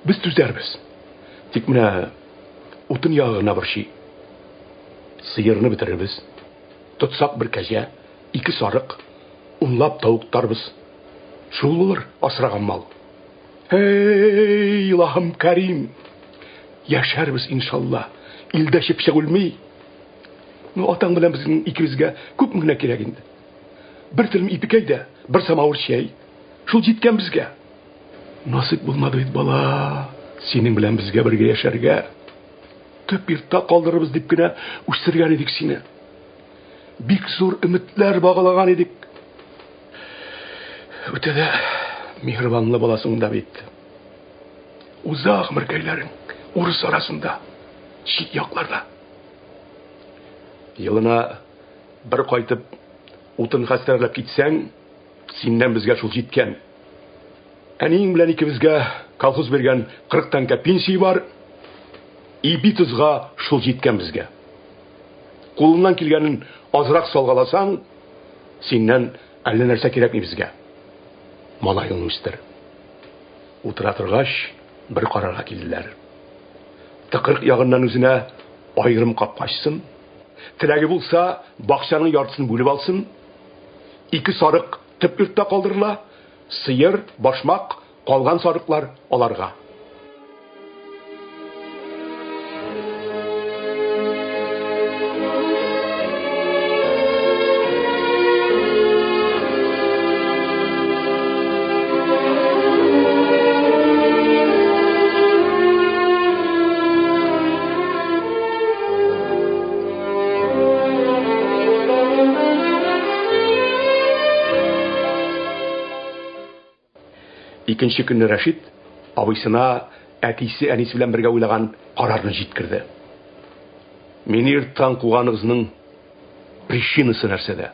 Без түзәрбез. Тик менә утын ягы гына борчый. Сыерны бетерербез. Тотсак бер кәҗә, ике сарык, унлап тавык тотарбыз. Шул булыр асраган мал. Эй, Илаһым Кәрим! Яшәрбез, иншалла. Илдә чыпчык үлми. Ну, атаң белән безнең икебезгә күпме генә кирәк инде. Бер телем ипекәй дә, бер самавыр чәй. Шул җиткән безгә. Насыйп булмады бит, бала, синең белән безгә бергә яшәргә. Төп йортта калдырырбыз дип кенә үстергән идек сине. Бик зур өметләр баглаган идек. Үтә дә миһербанлы буласың да бит. Уза гомеркәйләрең урыс арасында, чит якларда. Елына бер кайтып утын хәстәрләп китсәң, синнән безгә шул җиткән. Әниең белән икебезгә колхоз биргән 40 тәңкә пенсия бар. Ипи тозга шул җиткән безгә. Кулыңнан килгәнен азрак салгаласаң, синнән әллә нәрсә кирәкми безгә. Малаеңны үстер. Утыра торгач, бер карарга килделәр. Тыкрык ягыннан үзенә аерым капка ачсын. Теләге булса, бакчаның яртысын бүлеп алсын. Ике сарык төп йортта калдырыла, сыер, башмак, калган сарыклар аларга. Икенче көнне Рәшит абыйсына әтисе әнисе белән бергә уйлаган карарны җиткерде. Мине йорттан куганыгызның причинасы нәрсәдә?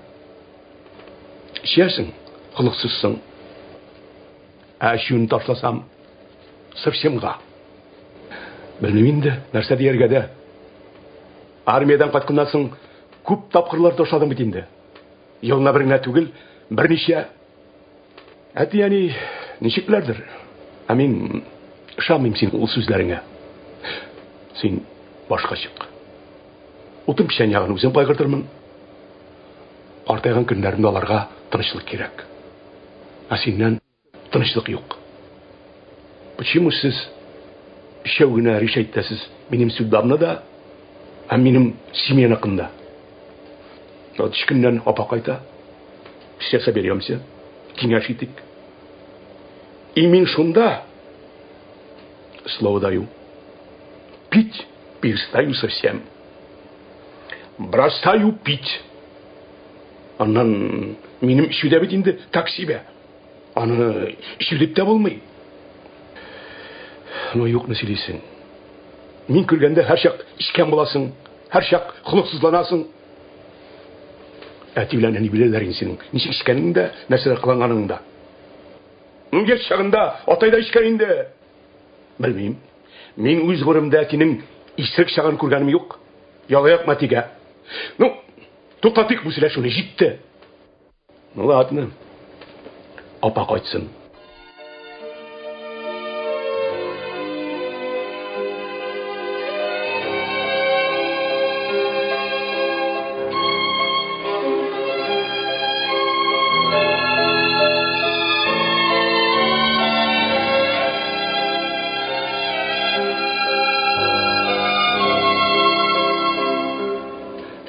Эчәсең, холыксызсың. Ә эчүне ташласам, совсемга. Белмим инде, нәрсә дияргә дә. Армиядән кайтканнан соң күп тапкырлар ташладым бит инде. Елына бер генә түгел, берничә. Әти-әни ничекләрдер? Ә мин ышанмыйм синең ул сүзләреңә. Син башка чык. Утын печән ягын үзем кайгыртырмын. Картайган көннәрендә аларга тынычлык кирәк. Ә синнән тынычлык юк. Почему сез өчәү генә решать итәсез минем судьбамны да, һәм минем семьяныкын да? Вот өч көннән апа кайта. Все соберемся, киңәш итик. И мин шунда слово даю. Пить перестаю совсем. Бросаю пить. Аннан минем эчү дә бит инде так себе. Аны эчү дип тә булмый. Ну, юкны сөйлисең. Мин күргәндә һәрчак эчкән буласың, һәрчак холыксызланасың. Әти белән әни беләләр инде синең ничек эчкәнеңне дә, нәрсәләр кыланганыңны да. Ну, яшь чагында атай да эчкән инде. Белмим. Мин үз гомеремдә әтинең исерек чагын күргәнем юк. Яла якма әтигә. Ну, туктатыйк бу сөйләшүне, җитте. Ну ладно. Апа кайтсын.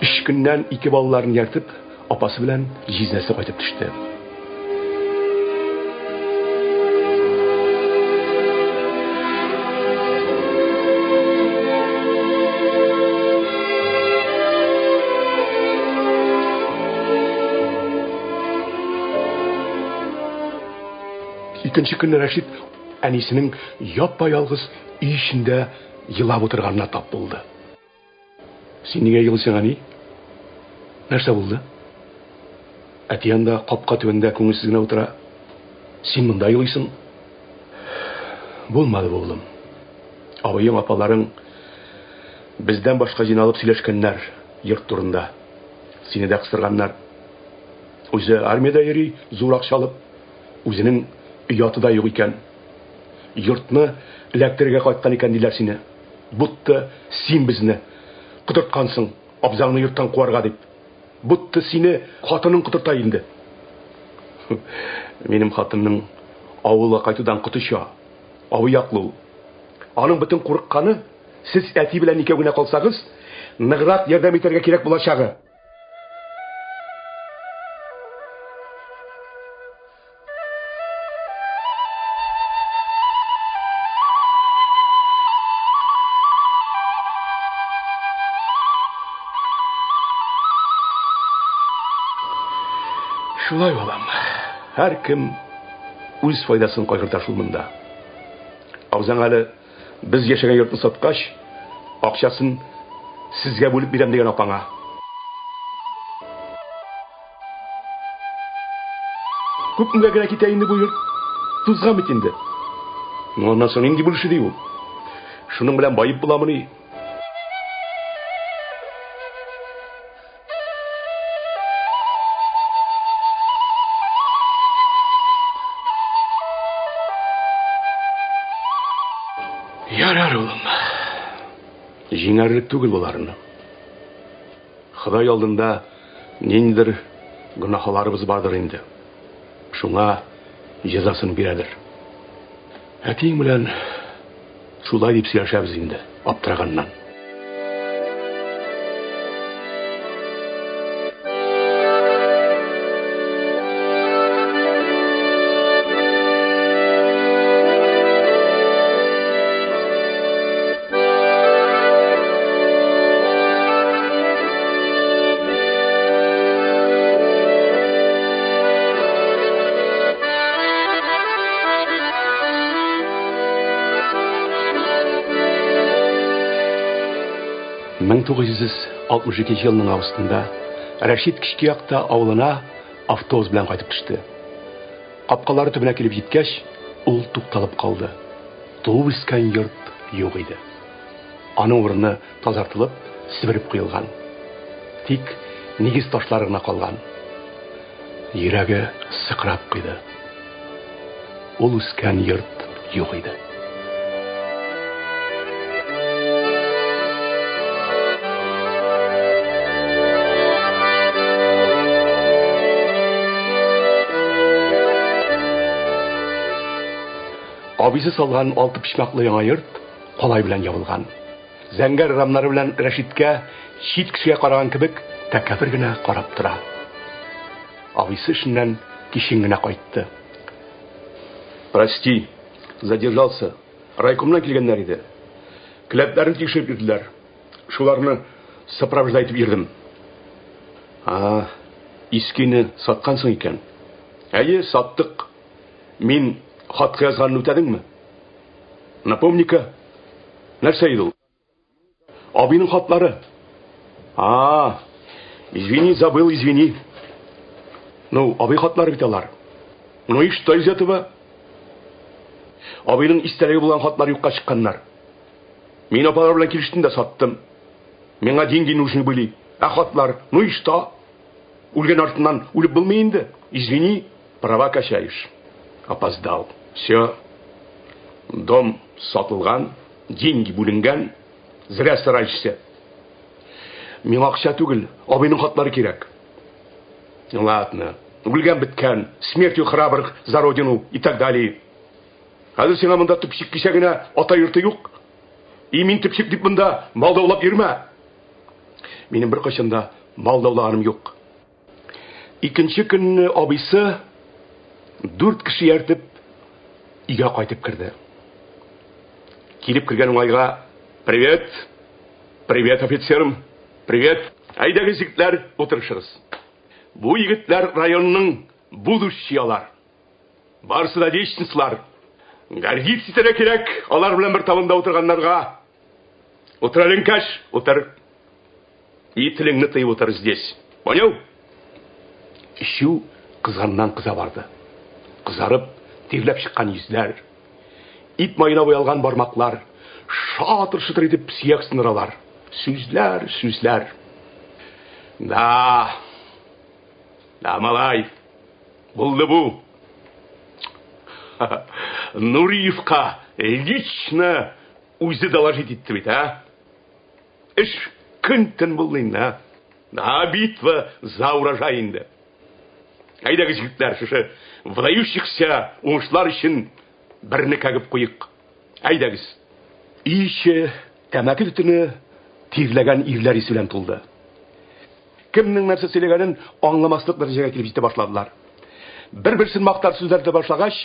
Өч көннән ике балаларын ияртеп, апасы белән җизнәсе кайтып төште. Икенче көнне Рәшит әнисенең япа-ялгыз өй эчендә елап утырганына тап булды. Син нигә елыйсың, әни? Нәрсә булды? Әти анда капка төбендә күңелсез генә утыра. Син монда елыйсың. Булмады бу, улым. Абыең, апаларың бездән башка җыйналып сөйләшкәннәр йорт турында. Сине дә кыстырганнар. Үзе армиядә йөри, зур акча алып. Үзенең ояты да юк икән. Йортны эләктерергә кайткан икән диләр сине. Будто син безне котырткансың, абзаңны йорттан куарга дип. Будто сине хатының котырта инде. Минем хатынның авылга кайтудан коты оча. Абый яклы ул. Аның бөтен курыкканы, сез әти белән икәү генә калсагыз, ныграк ярдәм итәргә кирәк булачагы. Шулай, балам. Һәркем үз файдасын кайгырта шул монда. Абзаң әле без яшәгән йортны саткач, акчасын сезгә бүлеп бирәм дигән апаңа. Күпмегә генә китә инде бу йорт? Тузган бит инде. Ну, аннан соң нинди бүлешү ди ул? Шуның белән баеп буламыни? Ярар, улым. Җиңәрлек түгел боларны. Ходай алдында ниндидер гөнаһларыбыз бардыр инде. Шуңа җәзасын бирәдер. Әтиең белән шулай дип сөйләшәбез инде, аптыраганнан. 1962 елның августында Рәшит Кечке Якта авылына автобус белән кайтып төште. Капкалары төбенә килеп җиткәч, ул тукталып калды. Туып үскән йорт юк иде. Аның урыны тазартылып, себереп куелган. Тик нигез ташлары гына калган. Йөрәге сыкрап куйды. Ул үскән йорт юк иде. Абыйсы салган алты почмаклы яңа йорт калай белән ябылган. Зәңгәр рамнары белән Рәшиткә чит кешегә караган кебек тәкәббер генә карап тора. Абыйсы эшеннән кичен генә кайтты. Прости, задержался. Райкомнан килгәннәр иде. Келәтләрен тикшереп йөрделәр. Шуларны сопровождать итеп йөрдем. А, искене саткансың икән. Әйе, саттык. Мин хатка язганны үтәдеңме? Напомни-ка, нәрсә иде ул? Абыйның хатлары. А, извини, забыл, извини. Ну, абый хатлары бит алар. Ну и что из этого? Абыйның истәлеге булган хатлар юкка чыкканнар. Мин апалар белән килештем дә саттым. Миңа деньги нужны были. Ә хатлар, ну и что? Үлгән артыннан үлеп булмый инде. Извини, права качаешь. Опоздал. Все. Дом сатылган, деньги бүленгән. Зря стараешься. Миңа акча түгел, абыйның хатлары кирәк. Ладно. Үлгән беткән, смертью храбрых за родину и так далее. Хәзер сиңа монда төпчек кисә генә ата йорты юк. И мин төпчек дип монда мал даулап йөрмә. Минем беркайчан да мал даулаганым юк. Икенче көнне абыйсы дүрт кеше ияртеп өйгә кайтып керде. Килеп кергән уңайга, «Привет! Привет, офицерым! Привет! Әйдәгез, егетләр, утырышыгыз. Бу егетләр районның будущие алар. Барысы да вечницлар. Гордиться итәргә кирәк алар белән бер табында утырганнарга. Утыр әле, Кәш, утыр. И телеңне тыеп утыр здесь. Понял? Эчү кызганнан кыза барды. Кызарып, тирләп чыккан йөзләр, ит маена буялган бармаклар, шатыр-шытыр итеп сөяк сындыралар. Сүзләр, сүзләр. Да. Да, малай. Булды бу. Нуриевка лично үзе доложить итте бит, а? Эш көн-төн булды инде, а? Да, битва за урожай инде. Әйдәгез, егетләр, шушы выдающихся уңышлар өчен берне кәгеп куйык. Әйдәгез. Өй эче тәмәке төтене тирләгән ирләр исе белән тулды. Кемнең нәрсә сөйләгәнен аңламаслык дәрәҗәгә килеп җитә башладылар. Бер-берсен мактар сүзләр дә башлагач,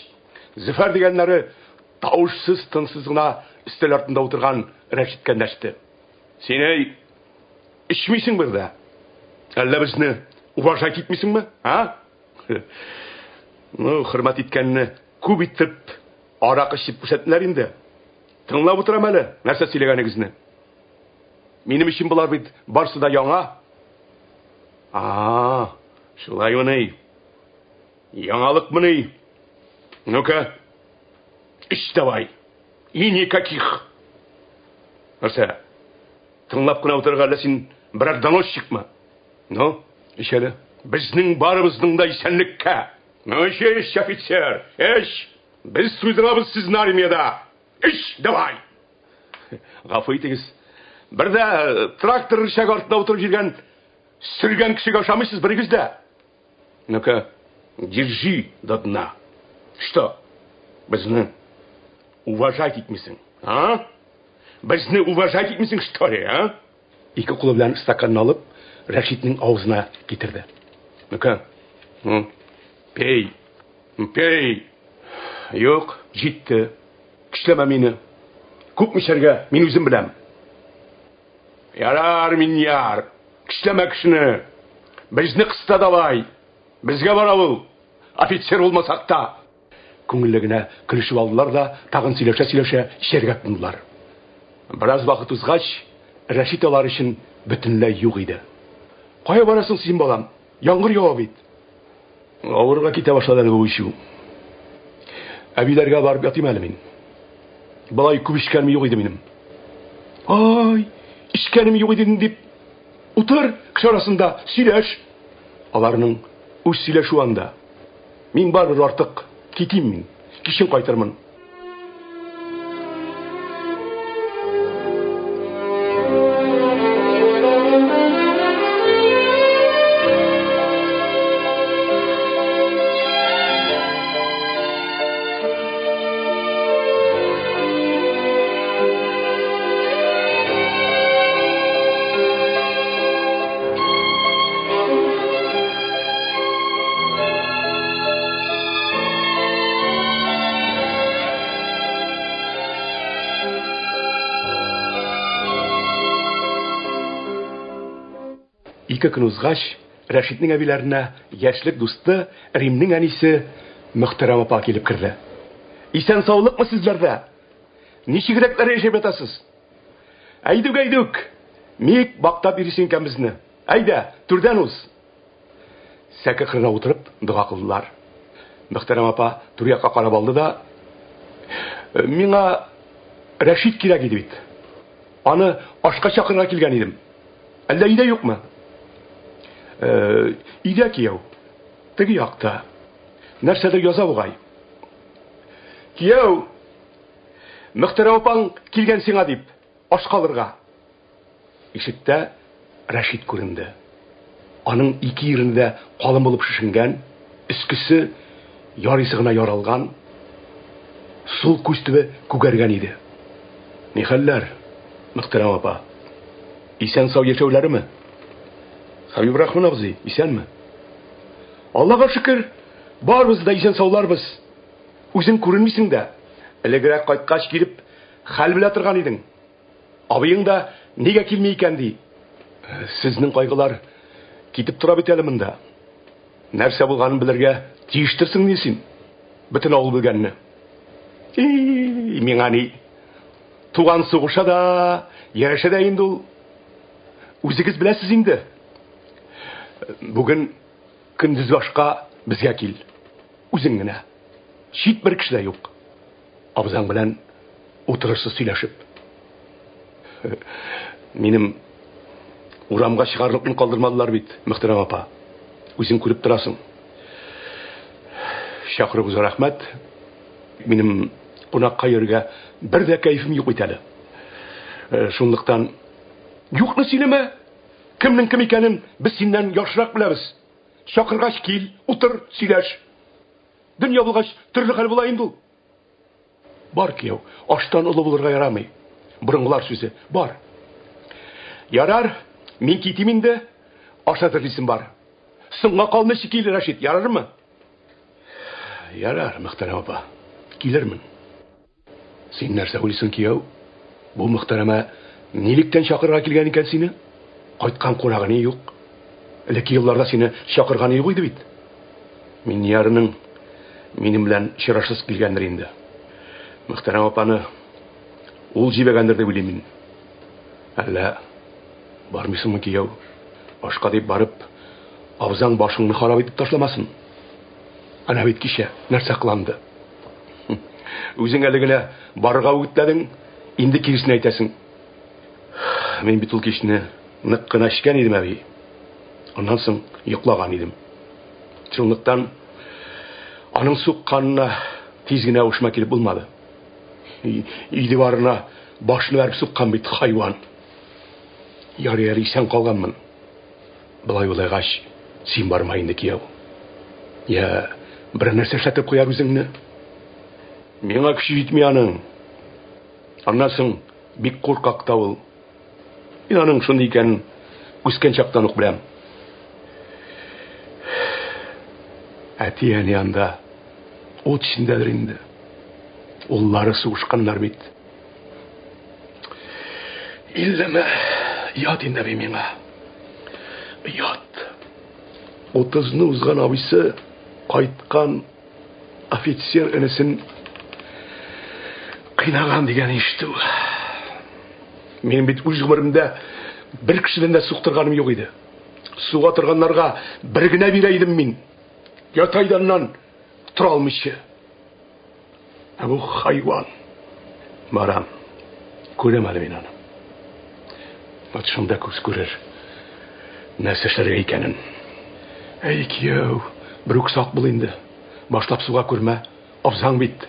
Зөфәр дигәннәре тавышсыз, тынсыз гына өстәл артында утырган Рәшиткә эндәште. Син әй, эчмисең бер дә? Әллә безне уважать итмисеңме, а? Ну, хөрмәт иткәнне күп итеп аракы эчеп күрсәттеләр инде. Тыңлап утырам әле, нәрсә сөйләгәнегезне. Минем өчен болар бит барсы да яңа. А, шулаймыни? Яңалыкмыни? Ну-ка, эч давай. И никаких. Нәрсә? Тыңлап кына утырырга әллә син берәр доносчикмы? Ну, эч әле. Безнең барыбызның да исәнлеккә. Ну, эч, эч, офицер, эч. Без туйдырабыз сезне армиядә. Эч, давай. Гафу итегез. Бер дә трактор рычагы артында утырып йөргән сөргән кешегә ошамыйсыз берегез дә. Ну-ка, держи до дна. Что? Безне уважать итмисең, а? Безне уважать итмисең, что ли, а? Ике кулы белән стаканны алып, Рәшитнең авызына китерде. Ну-ка, ну, пей, пей. Юк, җитте. Көчләмә мине. Күпме эчәргә, мин үзем беләм. Ярар, Миньяр, көчләмә кешене. Безне кыста давай. Безгә бара ул. Офицер булмасак та. Күңелле генә көлешеп алдылар да, тагын сөйләшә-сөйләшә эчәргә тотындылар. Бераз вакыт узгач, Рәшит алар өчен бөтенләй юк иде. Кая барасың син, балам? Яңгыр ява бит. Авырга китә башлады әле бу эчү. Әбиләргә барып ятыйм әле мин. Болай күп эчкәнем юк иде минем. Ай, эчкәнем юк иде дип утыр кеше арасында сөйләш. Аларның үз сөйләшүе анда. Мин барыбер артык китим мин. Кичен кайтырмын. Ике көн узгач, Рәшитнең әбиләренә яшьлек дусты Римнең әнисе Мөхтәрәм апа килеп керде. Исән саулыкмы сезләрдә? Ничегрәкләр яшәп ятасыз? Әйдүк, әйдүк! Ник бактап йөрисең икән безне? Әйдә, түрдән уз! Сәке кырына утырып, дога кылдылар. Мөхтәрәм апа түр якка карап алды да, Миңа Рәшит кирәк иде бит. Аны ашка чакырырга килгән идем. Әллә өйдә юкмы? Э, өйдә кияү. Теге якта. Нәрсәдер яза бугай. Кияү, Мөхтәрәм апаң килгән сиңа дип, ашка алырга. Ишектә Рәшит күренде. Аның ике ирене дә калын булып шешенгән, өскесе ярыйсы гына яралган, сул күз төбе күгәргән иде. Ни хәлләр, Мөхтәрәм апа? Исән-сау яшәүләреме? Хәбибрахман абзый, исәнме? Аллага шөкер, барыбыз да исән-сауларбыз. Үзең күренмисең дә. Элегрәк кайткач килеп, хәл белә торган идең. Абыең да нигә килми икән ди. Сезнең кайгылар китеп тора бит әле монда. Нәрсә булганын белергә тиештерсең ни син? Бөтен авыл белгәнне. И, миңа ни? Туган сугыша да, ярәшә дә инде ул. Үзегез беләсез инде. Бүген көндез башка безгә кил. Үзең генә. Чит бер кеше дә юк. Абзаң белән утырырсыз сөйләшеп. Минем урамга чыгарлыкны калдырмадылар бит, Мөхтәрәм апа. Үзең күреп торасың. Чакыруыгызга рәхмәт. Минем кунакка йөрергә бер дә кәефем юк бит әле. Э, шунлыктан юкны сөйләмә. Кемнең кем икәнен без синнән яхшырак беләбез. Чакыргач кил, утыр, сөйләш. Дөнья булгач, төрле хәл була инде ул. Бар, кияү, аштан олы булырга ярамый. Борынгылар сүзе, бар. Ярар, мин китим инде. Аш әзерлисем бар. Соңга калмыйча кил, Рәшит, ярармы? Ярар, Мөхтәрәм апа, килермен. Син нәрсә уйлыйсың, кияү? Бу Мөхтәрәмә нилектән чакырырга килгән икән сине? Кайткан кунагы ни юк? Элекке елларда сине чакырганы юк иде бит. Минниярның минем белән очрашасы килгәндер инде. Мөхтәрәм апаны ул җибәргәндер дип уйлыйм мин. Әллә бармыйсыңмы, кияү? Ашка дип барып, абзаң башыңны харап итеп ташламасын. Әнә бит кичә нәрсә кыланды. Үзең әле генә барырга үгетләдең, инде киресен әйтәсең. Мин бит ул кичне нык кына эчкән идем, әби. Аннан соң йоклаган идем. Шунлыктан аның сукканына тиз генә ушма килеп булмады. Өй диварына башны бәреп суккан бит хайван. Ярый әле исән калганмын. Болай булайгач, син барма инде, кияү. Я бер нәрсә эшләтеп куяр үзеңне. Миңа көче җитми аның. Аннан соң бик куркак та ул. Мин аның шундый икәнен үскән чактан ук беләм. Әти-әни анда ут эчендәдер инде. Уллары сугышканнар бит. Иллеме ят инде би миңа. Ят. Утызны узган абыйсы кайткан офицер энесен кыйнаган дигән ишетү. Минем бит үз гомеремдә Бер кешедән дә суктырганым юк иде. Суга торганнарга бер генә бирә идем мин. Ята иде тора алмыйча. Ә бу хайван. Барам. Күрәм әле мин аны. Вот шунда күз күрер. Нәрсә эшләргә икәнен. Әй, кияү, берүк сак бул инде. Башлап суга күрмә. Абзаң бит.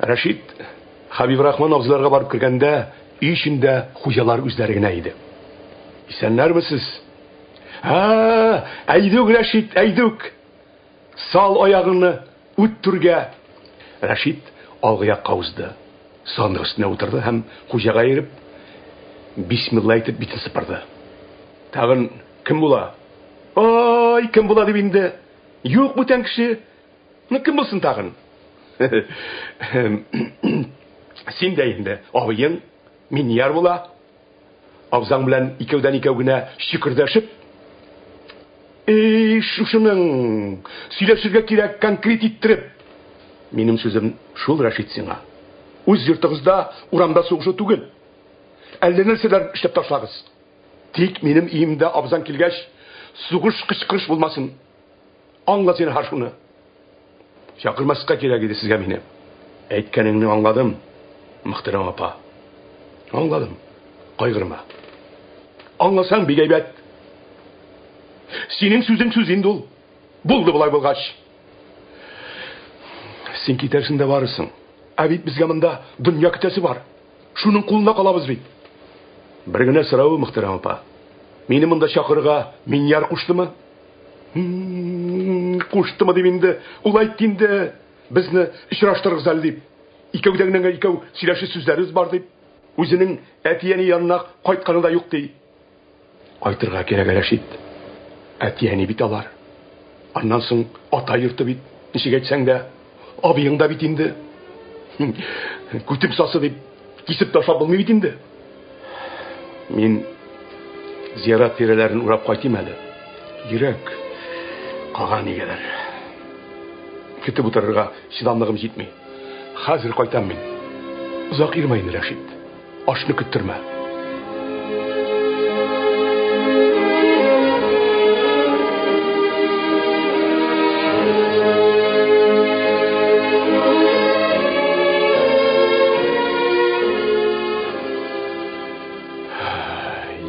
Рәшит Хәбибрахман абзыйларга барып кергәндә, өй эчендә хуҗалар үзләре генә иде. Исәннәрмесез? Ә, әйдүк, Рәшит, әйдүк. Сал аягыңны, үт түргә. Рәшит алгы якка узды. Сандык өстенә утырды һәм хуҗага иреп, бисмилла әйтеп битен сыпырды. Тагын кем була? Ай, кем була дип инде. Юк бүтән кеше. Ну, кем булсын тагын? Син дә инде, абыең Миньяр була. Абзаң белән икәүдән-икәү генә чөкердәшеп. Эй, шушының сөйләшергә кирәк конкрет иттереп. Минем сүзем шул, Рәшит, сиңа. Үз йортыгызда урамда сугышу түгел. Әллә нәрсәләр эшләп ташлагыз. Тик минем өемдә абзаң килгәч, сугыш кычкырыш булмасын. Аңла зинһар шуны. Чакырмаска кирәк иде сезгә мине. Әйткәнеңне аңладым, мөхтәрәм апа. Аңладым. Кайгырма. Аңласаң бик әйбәт. Синең сүзең сүз инде ул. Булды болай булгач. Син китәрсең дә барырсың. Ә бит безгә монда дөнья көтәсе бар. Шуның кулында калабыз бит. Бер генә сорау, мөхтәрәм апа. Мине монда чакырырга Миньяр куштымы? Куштымы дип инде, ул әйтте инде, безне очраштырыгыз әле дип. Икәүдән генә икәү сөйләшер сүзләребез бар дип. Үзенең әти-әни янына кайтканы да юк ди. Кайтырга кирәк, Рәшит. Әти-әни бит алар. Аннан соң ата йорты бит, ничек әйтсәң дә, абыең да бит инде. Күтем сасы дип кисеп ташлап булмый бит инде. Мин зиярат тирәләрен урап кайтыйм әле. Йөрәк кага нигәдер. Көтеп утырырга чыдамлыгым җитми. Хәзер кайтам мин. Озак йөрмә инде, Рәшит. Ашны көттермә.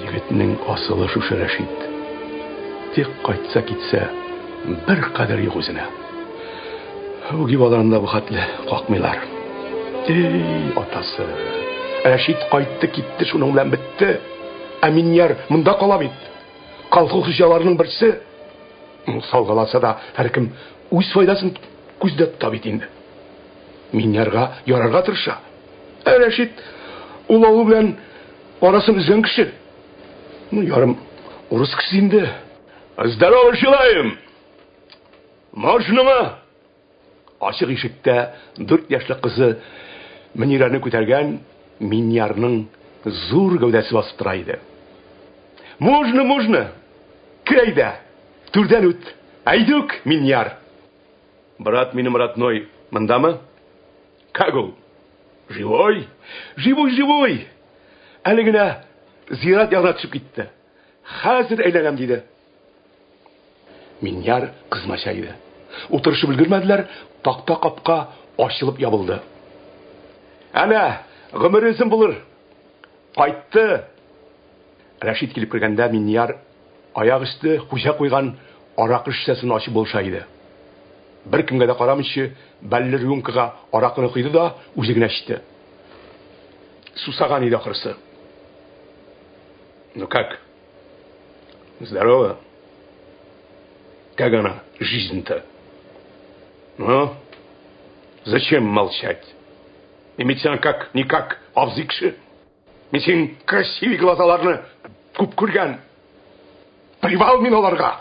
Егетнең асылы шушы Рәшит. Тик кайтса китсә, бер кадер юк үзенә. Үги баланы да бу хәтле какмыйлар. Эй, атасы. Рәшит кайтты, китте, шуның белән бетте. Ә Миньяр монда кала бит. Колхоз хуҗаларының берсе. Салгаласа да һәркем үз файдасын күздә тота бит инде. Миньярга ярарга тырыша. Ә Рәшит ул авыл белән арасын өзгән кеше. Ну, ярым урыс кеше инде. Здорово желаем! Можнымы? Ачык ишектә 4 яшьлек кызы Мөнирәне күтәргән Миньярның зур гәүдәсе басып тора иде. Можно, можно! Кер әйдә! Түрдән үт! Әйдүк, Миньяр! Брат минем родной мондамы? Как ул? Живой? Живой, живой! Әле генә зират ягына төшеп китте. Хәзер әйләнәм, диде. Миньяр кызмача иде. Утырышып өлгермәделәр, такта капка ачылып ябылды. Әнә, гомере озын булыр. Кайтты. Рәшит килеп кергәндә Миньяр аяк өсте хуҗа куйган аракы шешәсен ачып булыша иде. Беркемгә дә карамыйча, бәлле рюмкага аракыны койды да үзе генә эчте. Сусаган иде ахрысы. Ну как? Здорово. Как она, жизнь-то? Ну, зачем молчать? Мин сиңа как, никак, абзый кеше. Мин синең красивый глазаларны күп күргән. Плевал мин аларга.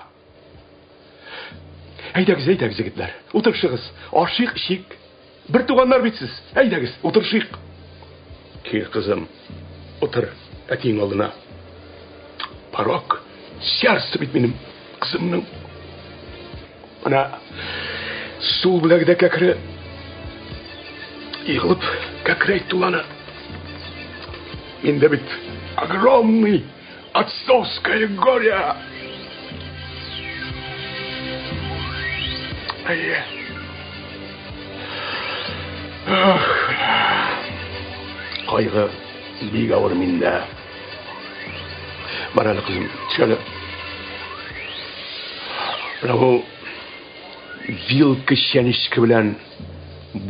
Әйдәгез, әйдәгез, егетләр. Утырышыгыз. Ашыйк, эчик. Бер туганнар бит сез. Әйдәгез, утырышыйк. Кил, кызым. Утыр әтиең алдына. Порок сердце бит минем кызымның. Менә сул беләгедә кәкре егылып кәкрәйтте ул аны. Миндә бит огромный отцовское горе. Әйе. Ах, кайгы бик авыр миндә. Бар әле, кызым, төш әле. Менә бу вилка чәнечке белән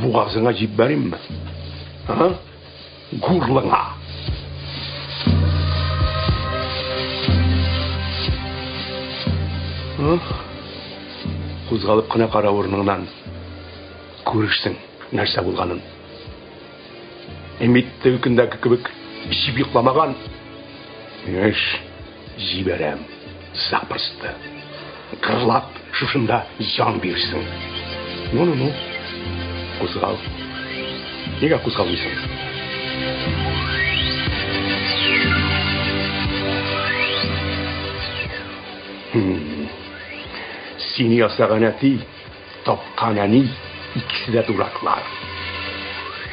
бугазыңа җибәримме? А? Гурлыңа. Кузгалып кына кара урыныңнан. Күрерсең нәрсә булганын. Мин бит теге көндәге кебек эчеп йокламаган. Эш җибәрәм. Запросто. Кырлап шушында җан бирсен. Ну, ну, ну. Кузгал. Нигә кузгалмыйсың? Сине ясаган әти, тапкан әни, икесе дә дураклар.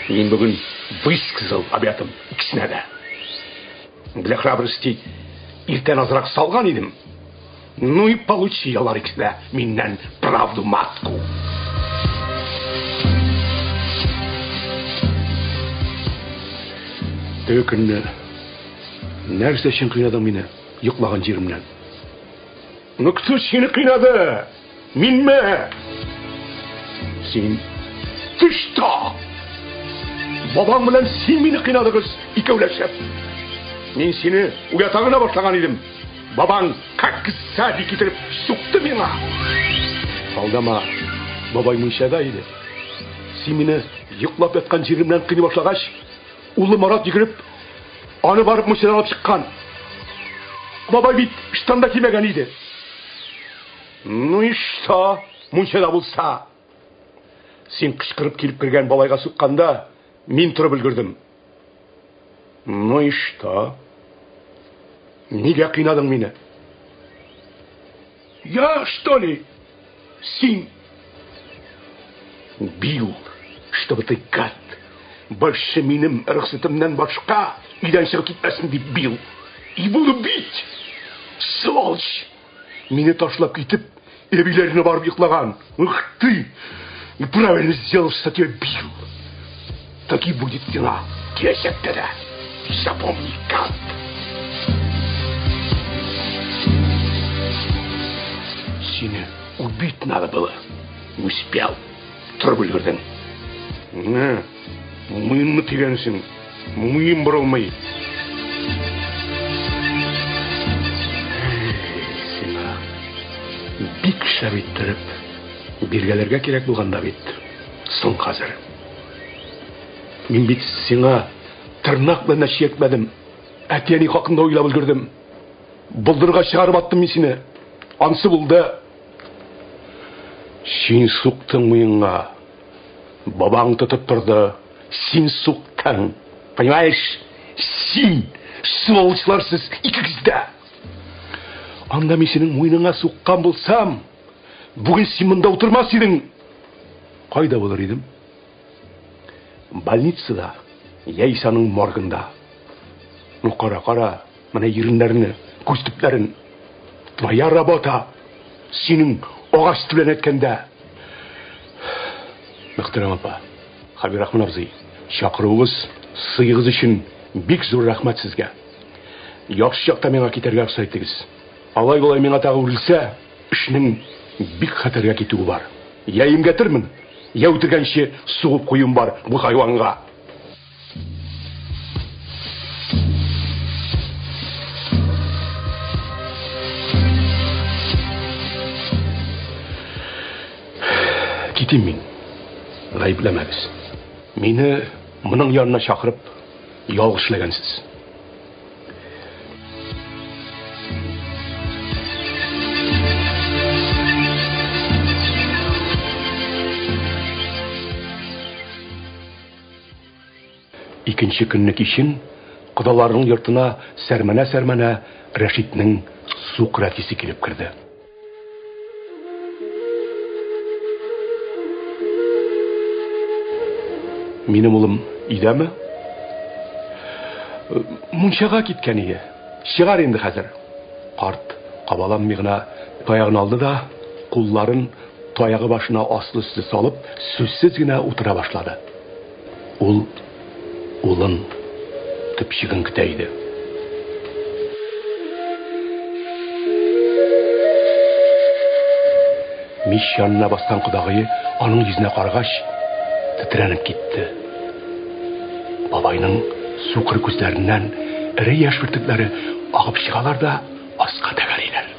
Мин бүген высказал об этом икесенә дә. Для храбрости иртән азрак салган идем. Ну и получи алар икесе дә миннән правду матку. Теге көнне нәрсә өчен кыйнадың мине йоклаган җиремнән? Ну кто сине кыйнады? Минме? Син ты что? Бабаң белән син мине кыйнадыгыз икәүләшеп. Мин сине уята гына башлаган идем. Бабаң как сзади китереп сукты миңа. Алдама, бабай мунчада иде. Син мине йоклап яткан җиремнән кыйный башлагач, улы Марат йөгереп, аны барып мунчадан алып чыккан. Бабай бит ыштан да кимәгән иде. Ну и что, мунчада булса? Син кычкырып килеп кергән бабайга сукканда, мин торып өлгердем. Ну и что? Нигә кыйнадың мине? Я, что ли? Син бил, чтобы ты, гад, больше минем рөхсәтемнән башка өйдән чыгып китмәсен дип бил. И буду бить, сволочь! Мине ташлап китеп, әбиләренә барып йоклаган. Ух ты! И правильно сделал, что тебя бил. Так и будет сиңа киләчәктә дә. Запомни, гад! Сине убить надо было. Не успел. Торып өлгердең. Менә, муенны тигәнсең. Муен борылмый. Сиңа бик шәп иттереп биргәләргә кирәк булган да бит. Соң хәзер. Мин бит сиңа тырнак белән дә чиертмәдем. Әти-әни хакында уйлап өлгердем. Болдырга чыгарып аттым мин сине. Ансы булды. Син суктың муенга. Бабаң тотып торды. Син суктың. Понимаешь? Син, сволочьлар сез икегез дә. Анда мин синең муеныңа суккан булсам, бүген син монда утырмас идең. Кайда булыр идем? Больницада, яисә аның моргында. Ну, кара, кара, менә иреннәрне, күз төпләрен. Твоя работа, синең агач белән әйткәндә. Мөхтәрәм апа, Хәбирахман абзый, чакыруыгыз, сыегыз өчен бик зур рәхмәт сезгә. Яхшы чакта миңа китәргә рөхсәт итегез. Алай-болай миңа тагы үрелсә, эшнең бик хәтәргә китүе бар. Я имгәтермен, я үтергәнче сугып куюым бар бу хайванга. Китим мин. Гаепләмәгез. Мине моның янына чакырып ялгыш эшләгәнсез. Икенче көнне кичен кодаларның йортына сәрмәнә-сәрмәнә Рәшитнең сукыр әтисе килеп керде. Минем улым өйдәме? Мунчага киткән иде. Чыгар инде хәзер. Карт кабаланмый гына таягын алды да, кулларын таягы башына аслы-өсле салып, сүзсез генә утыра башлады. Ул улын, төпчеген көтә иде. Мич янына баскан кодагые аның йөзенә карагач, тетрәнеп китте. Бабайның сукыр күзләреннән эре яшь бөртекләре агып чыгалар да аска тәгәриләр.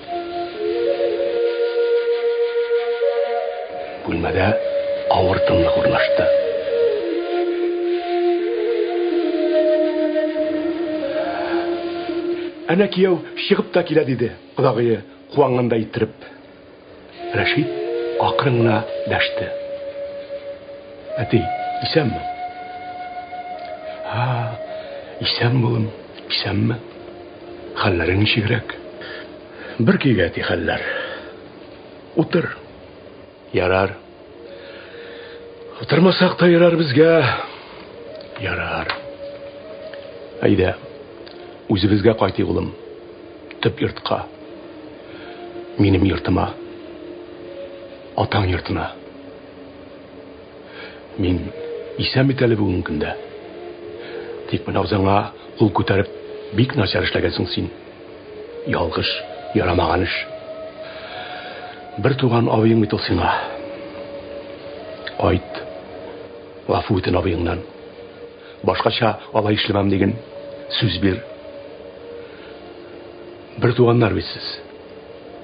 Бүлмәдә авыр тынлык урнашты. Әнә кияү чыгып та килә, диде кодагые, куангандай иттереп. Рәшит акрын гына дәште. Әти, исәнме? Һа, исән булым, исәнме? Хәлләрең ничегрәк? Бер көйгә, әти, хәлләр. Утыр. Ярар. Утырмасак та ярар безгә. Ярар. Әйдә, үзебезгә кайтыйк, улым. Төп йортка. Минем йортыма. Атаң йортына. Мин исән бит әле бүгенге көндә. Тик менә абзаңа кул күтәреп бик начар эшләгәнсең син. Ялгыш, ярамаган эш. Бер туган абыең бит ул сиңа. Кайт. Гафу үтен абыеңнан. Башкача алай эшләмәм диген. Сүз бир. Бер туганнар бит сез.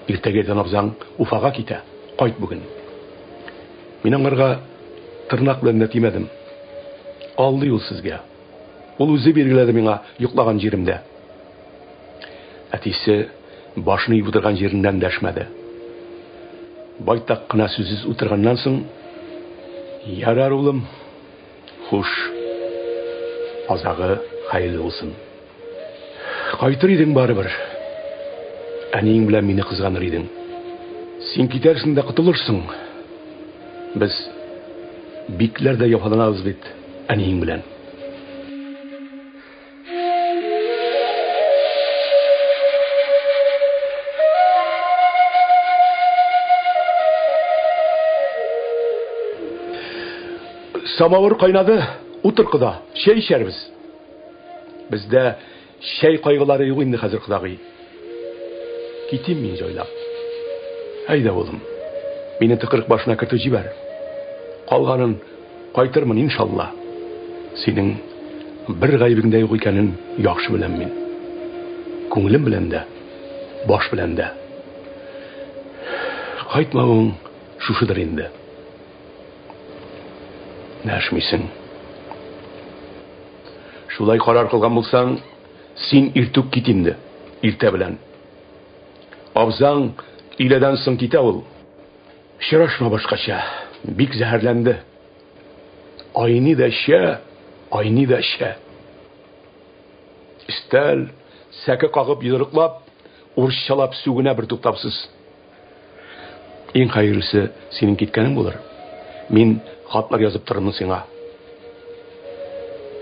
Иртәгә иртән абзаң Уфага китә. Кайт бүген. Мин аңарга тырнак белән дә тимәдем. Алдый ул сезгә. Ул үзе билгеләде миңа йоклаган җиремдә. Әтисе башын иеп утырган җиреннән дәшмәде. Байтак кына сүзсез утырганнан соң, Ярар, улым, хуш. Азагы хәерле булсын. Кайтыр идең барыбер. Әниең белән мине кызганыр идең. Син китәрсең дә котылырсың. Без бикләр дә яфаланабыз бит әниең белән. Самавыр кайнады, утыр кода, чәй эчәрбез. Бездә чәй кайгылары юк инде хәзер, кодагый. Китим мин җайлап. Әйдә, улым, мине тыкрык башына кертеп җибәр. Калганын кайтырмын, иншалла. Синең бер гаебең дә юк икәнен яхшы беләм мин. Күңелем белән дә, баш белән дә. Кайтмавың шушыдыр инде. Дәшмисең. Шулай карар кылган булсаң, син иртүк кит инде, иртә белән. Абзаң өйләдән соң китә ул. Очрашма башкача, бик зәһәрләнде. Айни да эчә, айни да эчә. Өстәл, сәке кагып йодрыклап, урысчалап сүгенә бертуктаусыз. Иң хәерлесе синең киткәнең булыр. Мин хатлар язып торырмын сиңа.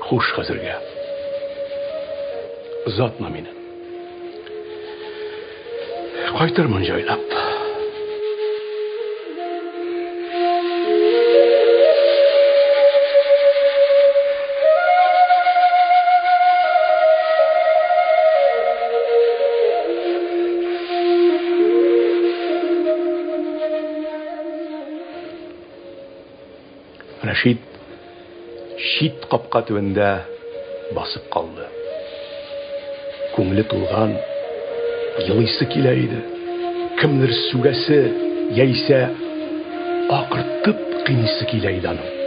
Хуш хәзергә. Озатма мине. Кайтырмын җайлап. Рәшит чит капка төбендә басып калды. Күңеле тулган, елыйсы килә иде. Кемдер сүгәсе яисә акыртып кыйныйсы килә иде аның.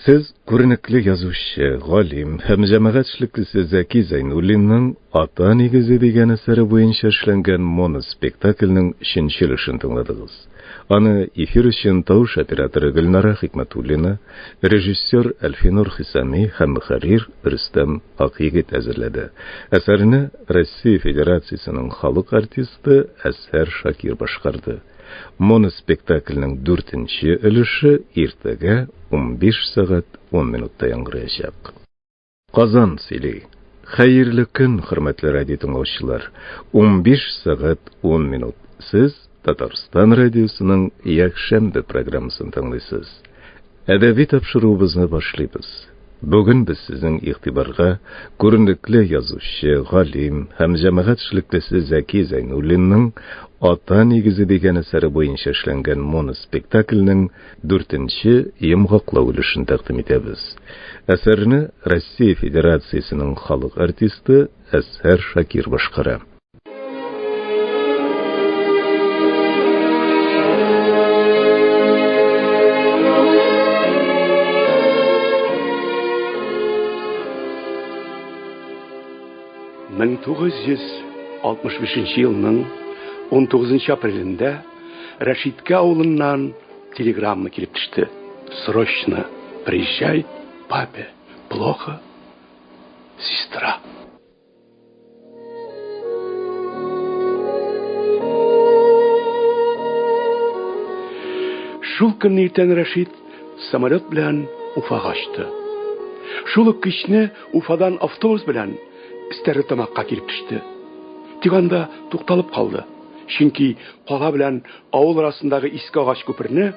Сез күренекле язучы, галим һәм җәмәгать эшлеклесе Зәки Зәйнуллинның Ата нигезе дигән әсәре буенча эшләнгән моноспектакльнең өченче өлешен тыңладыгыз. Аны эфир өчен тавыш операторы Гөлнара Хикмәтуллина, режиссер Әлфинур Хисами һәм мөхәррир Рөстәм Акъегет әзерләде. Әсәрне Россия Федерациясенең халык артисты Әзһәр Шакир башкарды. Моноспектакльнең дүртенче өлеше иртәгә 15 сәгать 10 минутта яңгыраячак. Казан сөйли. Хәерле көн, хөрмәтле радио тыңлаучылар. 15 сәгать 10 минут. Сез Татарстан радиосының якшәмбе программасын тыңлыйсыз. Әдәби тапшыруыбызны башлыйбыз. Бүген без сезнең игътибарга күренекле язучы, галим һәм җәмәгать эшлеклесе Зәки Зәйнуллинның Ата нигезе дигән әсәре буенча эшләнгән моноспектакльнең дүртенче йомгаклау өлешен тәкъдим итәбез. Әсәрне Россия Федерациясенең халык артисты Әзһәр Шакир башкара. 1965 елның 19 апрелендә Рәшиткә авылыннан телеграмма килеп төште. Срочно приезжай, папе, плохо, сестра. Шул көнне иртән Рәшит самолет белән Уфага очты. Шул ук кичне Уфадан автобус белән Стәрлетамакка килеп төште. Тик анда тукталып калды. Чөнки кала белән авыл арасындагы иске агач күперне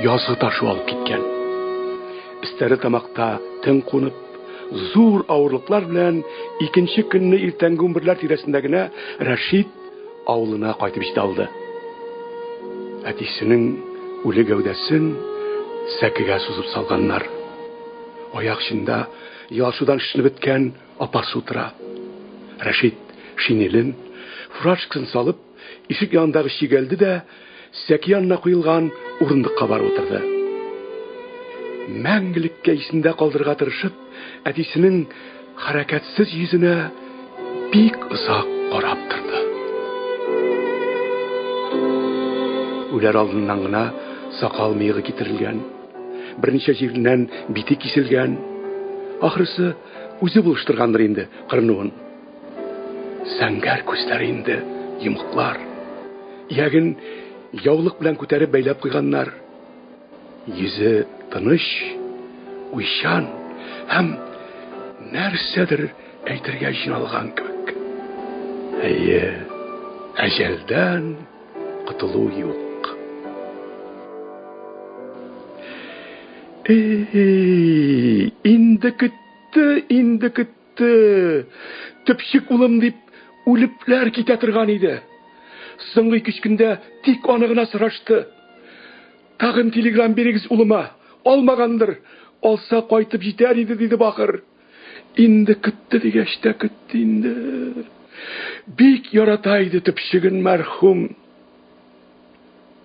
язгы ташу алып киткән. Стәрлетамакта төн кунып, зур авырлыклар белән икенче көнне иртәнге унберләр тирәсендә генә Рәшит авылына кайтып җитә алды. Әтисенең үле гәүдәсен сәкегә сузып салганнар. Аяк очында елашудан шешенеп беткән апасы утыра. Рәшит шинелен, фуражкасын салып, ишек янындагы чигәлде дә, сәке янына куелган урындыкка барып утырды. Мәңгелеккә исендә калдырырга тырышып, әтисенең хәрәкәтсез йөзенә бик озак карап торды. Үләр алдыннан гына сакал мыегы китерелгән, берничә җиреннән бите киселгән. Ахрысы, үзе булыштыргандыр инде кырынуын. Зәңгәр күзләре инде йомыклар. Ияген яулык белән күтәреп бәйләп куйганнар. Йөзе тыныч, уйчан һәм нәрсәдер әйтергә җыйналган кебек. Әйе, әҗәлдән котылу юк. Эй, инде көтте, инде көтте. Төпчек улым дип үлепләр китә торган иде. Соңгы ике-өч көндә тик аны гына сорашты. Тагын телеграм бирегез улыма. Алмагандыр. Алса кайтып җитәр иде, диде бахыр. Инде көтте дигәч тә көтте инде. Бик ярата иде төпчеген мәрхүм.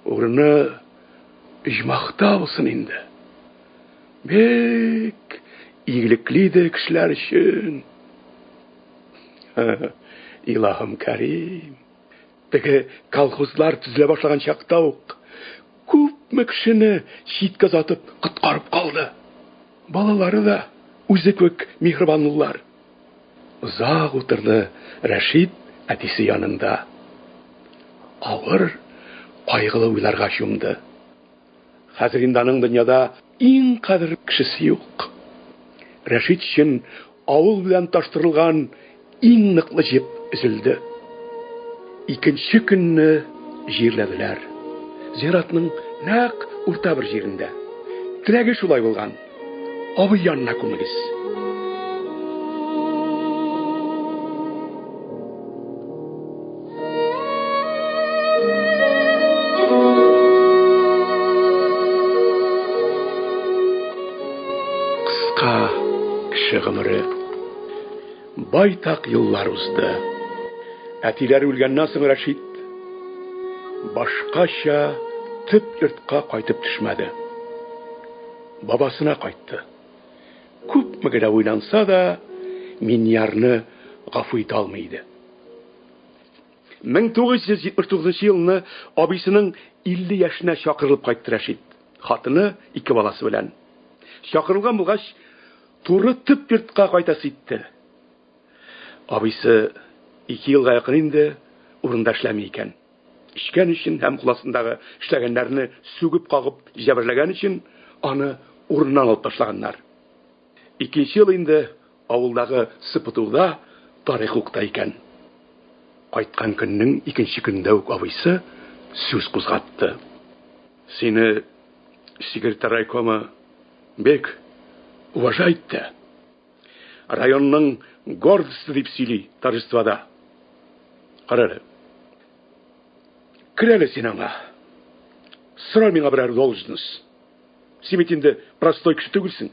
Урыны оҗмахта булсын инде. Бик игелекле иде кешеләр өчен. Илаһым Кәрим. Теге колхозлар төзелә башлаган чакта ук күпме кешене читкә озатып коткарып калды. Балалары да үзе кебек миһербанлылар. Озак утырды Рәшит әтисе янында. Авыр, кайгылы уйларга чумды. Хәзер инде аның дөньяда иң кадерле кешесе юк. Рәшит өчен авыл белән таштырылган иң ныклы җеп өзелде. Икенче көнне җирләделәр. Зиратның нәкъ урта бер җирендә. Теләге шулай булган. Абый янына күмегез. Кыска кеше гомере. Байтак еллар узды. Әтиләре үлгәннән соң Рәшит башкача төп йортка кайтып төшмәде. бабасына кайтты. Күпме генә уйланса да, Миньярны гафу итә алмый иде. 1979 елны абыйсының 50 яшенә чакырылып кайтты Рәшит. Хатыны, ике баласы белән. Чакырылган булгач, туры төп йортка кайтасы итте. Абыйсы ике елга якын инде урында эшләми икән. Эчкән өчен һәм куластындагы эшләгәннәрне сүгеп-кагып җәберләгән өчен аны урыннан алып ташлаганнар. Икенче ел инде авылдагы СПТУда тарих укыта икән. Кайткан көннең икенче көнендә үк абыйсы сүз кузгатты. Сине секретарь райкомы бик уважает та. Районның гордосты дип сөйли торжествода. Кара әле. Кер әле син аңа. Сора миңа берәр должность. Син бит инде простой кеше түгелсең.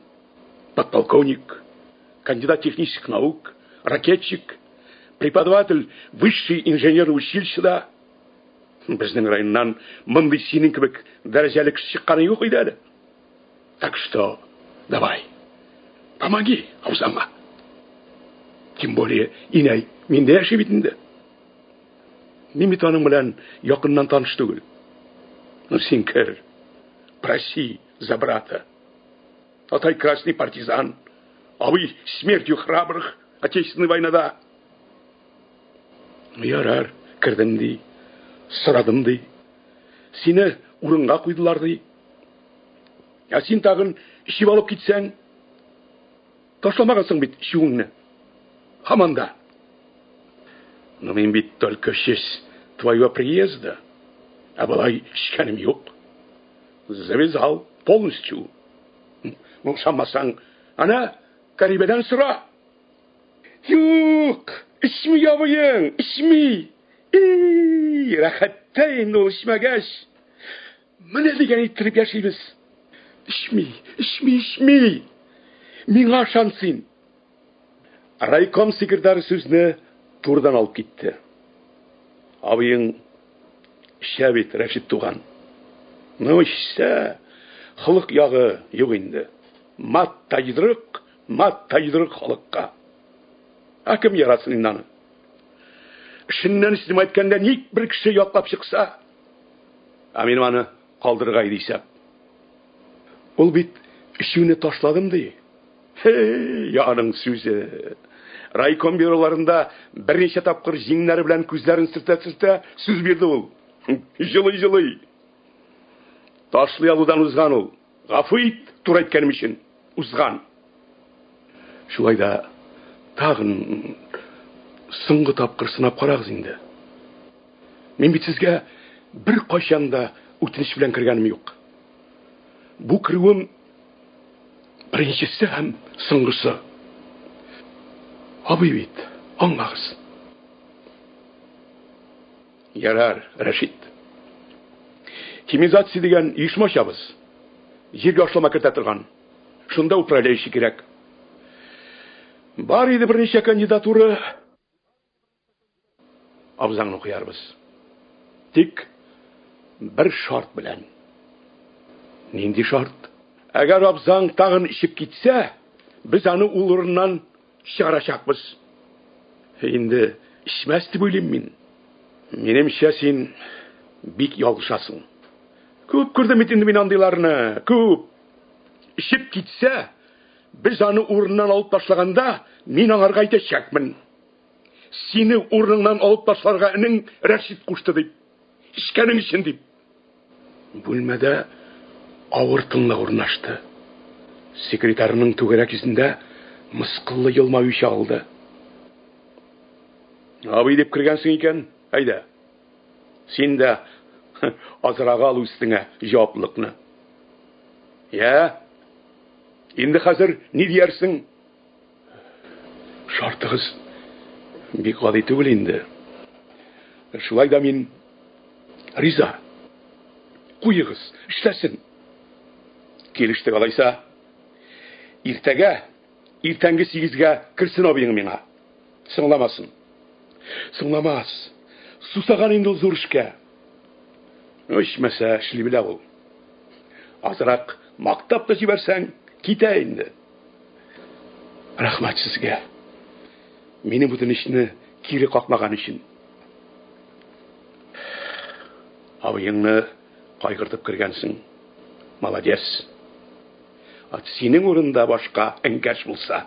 Подполковник, кандидат технических наук, ракетчик, преподаватель высший инженер училищеда. Безнең районнан мондый синең кебек дәрәҗәле кеше чыкканы юк иде әле. Так что давай, помоги абзаңа. Тем более, инәй, миндә яши бит инде. Мин бит аның белән якыннан таныш түгел. Ну син кер, проси за брата. Атай красный партизан, абый смертью храбрых Отечественной войнада. Ярар, кердем ди, сорадым ди. Сине урынга куйдылар ди. Ә син тагын эчеп алып китсәң, ташламагансың бит эчүеңне. Һаман да. Но мин бит только в честь твоего приезда. Ә болай эчкәнем юк. Завязал полностью. Ну, ышанмасаң, ана Карибәдән сора. Юк, эчми абыең, эчми. И, рәхәттә инде ул эчмәгәч. Менә дигән иттереп яшибез. Эчми, эчми, эчми. Миңа ышан син. Райком секретаре сүзне турыдан алып китте. Абыең эчә бит, Рәшит туган. Ну, эчсә, холык ягы юк инде. Мат та йодрык, мат та йодрык халыкка. Ә кем яратсын инде аны? Эшеннән снимать иткәндә ник бер кеше яклап чыкса? Ә минем аны калдырырга иде исәп. Ул бит эчүне ташладым ди. Һей, аның сүзе. Райком бюроларында берничә тапкыр җиңнәре белән күзләрен сөртә-сөртә сүз бирде ул. Җылый-җылый. Ташлый алудан узган ул. Гафу ит, туры әйткәнем өчен. Узган. Шулай да тагын соңгы тапкыр сынап карагыз инде. Мин бит сезгә бер кайчан да үтенеч белән кергәнем юк. Бу керүем беренчесе һәм соңгысы. Абый бит, аңлагыз. Ярар, Рәшит. Химизация дигән оешма ачабыз. Җиргә ашлама кертә торган. Шунда управляющий кирәк. Бар иде берничә кандидатура. Абзаңны куярбыз. Тик бер шарт белән. Нинди шарт? Әгәр абзаң тагын эчеп китсә, без аны ул урыннан чыгарачакбыз. Инде эчмәс дип уйлыйм мин. Минемчә, син бик ялгышасың. Күп күрдем бит инде мин андыйларны, күп. Эчеп китсә, без аны урыннан алып ташлаганда, мин аңарга әйтәчәкмен. Сине урыныңнан алып ташларга энең Рәшит кушты дип. Эчкәнең өчен дип. Бүлмәдә авыр тынлык урнашты. Секретарының түгәрәк йөзендә мыскыллы елмаю чагылды. Абый дип кергәнсең икән, әйдә. Син дә азрак ал үстеңә җаваплылыкны. Я? Инде хәзер ни диярсең? Шартыгыз бик гади түгел инде. Шулай да мин риза. Куегыз, эшләсен. Килештек алайса. Иртәгә, иртәнге сигезгә керсен абыең миңа. Соңламасын. Соңламас. Сусаган инде ул зур эшкә. Эчмәсә эшли белә ул. Азрак Мактап та җибәрсәң, китә инде. Рәхмәт сезгә. Минем үтенечне кире какмаган өчен. Абыеңны кайгыртып кергәнсең. Молодец. Ат синең урында башка әңкәш булса,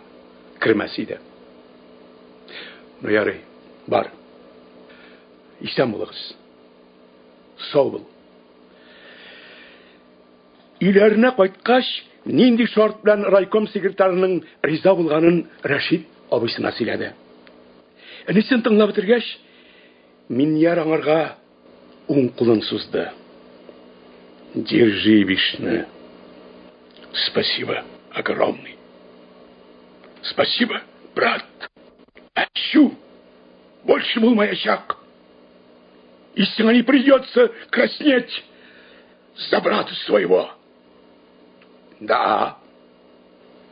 кермәс иде. Ну ярый, бар. Исән булыгыз. Сау бул. Өйләренә кайткач, нинди шарт белән райком секретарының риза булганын Рәшит абыйсына сөйләде. Энесен тыңлап бетергәч, Миньяр аңарга уң кулын сузды. Держи бишне. Спасибо огромный. Спасибо, брат. Әчү! Больше булмаячак. И сиңа не придется краснеть за брата своего. Да,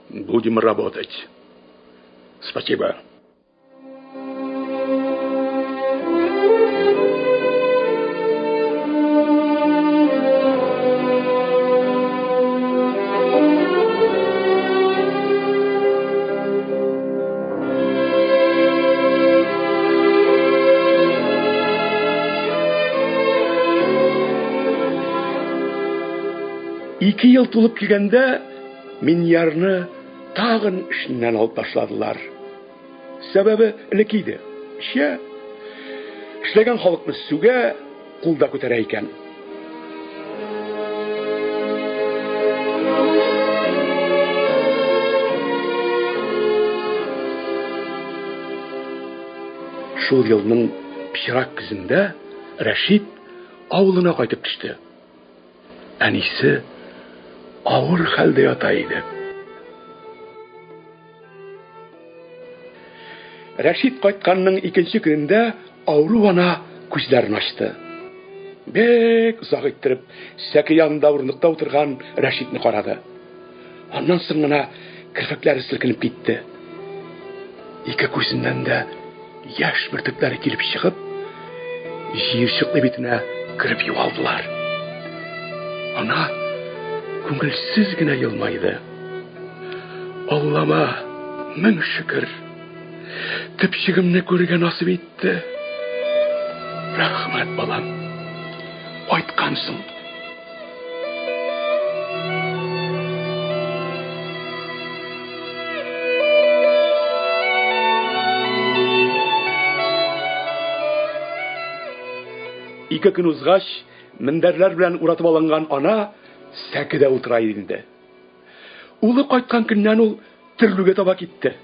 будем работать. Спасибо. Ике ел тулып килгәндә, Миньярны тагын эшеннән алып ташладылар. Сәбәбе элекке иде. Эчә, эшләгән халыкны сүгә, кул да күтәрә икән. Шул елның пычрак көзендә Рәшит авылына кайтып төште. Әнисе авыр хәлдә ята иде. Рәшит кайтканның икенче көнендә авыру ана күзләрен ачты. Бик озак иттереп, сәке янында урындыкта утырган Рәшитне карады. Аннан соң гына керфекләре селкенеп китте. Ике күзеннән дә яшь бөртекләре килеп чыгып, җыерчыклы битенә кереп югалдылар. Ана күңелсез генә елмайды. Аллама мең шөкер. Төпчегемне күрергә насыйп итте. Рәхмәт, балам. Кайткансың. Ике көн узгач, мендәрләр белән уратып алынган ана сәкедә утыра иде инде. Улы кайткан көннән ул төрлегә таба китте.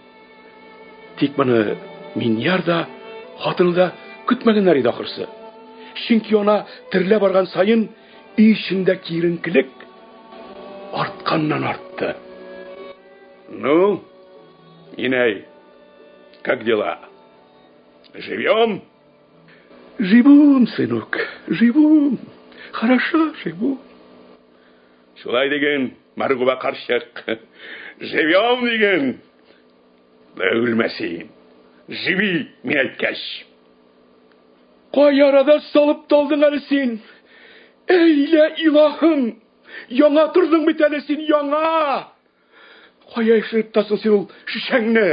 Тик моны Миньяр да, хатыны да көтмәгәннәр иде ахрысы. Чөнки ана терлә барган саен өй эчендә киеренкелек артканнан артты. Ну, инәй, как дела? Живем? Живем, сынок, живем. Хорошо живу. Шулай диген, Маргуба карчык. Живем диген. Бөгелмә син. Живи, мин әйткәч. Кай арада салып талдың әле син? Әй лә илаһым! Яңа тордың бит әле син, яңа! Кая яшереп тотасың син ул шешәңне?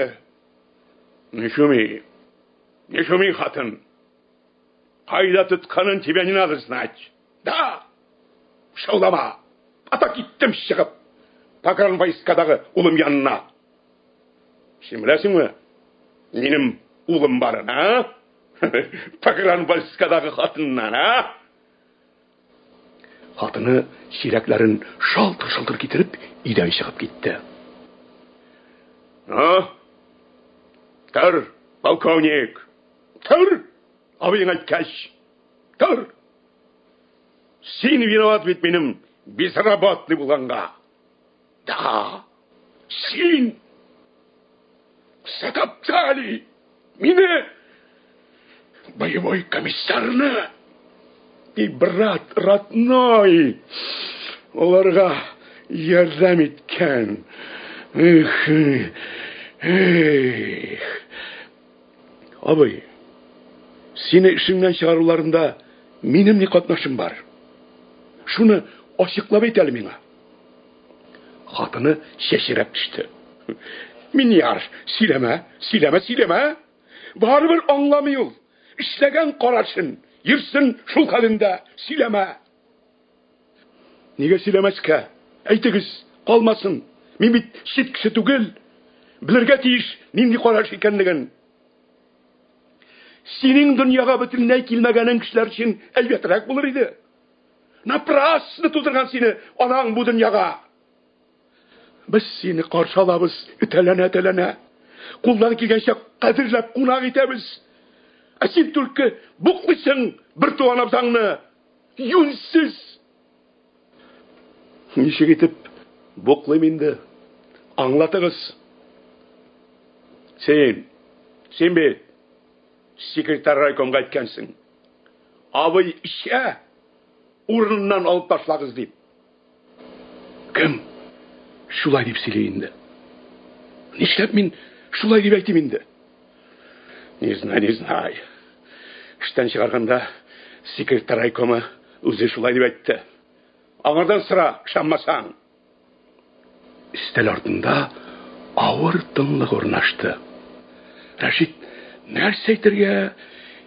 Не шуми. Не шуми, хатын. Кайда тотканын тебе не надо знать. Да! Шаулама! Ата киттем чыгып. Погранвойскадагы улым янына. Син беләсеңме? Минем улым барын, а? Погранвойскадагы хатыннан, а? Хатыны чиләкләрен шалтыр-шалтыр китереп, өйдән чыгып китте. Ну, тор, полковник, тор, абыең әйткәч, тор. Син виноват бит минем безработный булганга. Да, син затоптали мине, боевой комиссарны. И брат родной, аларга ярдәм иткән. Эх, эх. Абый, сине эшеңнән чыгаруларында минем ни катнашым бар? Шуны ачыклап әйт әле миңа. Хатыны чәчрәп төште. Миньяр, сөйләмә, сөйләмә, сөйләмә. Барыбер аңламый ул. Эшләгән карашын, йөрсен шул хәлендә, сөйләмә. Нигә сөйләмәскә? Әйтегез, калмасын. Мин бит чит кеше түгел. Белергә тиеш нинди караш икәнлеген. Синең дөньяга бөтенләй килмәгәнең кешеләр өчен әйбәтрәк булыр иде. Напрасно тудырган сине анаң бу дөньяга. Без сине каршы алабыз, өтәләнә-өтәләнә. Кулдан килгәнчә кадерләп кунак итәбез. Ә син түлке буклыйсың бер туган абзаңны. Юньсез! Ничек итеп буклыйм инде? Аңлатыгыз. Син, син бит секретарь райкомга әйткәнсең. Абый эчә, урыныннан алып ташлагыз дип. Кем шулай дип сөйли инде? Нишләп мин шулай дип әйтим инде? Не знаю, не знаю. Эштән чыгарганда секретарь райкомы үзе шулай дип әйтте. Аңардан сора, ышанмасаң. Өстәл артында авыр тынлык урнашты. Рәшит нәрсә әйтергә,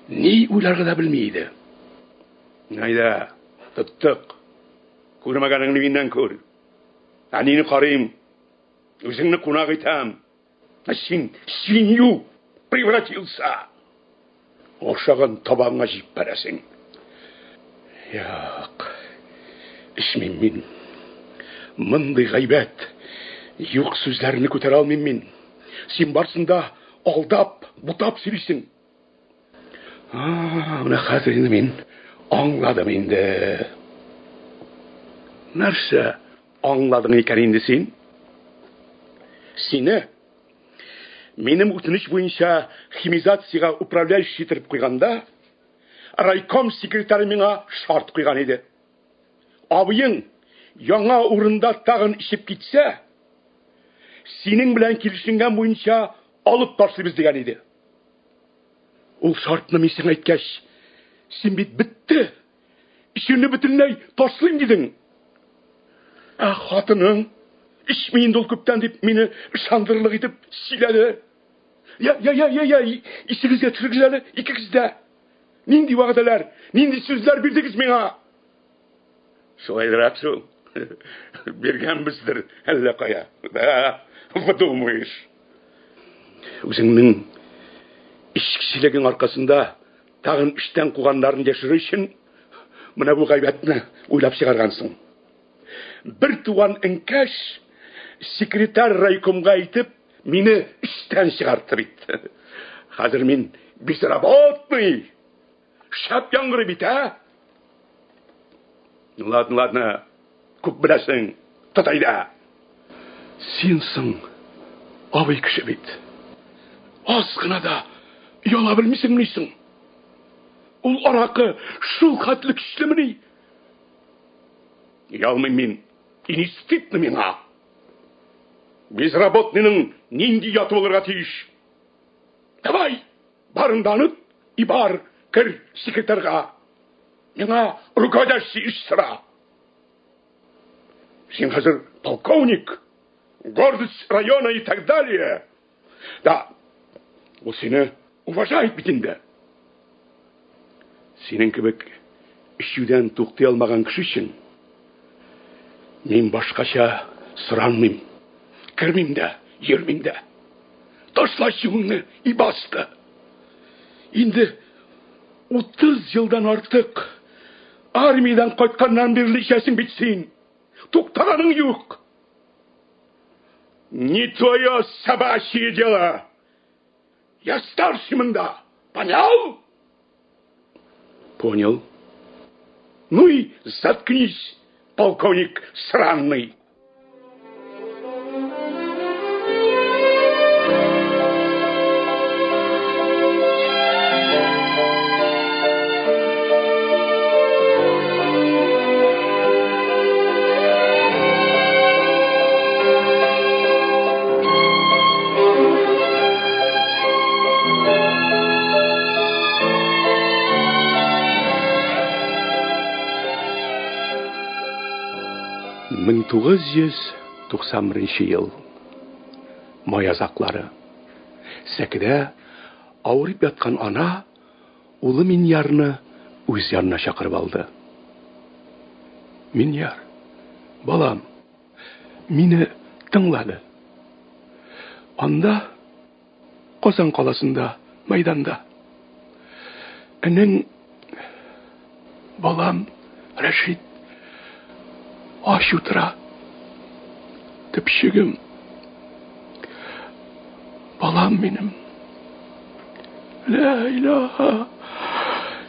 ни уйларга да белми иде. Әйдә, тоттык. Күрмәгәнеңне миннән күр. Әнине карыйм, үзеңне кунак итәм. Ә син свинью превратился. Ашаган табаңа җибәрәсең. Юк, эчмим мин. Мондый гайбәт, юк сүзләрне күтәрә алмыйм мин. Син барсын да алдап, бутап сөйлисең. А, менә хәзер инде мин аңладым инде. Нәрсә аңладың икән инде син? Сине минем үтенеч буенча химизациягә управляющий итеп куйганда, райком секретаре миңа шарт куйган иде. Абыең яңа урында тагын эчеп китсә, синең белән килешенгән буенча алып ташлыйбыз дигән иде. Ул шартны мин сиңа әйткәч, син бит бетте. Эчүне бөтенләй ташлыйм дидең. Ә хатының эчми инде ул күптән дип мине ышандырырлык итеп сөйләде. Я, я, я, я, я, исегезгә төшерегез әле, икегез дә. Нинди вәгъдәләр, нинди сүзләр бирдегез миңа? Шулайрак шул. Биргәнбездер әллә кая. Да, подумаешь. Үзеңнең эчкечелегең аркасында тагын эштән куганнарын яшерү өчен менә бу гайбәтне уйлап чыгаргансың. Бер туган әнкәш секретарь райкомга әйтеп, мине эштән чыгартты бит. Хәзер мин безработный. Шәп яңгырый бит, ә? Ну ладно, ладно. Күп беләсең. Тот әйдә. Син соң абый кеше бит. Аз гына да ояла белмисеңмени соң? Ул аракы шул хәтле көчлемени? Оялмыйм мин. И не стыдно миңа. Безработныйның нинди ояты булырга тиеш? Давай, барын да оныт, и бар, кер секретарьга. Миңа руководящий эш сора. Син хәзер полковник, гордость района и так далее. Да, ул сине уважает бит инде. Синең кебек эчүдән туктый алмаган кеше өчен мин башкача соранмыйм. Кермим дә, йөрмим дә. Ташла эчүеңне и баста. Инде 30 елдан артык армиядән кайтканнан бирле эчәсең бит син. Туктаганың юк. Не твое собачье дело. Я старший монда. Понял? Понял. Ну и заткнись, полковник сраный. 91 ел. Май азаклары. Сәкедә авырып яткан ана улы Миньярны үз янына чакырып алды. Миньяр, балам, мине тыңлады. Анда, Казан каласында, мәйданда. Энең, балам, Рәшит, ач утыра. Төпчегем, балам минем. Лә илаһа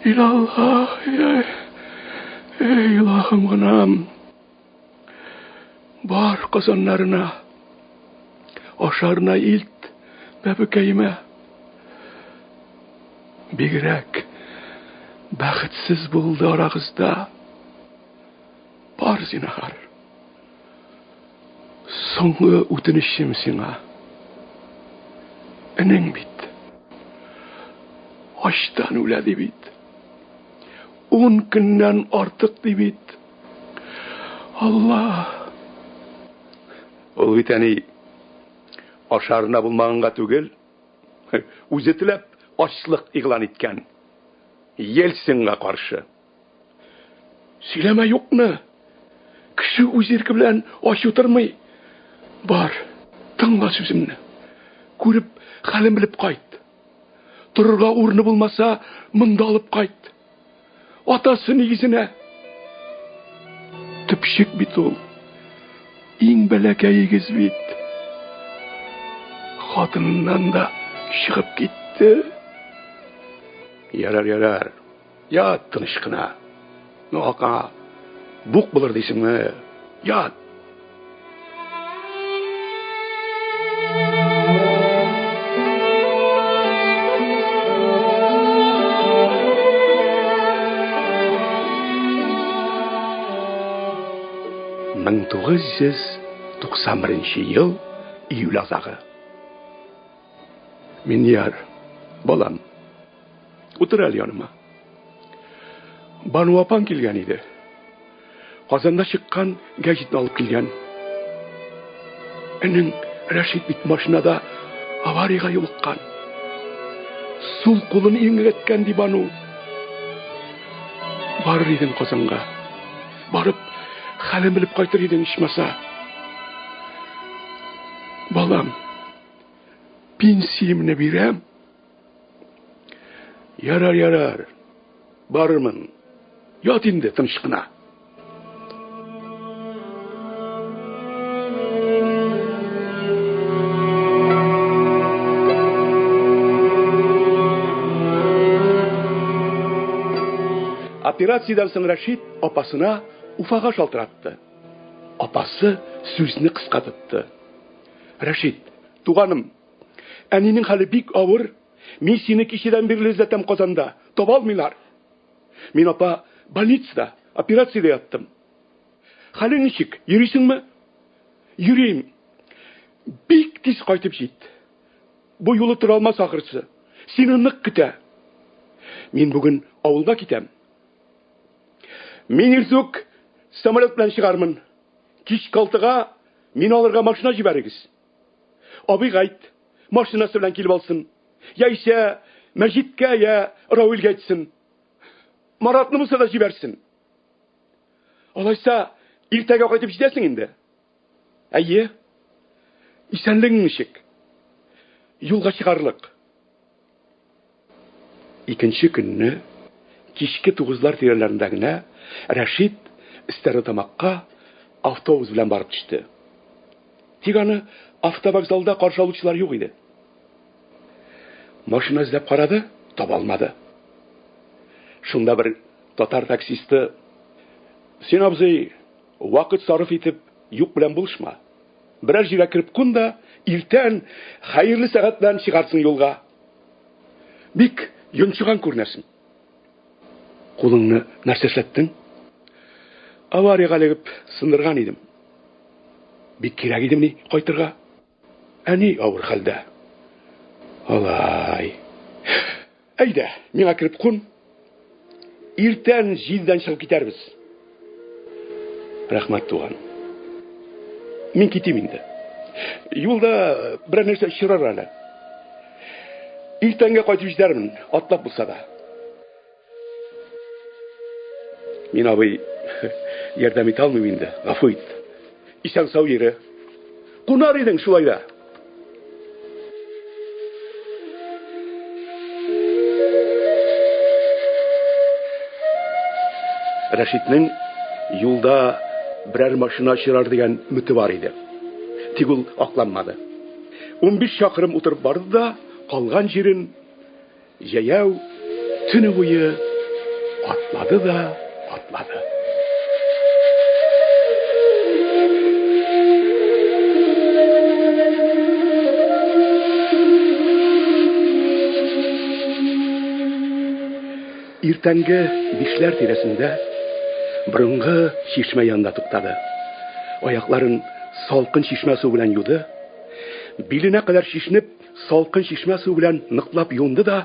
илаллаһ, эй, илаһым гынам. Бар казаннарына, ашарына илт, бәбекәемә. Бигрәк бәхетсез булды арагызда. Бар, зинһар. Соңгы үтенечем сиңа. Энең бит. Ачтан үлә ди бит. Ун көннән артык ди бит. Алла! Ул бит әни ашарына булмаганга түгел, үзе теләп ачлык игълан иткән. Ельцинга каршы. Сөйләмә юкны. Кеше үз ирке белән ач утырмый. Бар, тыңла сүземне. Күреп, хәлен белеп кайт. Торырга урыны булмаса, монда алып кайт. Атасы нигезенә. Төпчек бит ул. Иң бәләкәегез бит. Хатыныннан да чыгып китте. Ярар, ярар. Ят тыныч кына. Ну, ака, бук булыр дисеңме? Ят. Мең 991 ел июль азагы. Миньяр, балам, утыр әле яныма. Бану апаң килгән иде. Казанда чыккан гәҗитне алып килгән. Энең Рәшит бит машинада авариягә юлыккан. Сул кулын имгәткән ди Бану. Барыр идең Казанга. Барып, хәлен белеп кайтыр идең ичмаса. Балам, пенсиямне бирәм. Ярар, ярар. Барырмын. Ят инде тыныч кына. Операциядән соң Рәшит апасына Уфага шалтыратты. Апасы сүзне кыска тотты. Рәшит, туганым, әнинең хәле бик авыр. Мин сине кичәдән бирле эзләтәм Казанда. Таба алмыйлар. Мин, апа, больницада, операциядә яттым. Хәлең ничек? Йөрисеңме? Йөрим. Бик тиз кайтып җит. Бу юлы тора алмас ахрысы. Сине нык көтә. Мин бүген авылга китәм. Мин иртүк самолет белән чыгармын. Кичке алтыга мине алырга машина җибәрегез. Абыйга әйт, машинасы белән килеп алсын. Яисә Мәҗиткә, я Рауилгә әйтсен. Маратны булса да җибәрсен. Алайса, иртәгә кайтып җитәсең инде. Әйе. Исәнлегең ничек? Юлга чыгарлык. Икенче көнне кичке тугызлар тирәләрендә генә Рәшит Стәрлетамакка автобус белән барып төште. Тик аны автовокзалда каршы алучылар юк иде. Машина эзләп карады, таба алмады. Шунда бер татар таксисты: "Син, абзый, вакыт сарыф итеп, юк белән булышма. Берәр җиргә кереп кун да, иртән хәерле сәгать белән чыгарсың юлга. Бик йончыган күренәсең. Кулыңны нәрсә эшләттең? Авариягә эләгеп сындырган идем. Бик кирәк идемени кайтырга? Әни авыр хәлдә. Алай. Әйдә, миңа кереп кун. Иртән җилдән чыгып китәрбез. Рәхмәт, туган. Мин китим инде. Юлда берәр нәрсә очрар әле. Иртәнгә кайтып җитәрмен, атлап булса да. Мин абый ярдәм итә алмыйм инде, гафу ит. Исән сау йөре. Кунар идең шулай да. Рәшитнең юлда берәр машина очрар дигән өмете бар иде. Тик ул акланмады. 15 чакрым утырып барды да, калган җирен җәяү төне буе атлады да атлады. Иртәнге бишләр тирәсендә борынгы чишмә янында туктады. Аякларын салкын чишмә суы белән юды. Биленә кадәр чишенеп, салкын чишмә суы белән ныклап юынды да,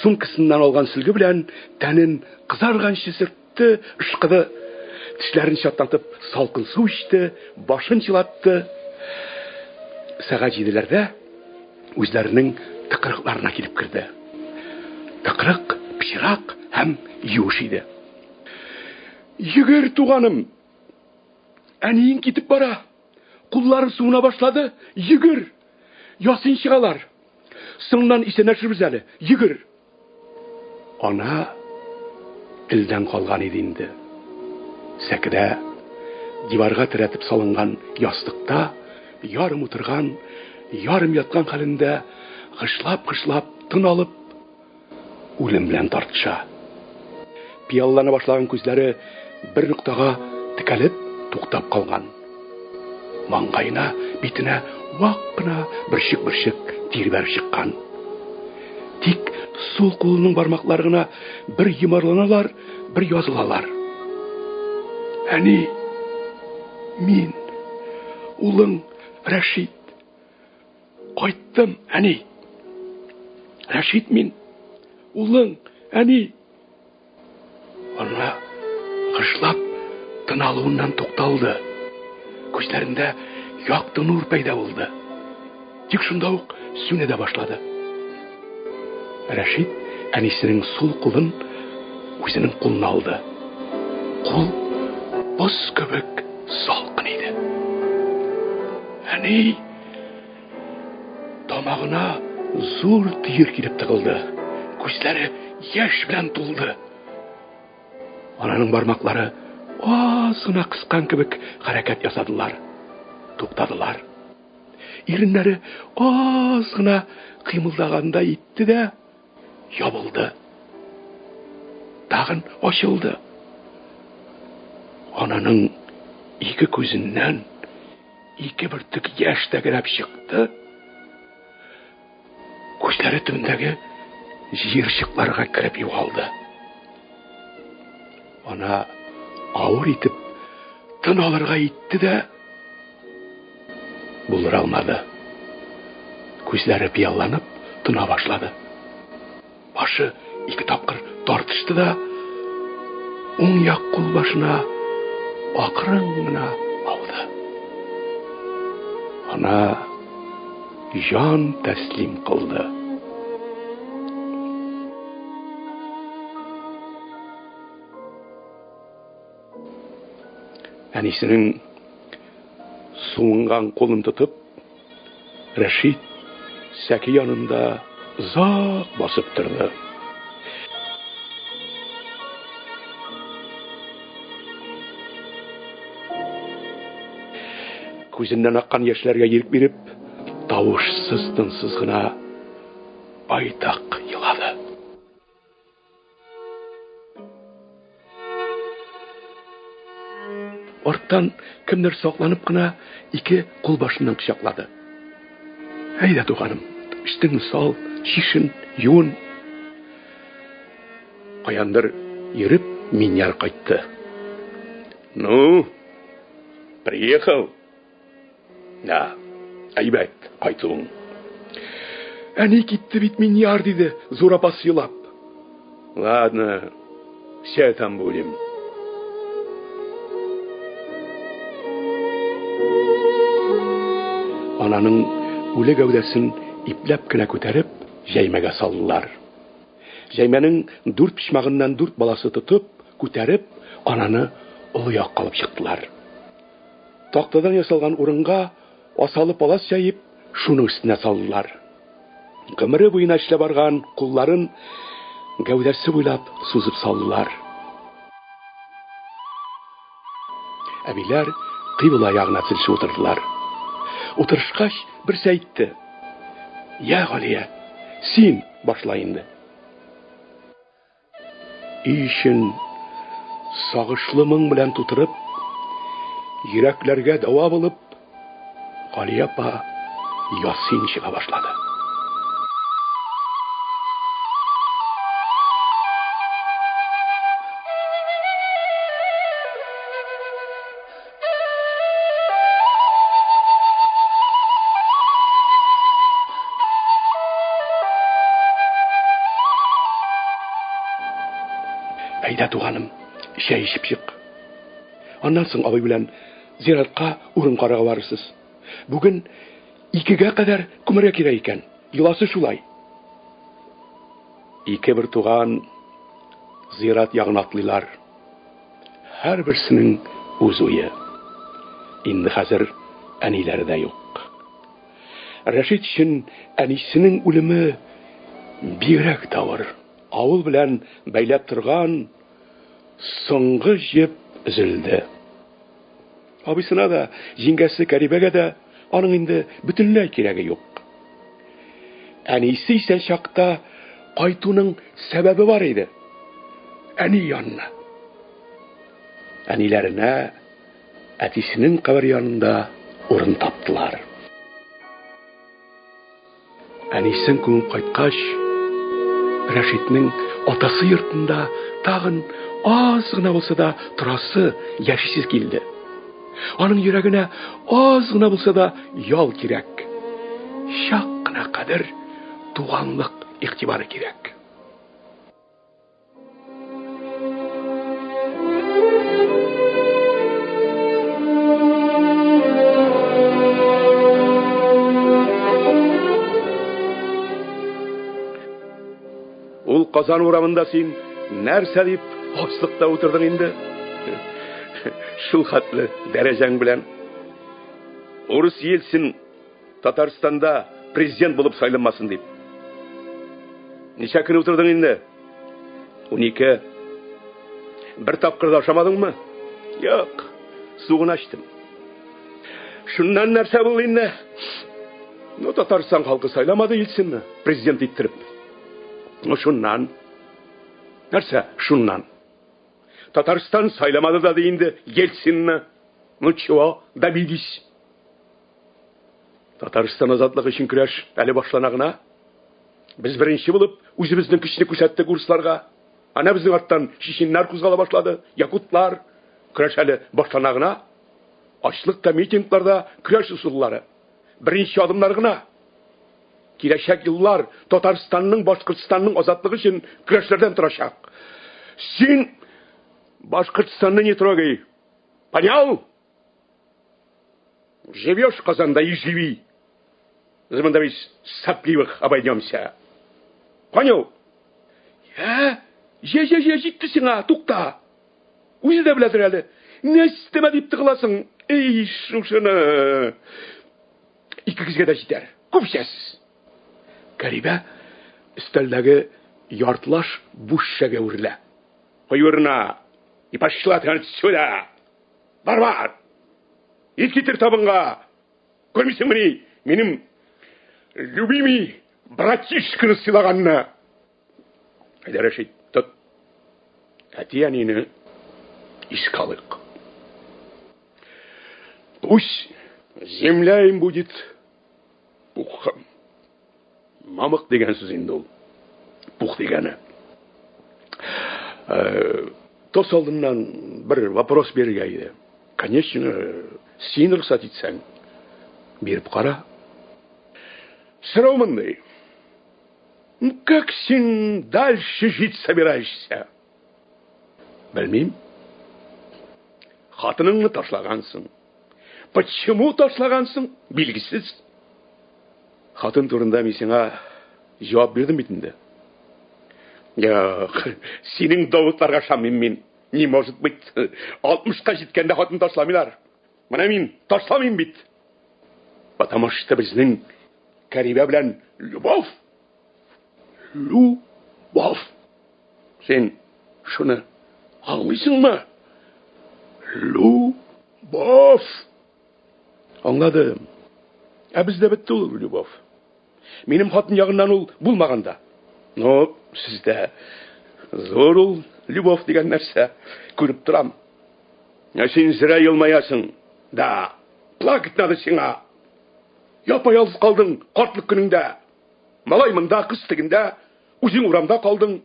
сумкасыннан алган сөлге белән тәнен кызарганчы сөртте, ышкыды. Тешләрен чатнатып, салкын су эчте, башын чылатты. Сәгать җиделәрдә үзләренең тыкрыкларына килеп керде. Тыкрык пычрак һәм юеш иде. Йөгер, туганым! Әниең китеп бара. Куллары суына башлады. Йөгер! Ясин чыгалар. Соңыннан исәнләшербез әле. Йөгер! Ана телдән калган иде инде. Сәкедә диварга терәтеп салынган ястыкта ярым утырган, ярым яткан хәлендә гышлап-гышлап тын алып, үлем белән тартыша. Пиаллана башлаган күзләре бер ноктага текәлеп туктап калган. Маңгаена, битенә вак кына бөрчек-бөрчек тир бәреп чыккан. Тик сул кулының бармаклары гына бер йомарланалар, бер язылалар. Әни, мин, улың Рәшит. Кайттым, әни. Рәшит мин. Улың, әни. Ана гышлап тын алуыннан тукталды. Күзләрендә якты нур пәйда булды. Тик шунда ук сүнә дә башлады. Рәшит әнисенең сул кулын үзенең кулына алды. Кул боз кебек салкын иде. Әни! Тамагына зур төер килеп тыгылды. Күзләре яшь белән тулды. Ананың бармаклары аз гына кыскан кебек хәрәкәт ясадылар. Туктадылар. Иреннәре аз гына кыймылдагандай итте дә ябылды. Тагын ачылды. Ананың ике күзеннән ике бөртек яшь тәгәрәп чыкты. Күзләре төбендәге җыерчыкларга кереп югалды. Ана авыр итеп тын алырга итте дә булдыра алмады. Күзләре пиалланып тона башлады. Башы ике тапкыр тартышты да, уң як кул башына акрын гына ауды. Ана җан тәслим кылды. Әнисенең суынган кулын тотып, Рәшит сәке янында озак басып торды. Күзеннән аккан яшьләргә ирек биреп, тавышсыз тынсыз гына байтак елады. Арттан кемдер сакланып кына ике кул башыннан кочаклады. Әйдә, туганым, өстеңне сал, чишен, юын. Каяндыр йөреп Миняр кайтты. Ну, приехал? Да, әйбәт кайтуың. Әни китте бит Миньяр, диде зур апасы елап. Ладно, все там будем. Ананың үле гәүдәсен ипләп кенә күтәреп, җәймәгә салдылар. Җәймәнең дүрт почмагыннан дүрт баласы тотып, күтәреп, ананы олы якка алып чыктылар. Тактадан ясалган урынга асалы палас җәеп, шуның өстенә салдылар. Гомере буена эшләп барган кулларын гәүдәсе буйлап сузып салдылар. Әбиләр кыйбла ягына тезелешеп утырдылар. Утырышкач, берсе әйтте. Я, Галия, син башла инде. Өй эчен сагышлы моң белән тутырып, йөрәкләргә дәва булып, Галия апа Ясин чыга башлады. Әйдә, туганым, чәй эчеп чык. Аннан соң абый белән зиратка урын карарга барырсыз. Бүген икегә кадәр күмәргә кирәк икән. Йоласы шулай. Ике бер туган зират ягына атлыйлар. Һәрберсенең үз уе. Инде хәзер әниләре дә юк. Рәшит өчен әнисенең үлеме бигрәк тә авыр. Авыл белән бәйләп торган соңгы җеп өзелде. Абыйсына да, җиңгәсе Кәрибәгә дә аның инде бөтенләй кирәге юк. Әнисе исән чакта кайтуның сәбәбе бар иде. Әни янына. Әниләренә әтисенең кабер янында урын таптылар. Әнисен күмеп кайткач, Рәшитнең атасы йортында тагын аз гына булса да торасы, яшисе килде. Аның йөрәгенә аз гына булса да ял кирәк. Чак кына кадер туганлык игътибары кирәк. Ул Казан урамында син нәрсә дип ачлыкта утырдың инде? Шул хәтле дәрәҗәң белән. Урыс Ельцин Татарстанда президент булып сайланмасын дип. Ничә көн утырдың инде? 12. Бер тапкыр да ашамадыңмы? Юк. Су гына эчтем. Шуннан нәрсә булды инде? Ну, Татарстан халкы сайламады Ельцинны президент иттереп. Ну, шуннан. Нәрсә шуннан? Татарстан сайламады да ди инде Ельцинны. Ну, чего добились? Татарстан азатлыгы өчен көрәш әле башлана гына. Без беренче булып үзебезнең көчне күрсәттек урысларга. Ана безнең арттан чеченнар кузгала башлады, якутлар. Көрәш әле башлана гына. Ачлык та митингларда көрәш ысуллары. Беренче адымнар гына. Киләчәк еллар Татарстанның, Башкортстанның азатлыгы өчен көрәшләрдән торачак. Син Башкортстанны не трогай. Понял? Живешь в Казанда и живи. Без монда без сопливых обойдемся. Понял? Ә? Җә, җә, җә, җитте сиңа, тукта. Үзе дә беләдер әле. Нәрсәмә дип тыгыласың? Эй, шушыны. Икегезгә дә җитәр. Күп эчәсез. Кәрибә өстәлдәге яртылаш буш шешәгә үрелә. Куй урынына. И пошла ты отсюда. Бар, бар. Ит китер табынга. Күрмисеңмени, минем любимый братишканы сыйлаганны. Әйдә, Рәшит, тот. Әти-әнине искә алыйк. Пусть земля им будет пухом. Мамык дигән сүз инде ул. Пух дигәне. Э, тос алдыннан бер вопрос бирергә иде. Конечно, син рөхсәт итсәң, биреп кара. Сорау мондый. Ну, как син дальше жить собираешься? Белмим. Хатыныңны ташлагансың. Почему ташлагансың? Билгесез. Хатын турында мин сиңа җавап бирдем бит инде. Юк, синең доводларга ышанмыйм мин. Не может быть. 60-ка җиткәндә хатын ташламыйлар. Менә мин ташламыйм бит. Потому что безнең Кәрибә белән любовь. Любовь. Син шуны аңлыйсыңмы? Любовь. Аңладым. Ә бездә бетте ул любовь. Минем хатын ягыннан ул булмаган да. Но сездә зур ул любовь дигән нәрсә. Күреп торам. Ә син зря елмаясың. Да, плакать надо сиңа. Япа-ялгыз калдың картлык көнеңдә. Малай монда, кыз тегендә. Үзең урамда калдың.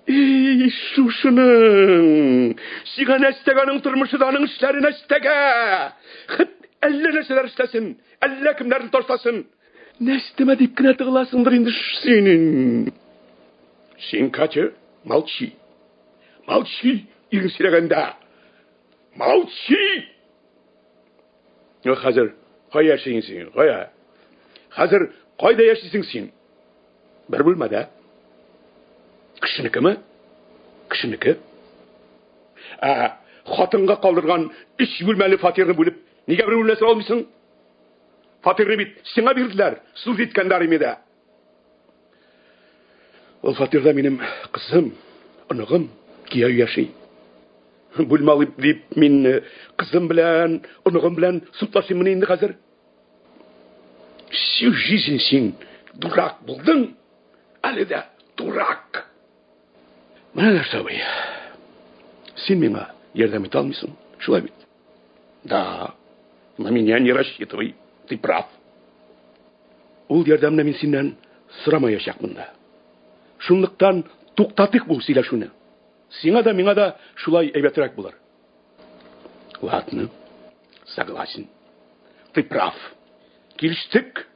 Эй, шушының! Сиңа нәрсәгә аның тормышы да, аның эшләре нәрсәгә? Хет әллә нәрсәләр эшләсен, әллә кемнәрне ташласын. Нәрсәмә дип кенә тыгыласыңдыр инде синең. Син, Катя, молчи. Молчи, ирең сөйләгәндә. Молчи! Ну, хәзер кая яшисең син? Кая? Хәзер кайда яшисең син? Бер бүлмәдә. Кешенекеме? Кешенеке. Ә хатынга калдырган өч бүлмәле фатирны бүлеп, нигә бер бүлмәсен алмыйсың? Фатирны бит сиңа бирделәр, суд иткәннәр име дә. Ул фатирда минем кызым, оныгым, кияү яши. Бүлмә алып дип мин э, кызым белән, оныгым белән судлашыйммыни инде хәзер? Всю жизнь син дурак булдың, әле дә дурак. Менә нәрсә, абый. Син миңа ярдәм итә алмыйсың, шулай бит? Да, на меня не рассчитывай, ты прав. Ул ярдәмне мин синнән сорамаячакмын да. Шунлыктан туктатыйк бу сөйләшүне. Сиңа да, миңа да шулай әйбәтрәк булыр. Ладно, согласен. Ты прав. Килештек.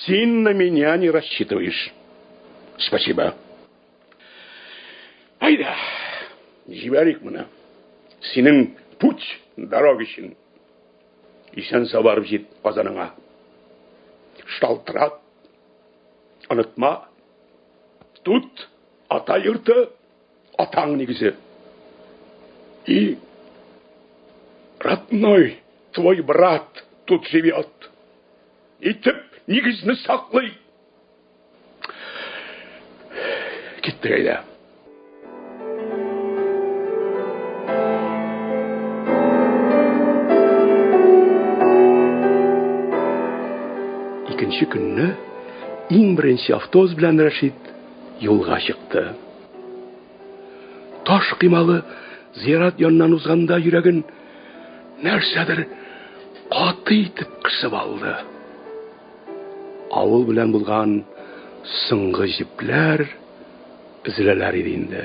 Син на меня не рассчитываешь. Спасибо. Әйдә, җибәрик моны. Синең путь, дорога өчен. Исән-сау барып җит Казаныңа. Шалтырат. Онытма. Тут ата йорты, атаң нигезе. И родной твой брат тут живет. Итеп нигезне саклый. Киттек әйдә. Икенче көнне иң беренче автобус белән Рәшит юлга чыкты. Таш кыймалы зират яныннан узганда йөрәген нәрсәдер каты итеп кысып алды. Авыл белән булган соңгы җепләр өзеләләр иде инде.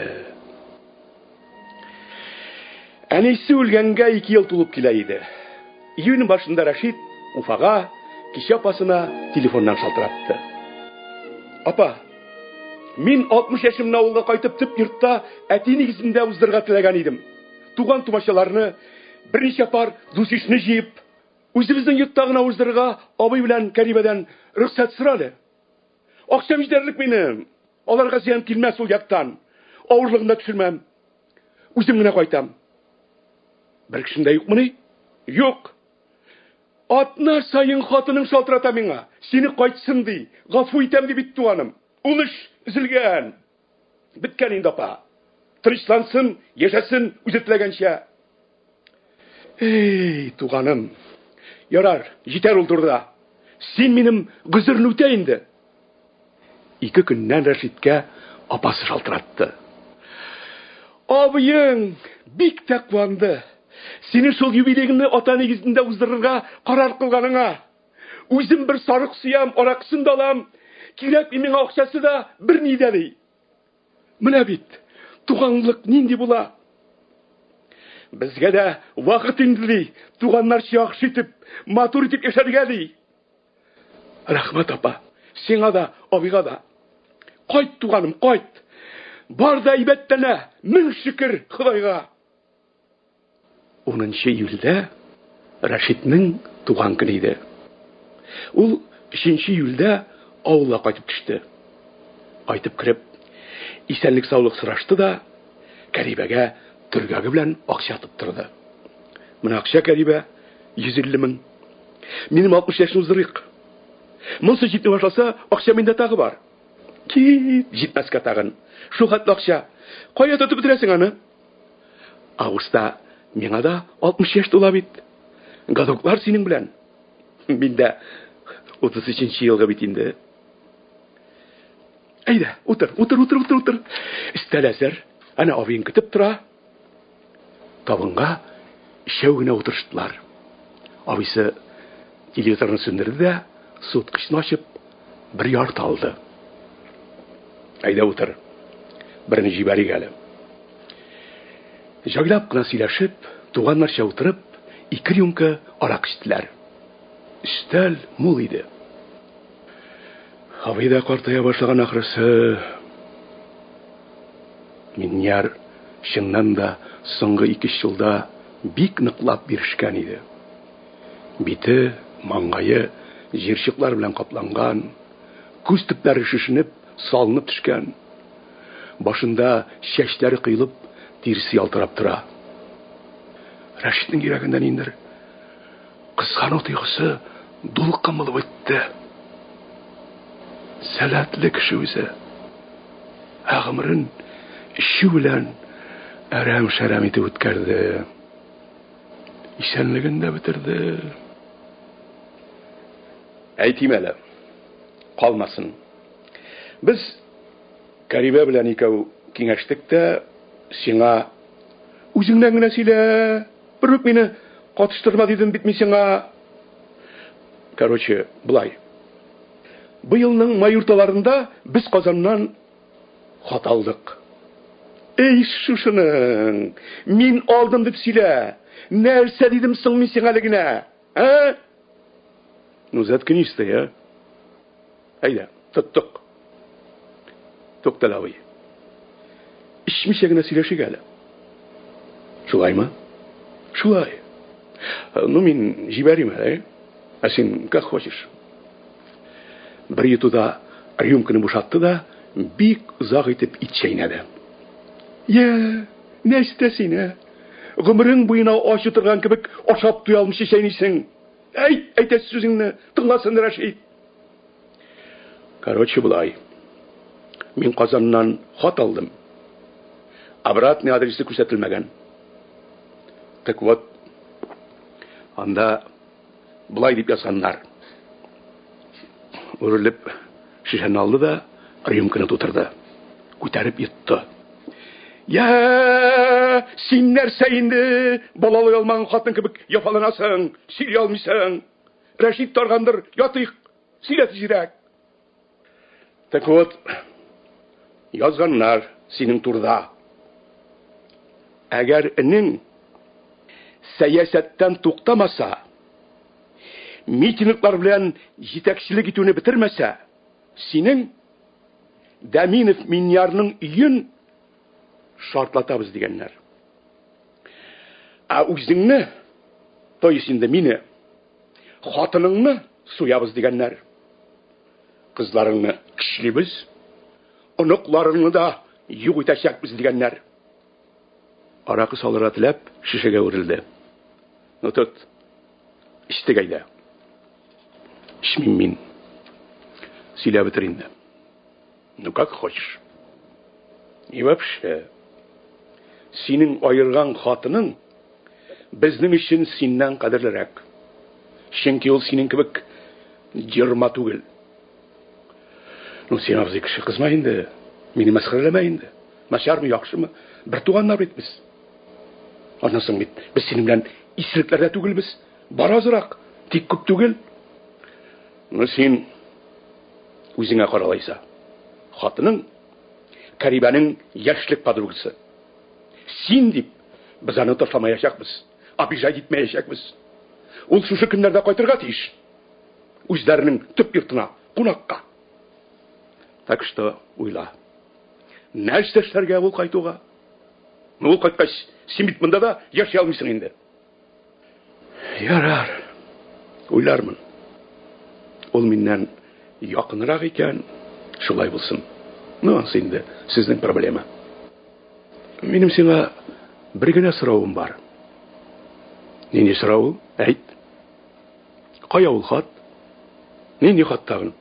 Әнисе үлгәнгә ике ел тулып килә иде. Июнь башында Рәшит Уфага кичә апасына телефоннан шалтыратты. Апа, мин 60 яшемне авылга кайтып төп йортта әти нигезендә уздырырга теләгән идем. Туган тумачаларны, берничә пар дус-ишне җыеп, үзебезнең йортта гына уздырырга абый белән Кәрибәдән рөхсәт сора әле. Акчам җитәрлек минем. Аларга зыян килмәс ул яктан. Авырлыгын да төшермәм. Үзем генә кайтам. Бер кешең дә юкмыни? Юк. Атна саен хатының шалтырата миңа. Сине кайтсын ди. Гафу итәм ди бит туганым. Ул эш өзелгән. Беткән инде апа. Тынычлансын, яшәсен үзе теләгәнчә. Эй, туганым. Ярар, җитәр ул турыда. Син минем гозерне үтә инде. Ике көннән Рәшиткә апасы шалтыратты. Абыең бик тә куанды. Синең шул юбилееңны ата нигезендә уздырырга карар кылганыңа. Үзем бер сарык суям, аракысын да алам. Кирәкми миңа акчасы да, берни дә ди. Менә бит, туганлык нинди була. Безгә дә вакыт инде ди, туганнарча яхшы итеп, матур итеп яшәргә ди. Рәхмәт, апа, сиңа да, абыйга да. Кайт, туганым, кайт. Бар да әйбәтләнә, мең шөкер Ходайга. 10 июльдә Рәшитнең туган көне иде. Ул 3 июльдә авылга кайтып төште. Кайтып кереп, исәнлек-саулык сорашты да, Кәрибәгә төргәге белән акча тоттырды. Менә акча, Кәрибә, 150 мең. Минем 60 яшьне уздырыйк. Монсы җитми башласа, акча миндә тагы бар. Кит, җитмәскә тагын. Шул хәтле акча. Кая тотып бетерәсең аны? Августта миңа да 60 яшь тула бит. Гадоклар синең белән. Мин дә 33 елгы бит инде. Әйдә, утыр, утыр, утыр, утыр, утыр. Өстәл әзер. Әнә абыең көтеп тора. Табынга өчәү генә утырыштылар. Абыйсы телевизорны сүндерде дә, суыткычны ачып, бер ярты алды. Әйдә утыр. Берне җибәрик әле. Җайлап кына сөйләшеп, туганнарча утырып, ике рюмка арак эчтеләр. Өстәл мул иде. Абый да картая башлаган ахрысы. Миннияр чыннан да соңгы ике-өч елда бик ныклап бирешкән иде. Бите, маңгае җыерчыклар белән капланган, күз төпләре шешенеп, салынып төшкән. Башында чәчләре коелып, тиресе ялтырап тора. Рәшитнең йөрәгендә ниндер кызгану тойгысы дулкын булып үтте. Сәләтле кеше үзе. Ә гомерен эчү белән әрәм-шәрәм итеп үткәрде. Исәнлеген дә бетерде. Әйтим әле, калмасын. Без Кәрибә белән икәү киңәштек тә, сиңа үзеңнән генә сөйлә, берүк мине катыштырма дидем бит мин сиңа. Короче, болай. Быелның май урталарында без Казаннан хат алдык. Эй, шушының! Мин алдым дип сөйлә. Нәрсә дидем соң мин сиңа әле генә? Ә? Ну, заткнись ты, а? Әйдә, тоттык. Туктал, абый. Эчмичә генә сөйләшик әле. Шулаймы? Шулай. Ну, мин җибәрим әле. Ә син как хочешь. Бер йотуда рюмканы бушатты да, бик озак итеп ит чәйнәде. Йә, нәрсә син, ә? Гомерең буена ач утырган кебек ашап туя алмыйча чәйнисең. Әйт, әйтәсе сүзеңне, тыңласын Рәшит. Короче, болай. Мин Казаннан хат алдым. Обратный адресы күрсәтелмәгән. Так вот, анда болай дип язганнар. Үрелеп шешәне алды да рюмканы тутырды. Күтәреп йотты. Я, син нәрсә инде, балалый алмаган хатын кебек яфаланасың, сөйли алмыйсың. Рәшит таргандыр, ятыйк, сөйлә тизрәк. Так вот, язганнар синең турда. Әгәр энең сәясәттән туктамаса, митинглар белән җитәкчелек итүне бетермәсә, синең Дәминов Миньярның өен шартлатабыз дигәннәр. Ә үзеңне, то есть инде мине, хатыныңны суябыз дигәннәр. Кызларыңны көчлибез, оныкларыңны да юк итәчәкбез дигәннәр. Аракы салырга теләп, шешәгә үрелде. Ну тот, эчтек әйдә. Эчмим мин. Сөйләп бетер инде. Ну как хочешь. И вообще, синең аерган хатының безнең өчен синнән кадерлерәк. Чөнки ул синең кебек дерма түгел. Ну, син абзый кеше кызма инде. Мине мәсхәрәләмә инде. Начармы, яхшымы? Бер туганнар бит без. Аннан соң бит без синең белән исерекләр дә түгелбез. Бар азрак, тик күп түгел. Ну, син үзеңә каралайса. Хатының Кәрибәнең яшьлек подругасы. Син дип без аны ташламаячакбыз, обижать итмәячәкбез. Ул шушы көннәрдә кайтырга тиеш. Үзләренең төп йортына, кунакка. Так что уйла. Нәрсә эшләргә ул кайтуга? Ну, ул кайткач, син бит монда да яши алмыйсың инде. Ярар. Уйлармын. Ул миннән якынрак икән, шулай булсын. Ну, анысы инде сезнең проблема. Минем сиңа бер генә соравым бар. Нинди сорау ул? Әйт. Кая ул хат? Нинди хат тагын?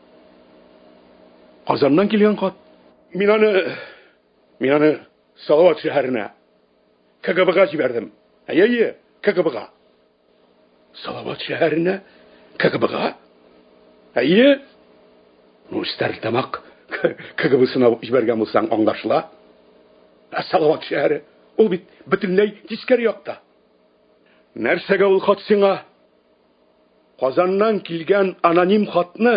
Казаннан килгән хат. Мин аны мин аны Салават шәһәренә КГБга җибәрдем. Әйе, әйе, КГБга. Салават шәһәренә КГБга? Әйе. Ну, Стәрлетамак КГБсына җибәргән булсаң, аңлашыла. Ә Салават шәһәре, ул бит бөтенләй тискәре якта. Нәрсәгә ул хат сиңа? Казаннан килгән аноним хатны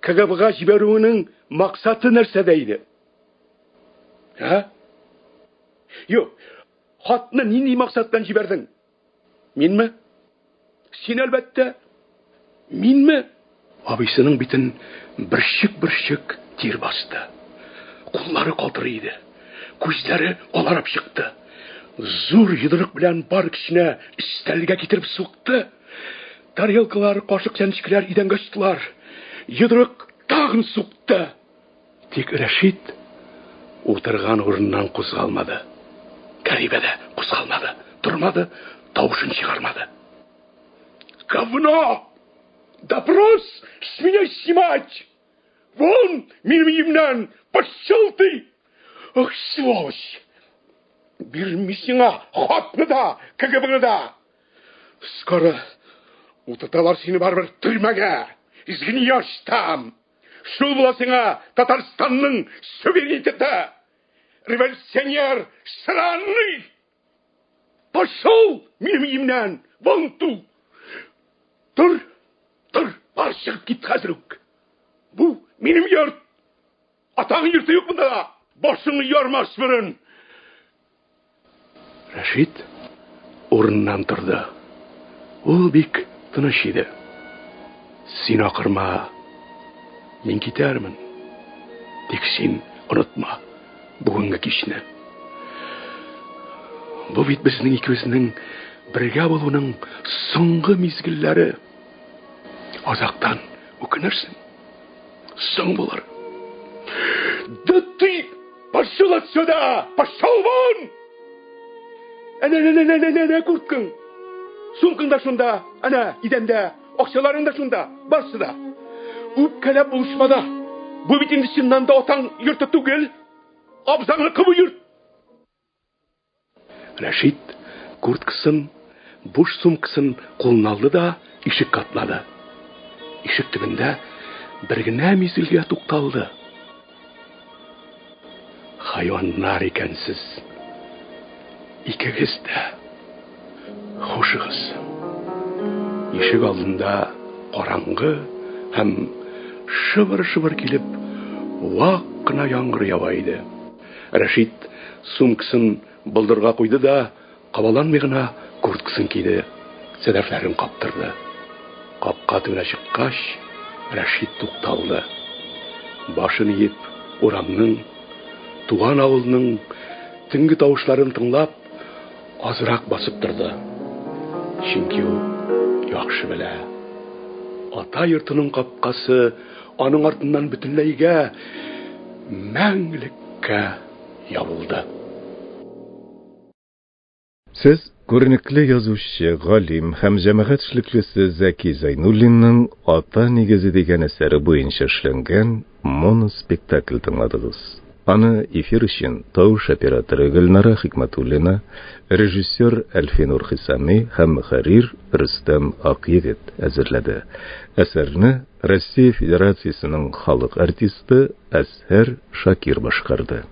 КГБга җибәрүенең максаты нәрсәдә иде? Ә? Юк, хатны нинди максаттан җибәрдең? Минме? Син, әлбәттә. Минме? Абыйсының битен бөрчек-бөрчек тир басты. Куллары калтырый иде. Күзләре аларып чыкты. Зур йодрык белән бар көченә өстәлгә китереп сукты. Тарелкалар, кашык-чәнечкеләр идәнгә очтылар. Йодрык тагын сукты. Тик Рәшит утырган урыннан кузгалмады. Кәрибә дә кузгалмады, тормады, тавышын чыгармады. Говно! Допрос с меня снимать! Вон, минем өемнән! Пошел ты! Ах, сволочь! Бирми сиңа хатны да, КГБны да! Скоро утырталар сине барыбер төрмәгә! Сгниешь там! Шул була сиңа Татарстанның суверенитеты! Революционер сраный! Пошел минем өемнән! Вон ту! Тор! Тор! Бар чыгып кит хәзер үк! Бу минем йорт! Атаң йорты юк монда! Башыңны ярмас борын! Рәшит урыннан торды. Ул бик тыныч иде. Син акырма. Мин китәрмен. Тик син онытма бүгенге кичне. Бу бит безнең икебезнең бергә булуның соңгы мизгелләре. Азактан үкенерсең. Соң булыр. Да ты пошел отсюда! Пошел вон! Әнә, әнә, әнә, әнә, әнә, курткаң. Сумкаң да шунда, әнә, идәндә, акчаларың да шунда, барсы да. Үпкәләп булышма да. Бу бит инде чыннан да атаң йорты түгел. Абзаңныкы бу йорт. Рәшит курткасын, буш сумкасын кулына алды да ишеккә атлады. Ишек төбендә бер генә мизгелгә тукталды. Хайваннар икәнсез. Икегез дә. Хушыгыз. Ишек алдында караңгы һәм шыбыр-шыбыр килеп вак кына яңгыр ява иде. Рәшит сумкасын болдырга куйды да, кабаланмый гына курткасын киде, сәдәфләрен каптырды. Капка төбенә чыккач, Рәшит тукталды. Башын иеп, урамның, туган авылның төнге тавышларын тыңлап, азрак басып торды. Чөнки ул яхшы белә, ата йортының капкасы аның артыннан бөтенләйгә мәңгелеккә ябылды. Сез күренекле язучы, галим һәм җәмәгать эшлеклесе Зәки Зәйнуллинның Ата нигезе дигән әсәре буенча эшләнгән моноспектакль тыңладыгыз. Аны эфир өчен тавыш операторы Гөлнара Хикмәтуллина, режиссер Әлфинур Хисами һәм мөхәррир Рөстәм Акъегет әзерләде. Әсәрне Россия Федерациясенең халык артисты Әзһәр Шакир башкарды.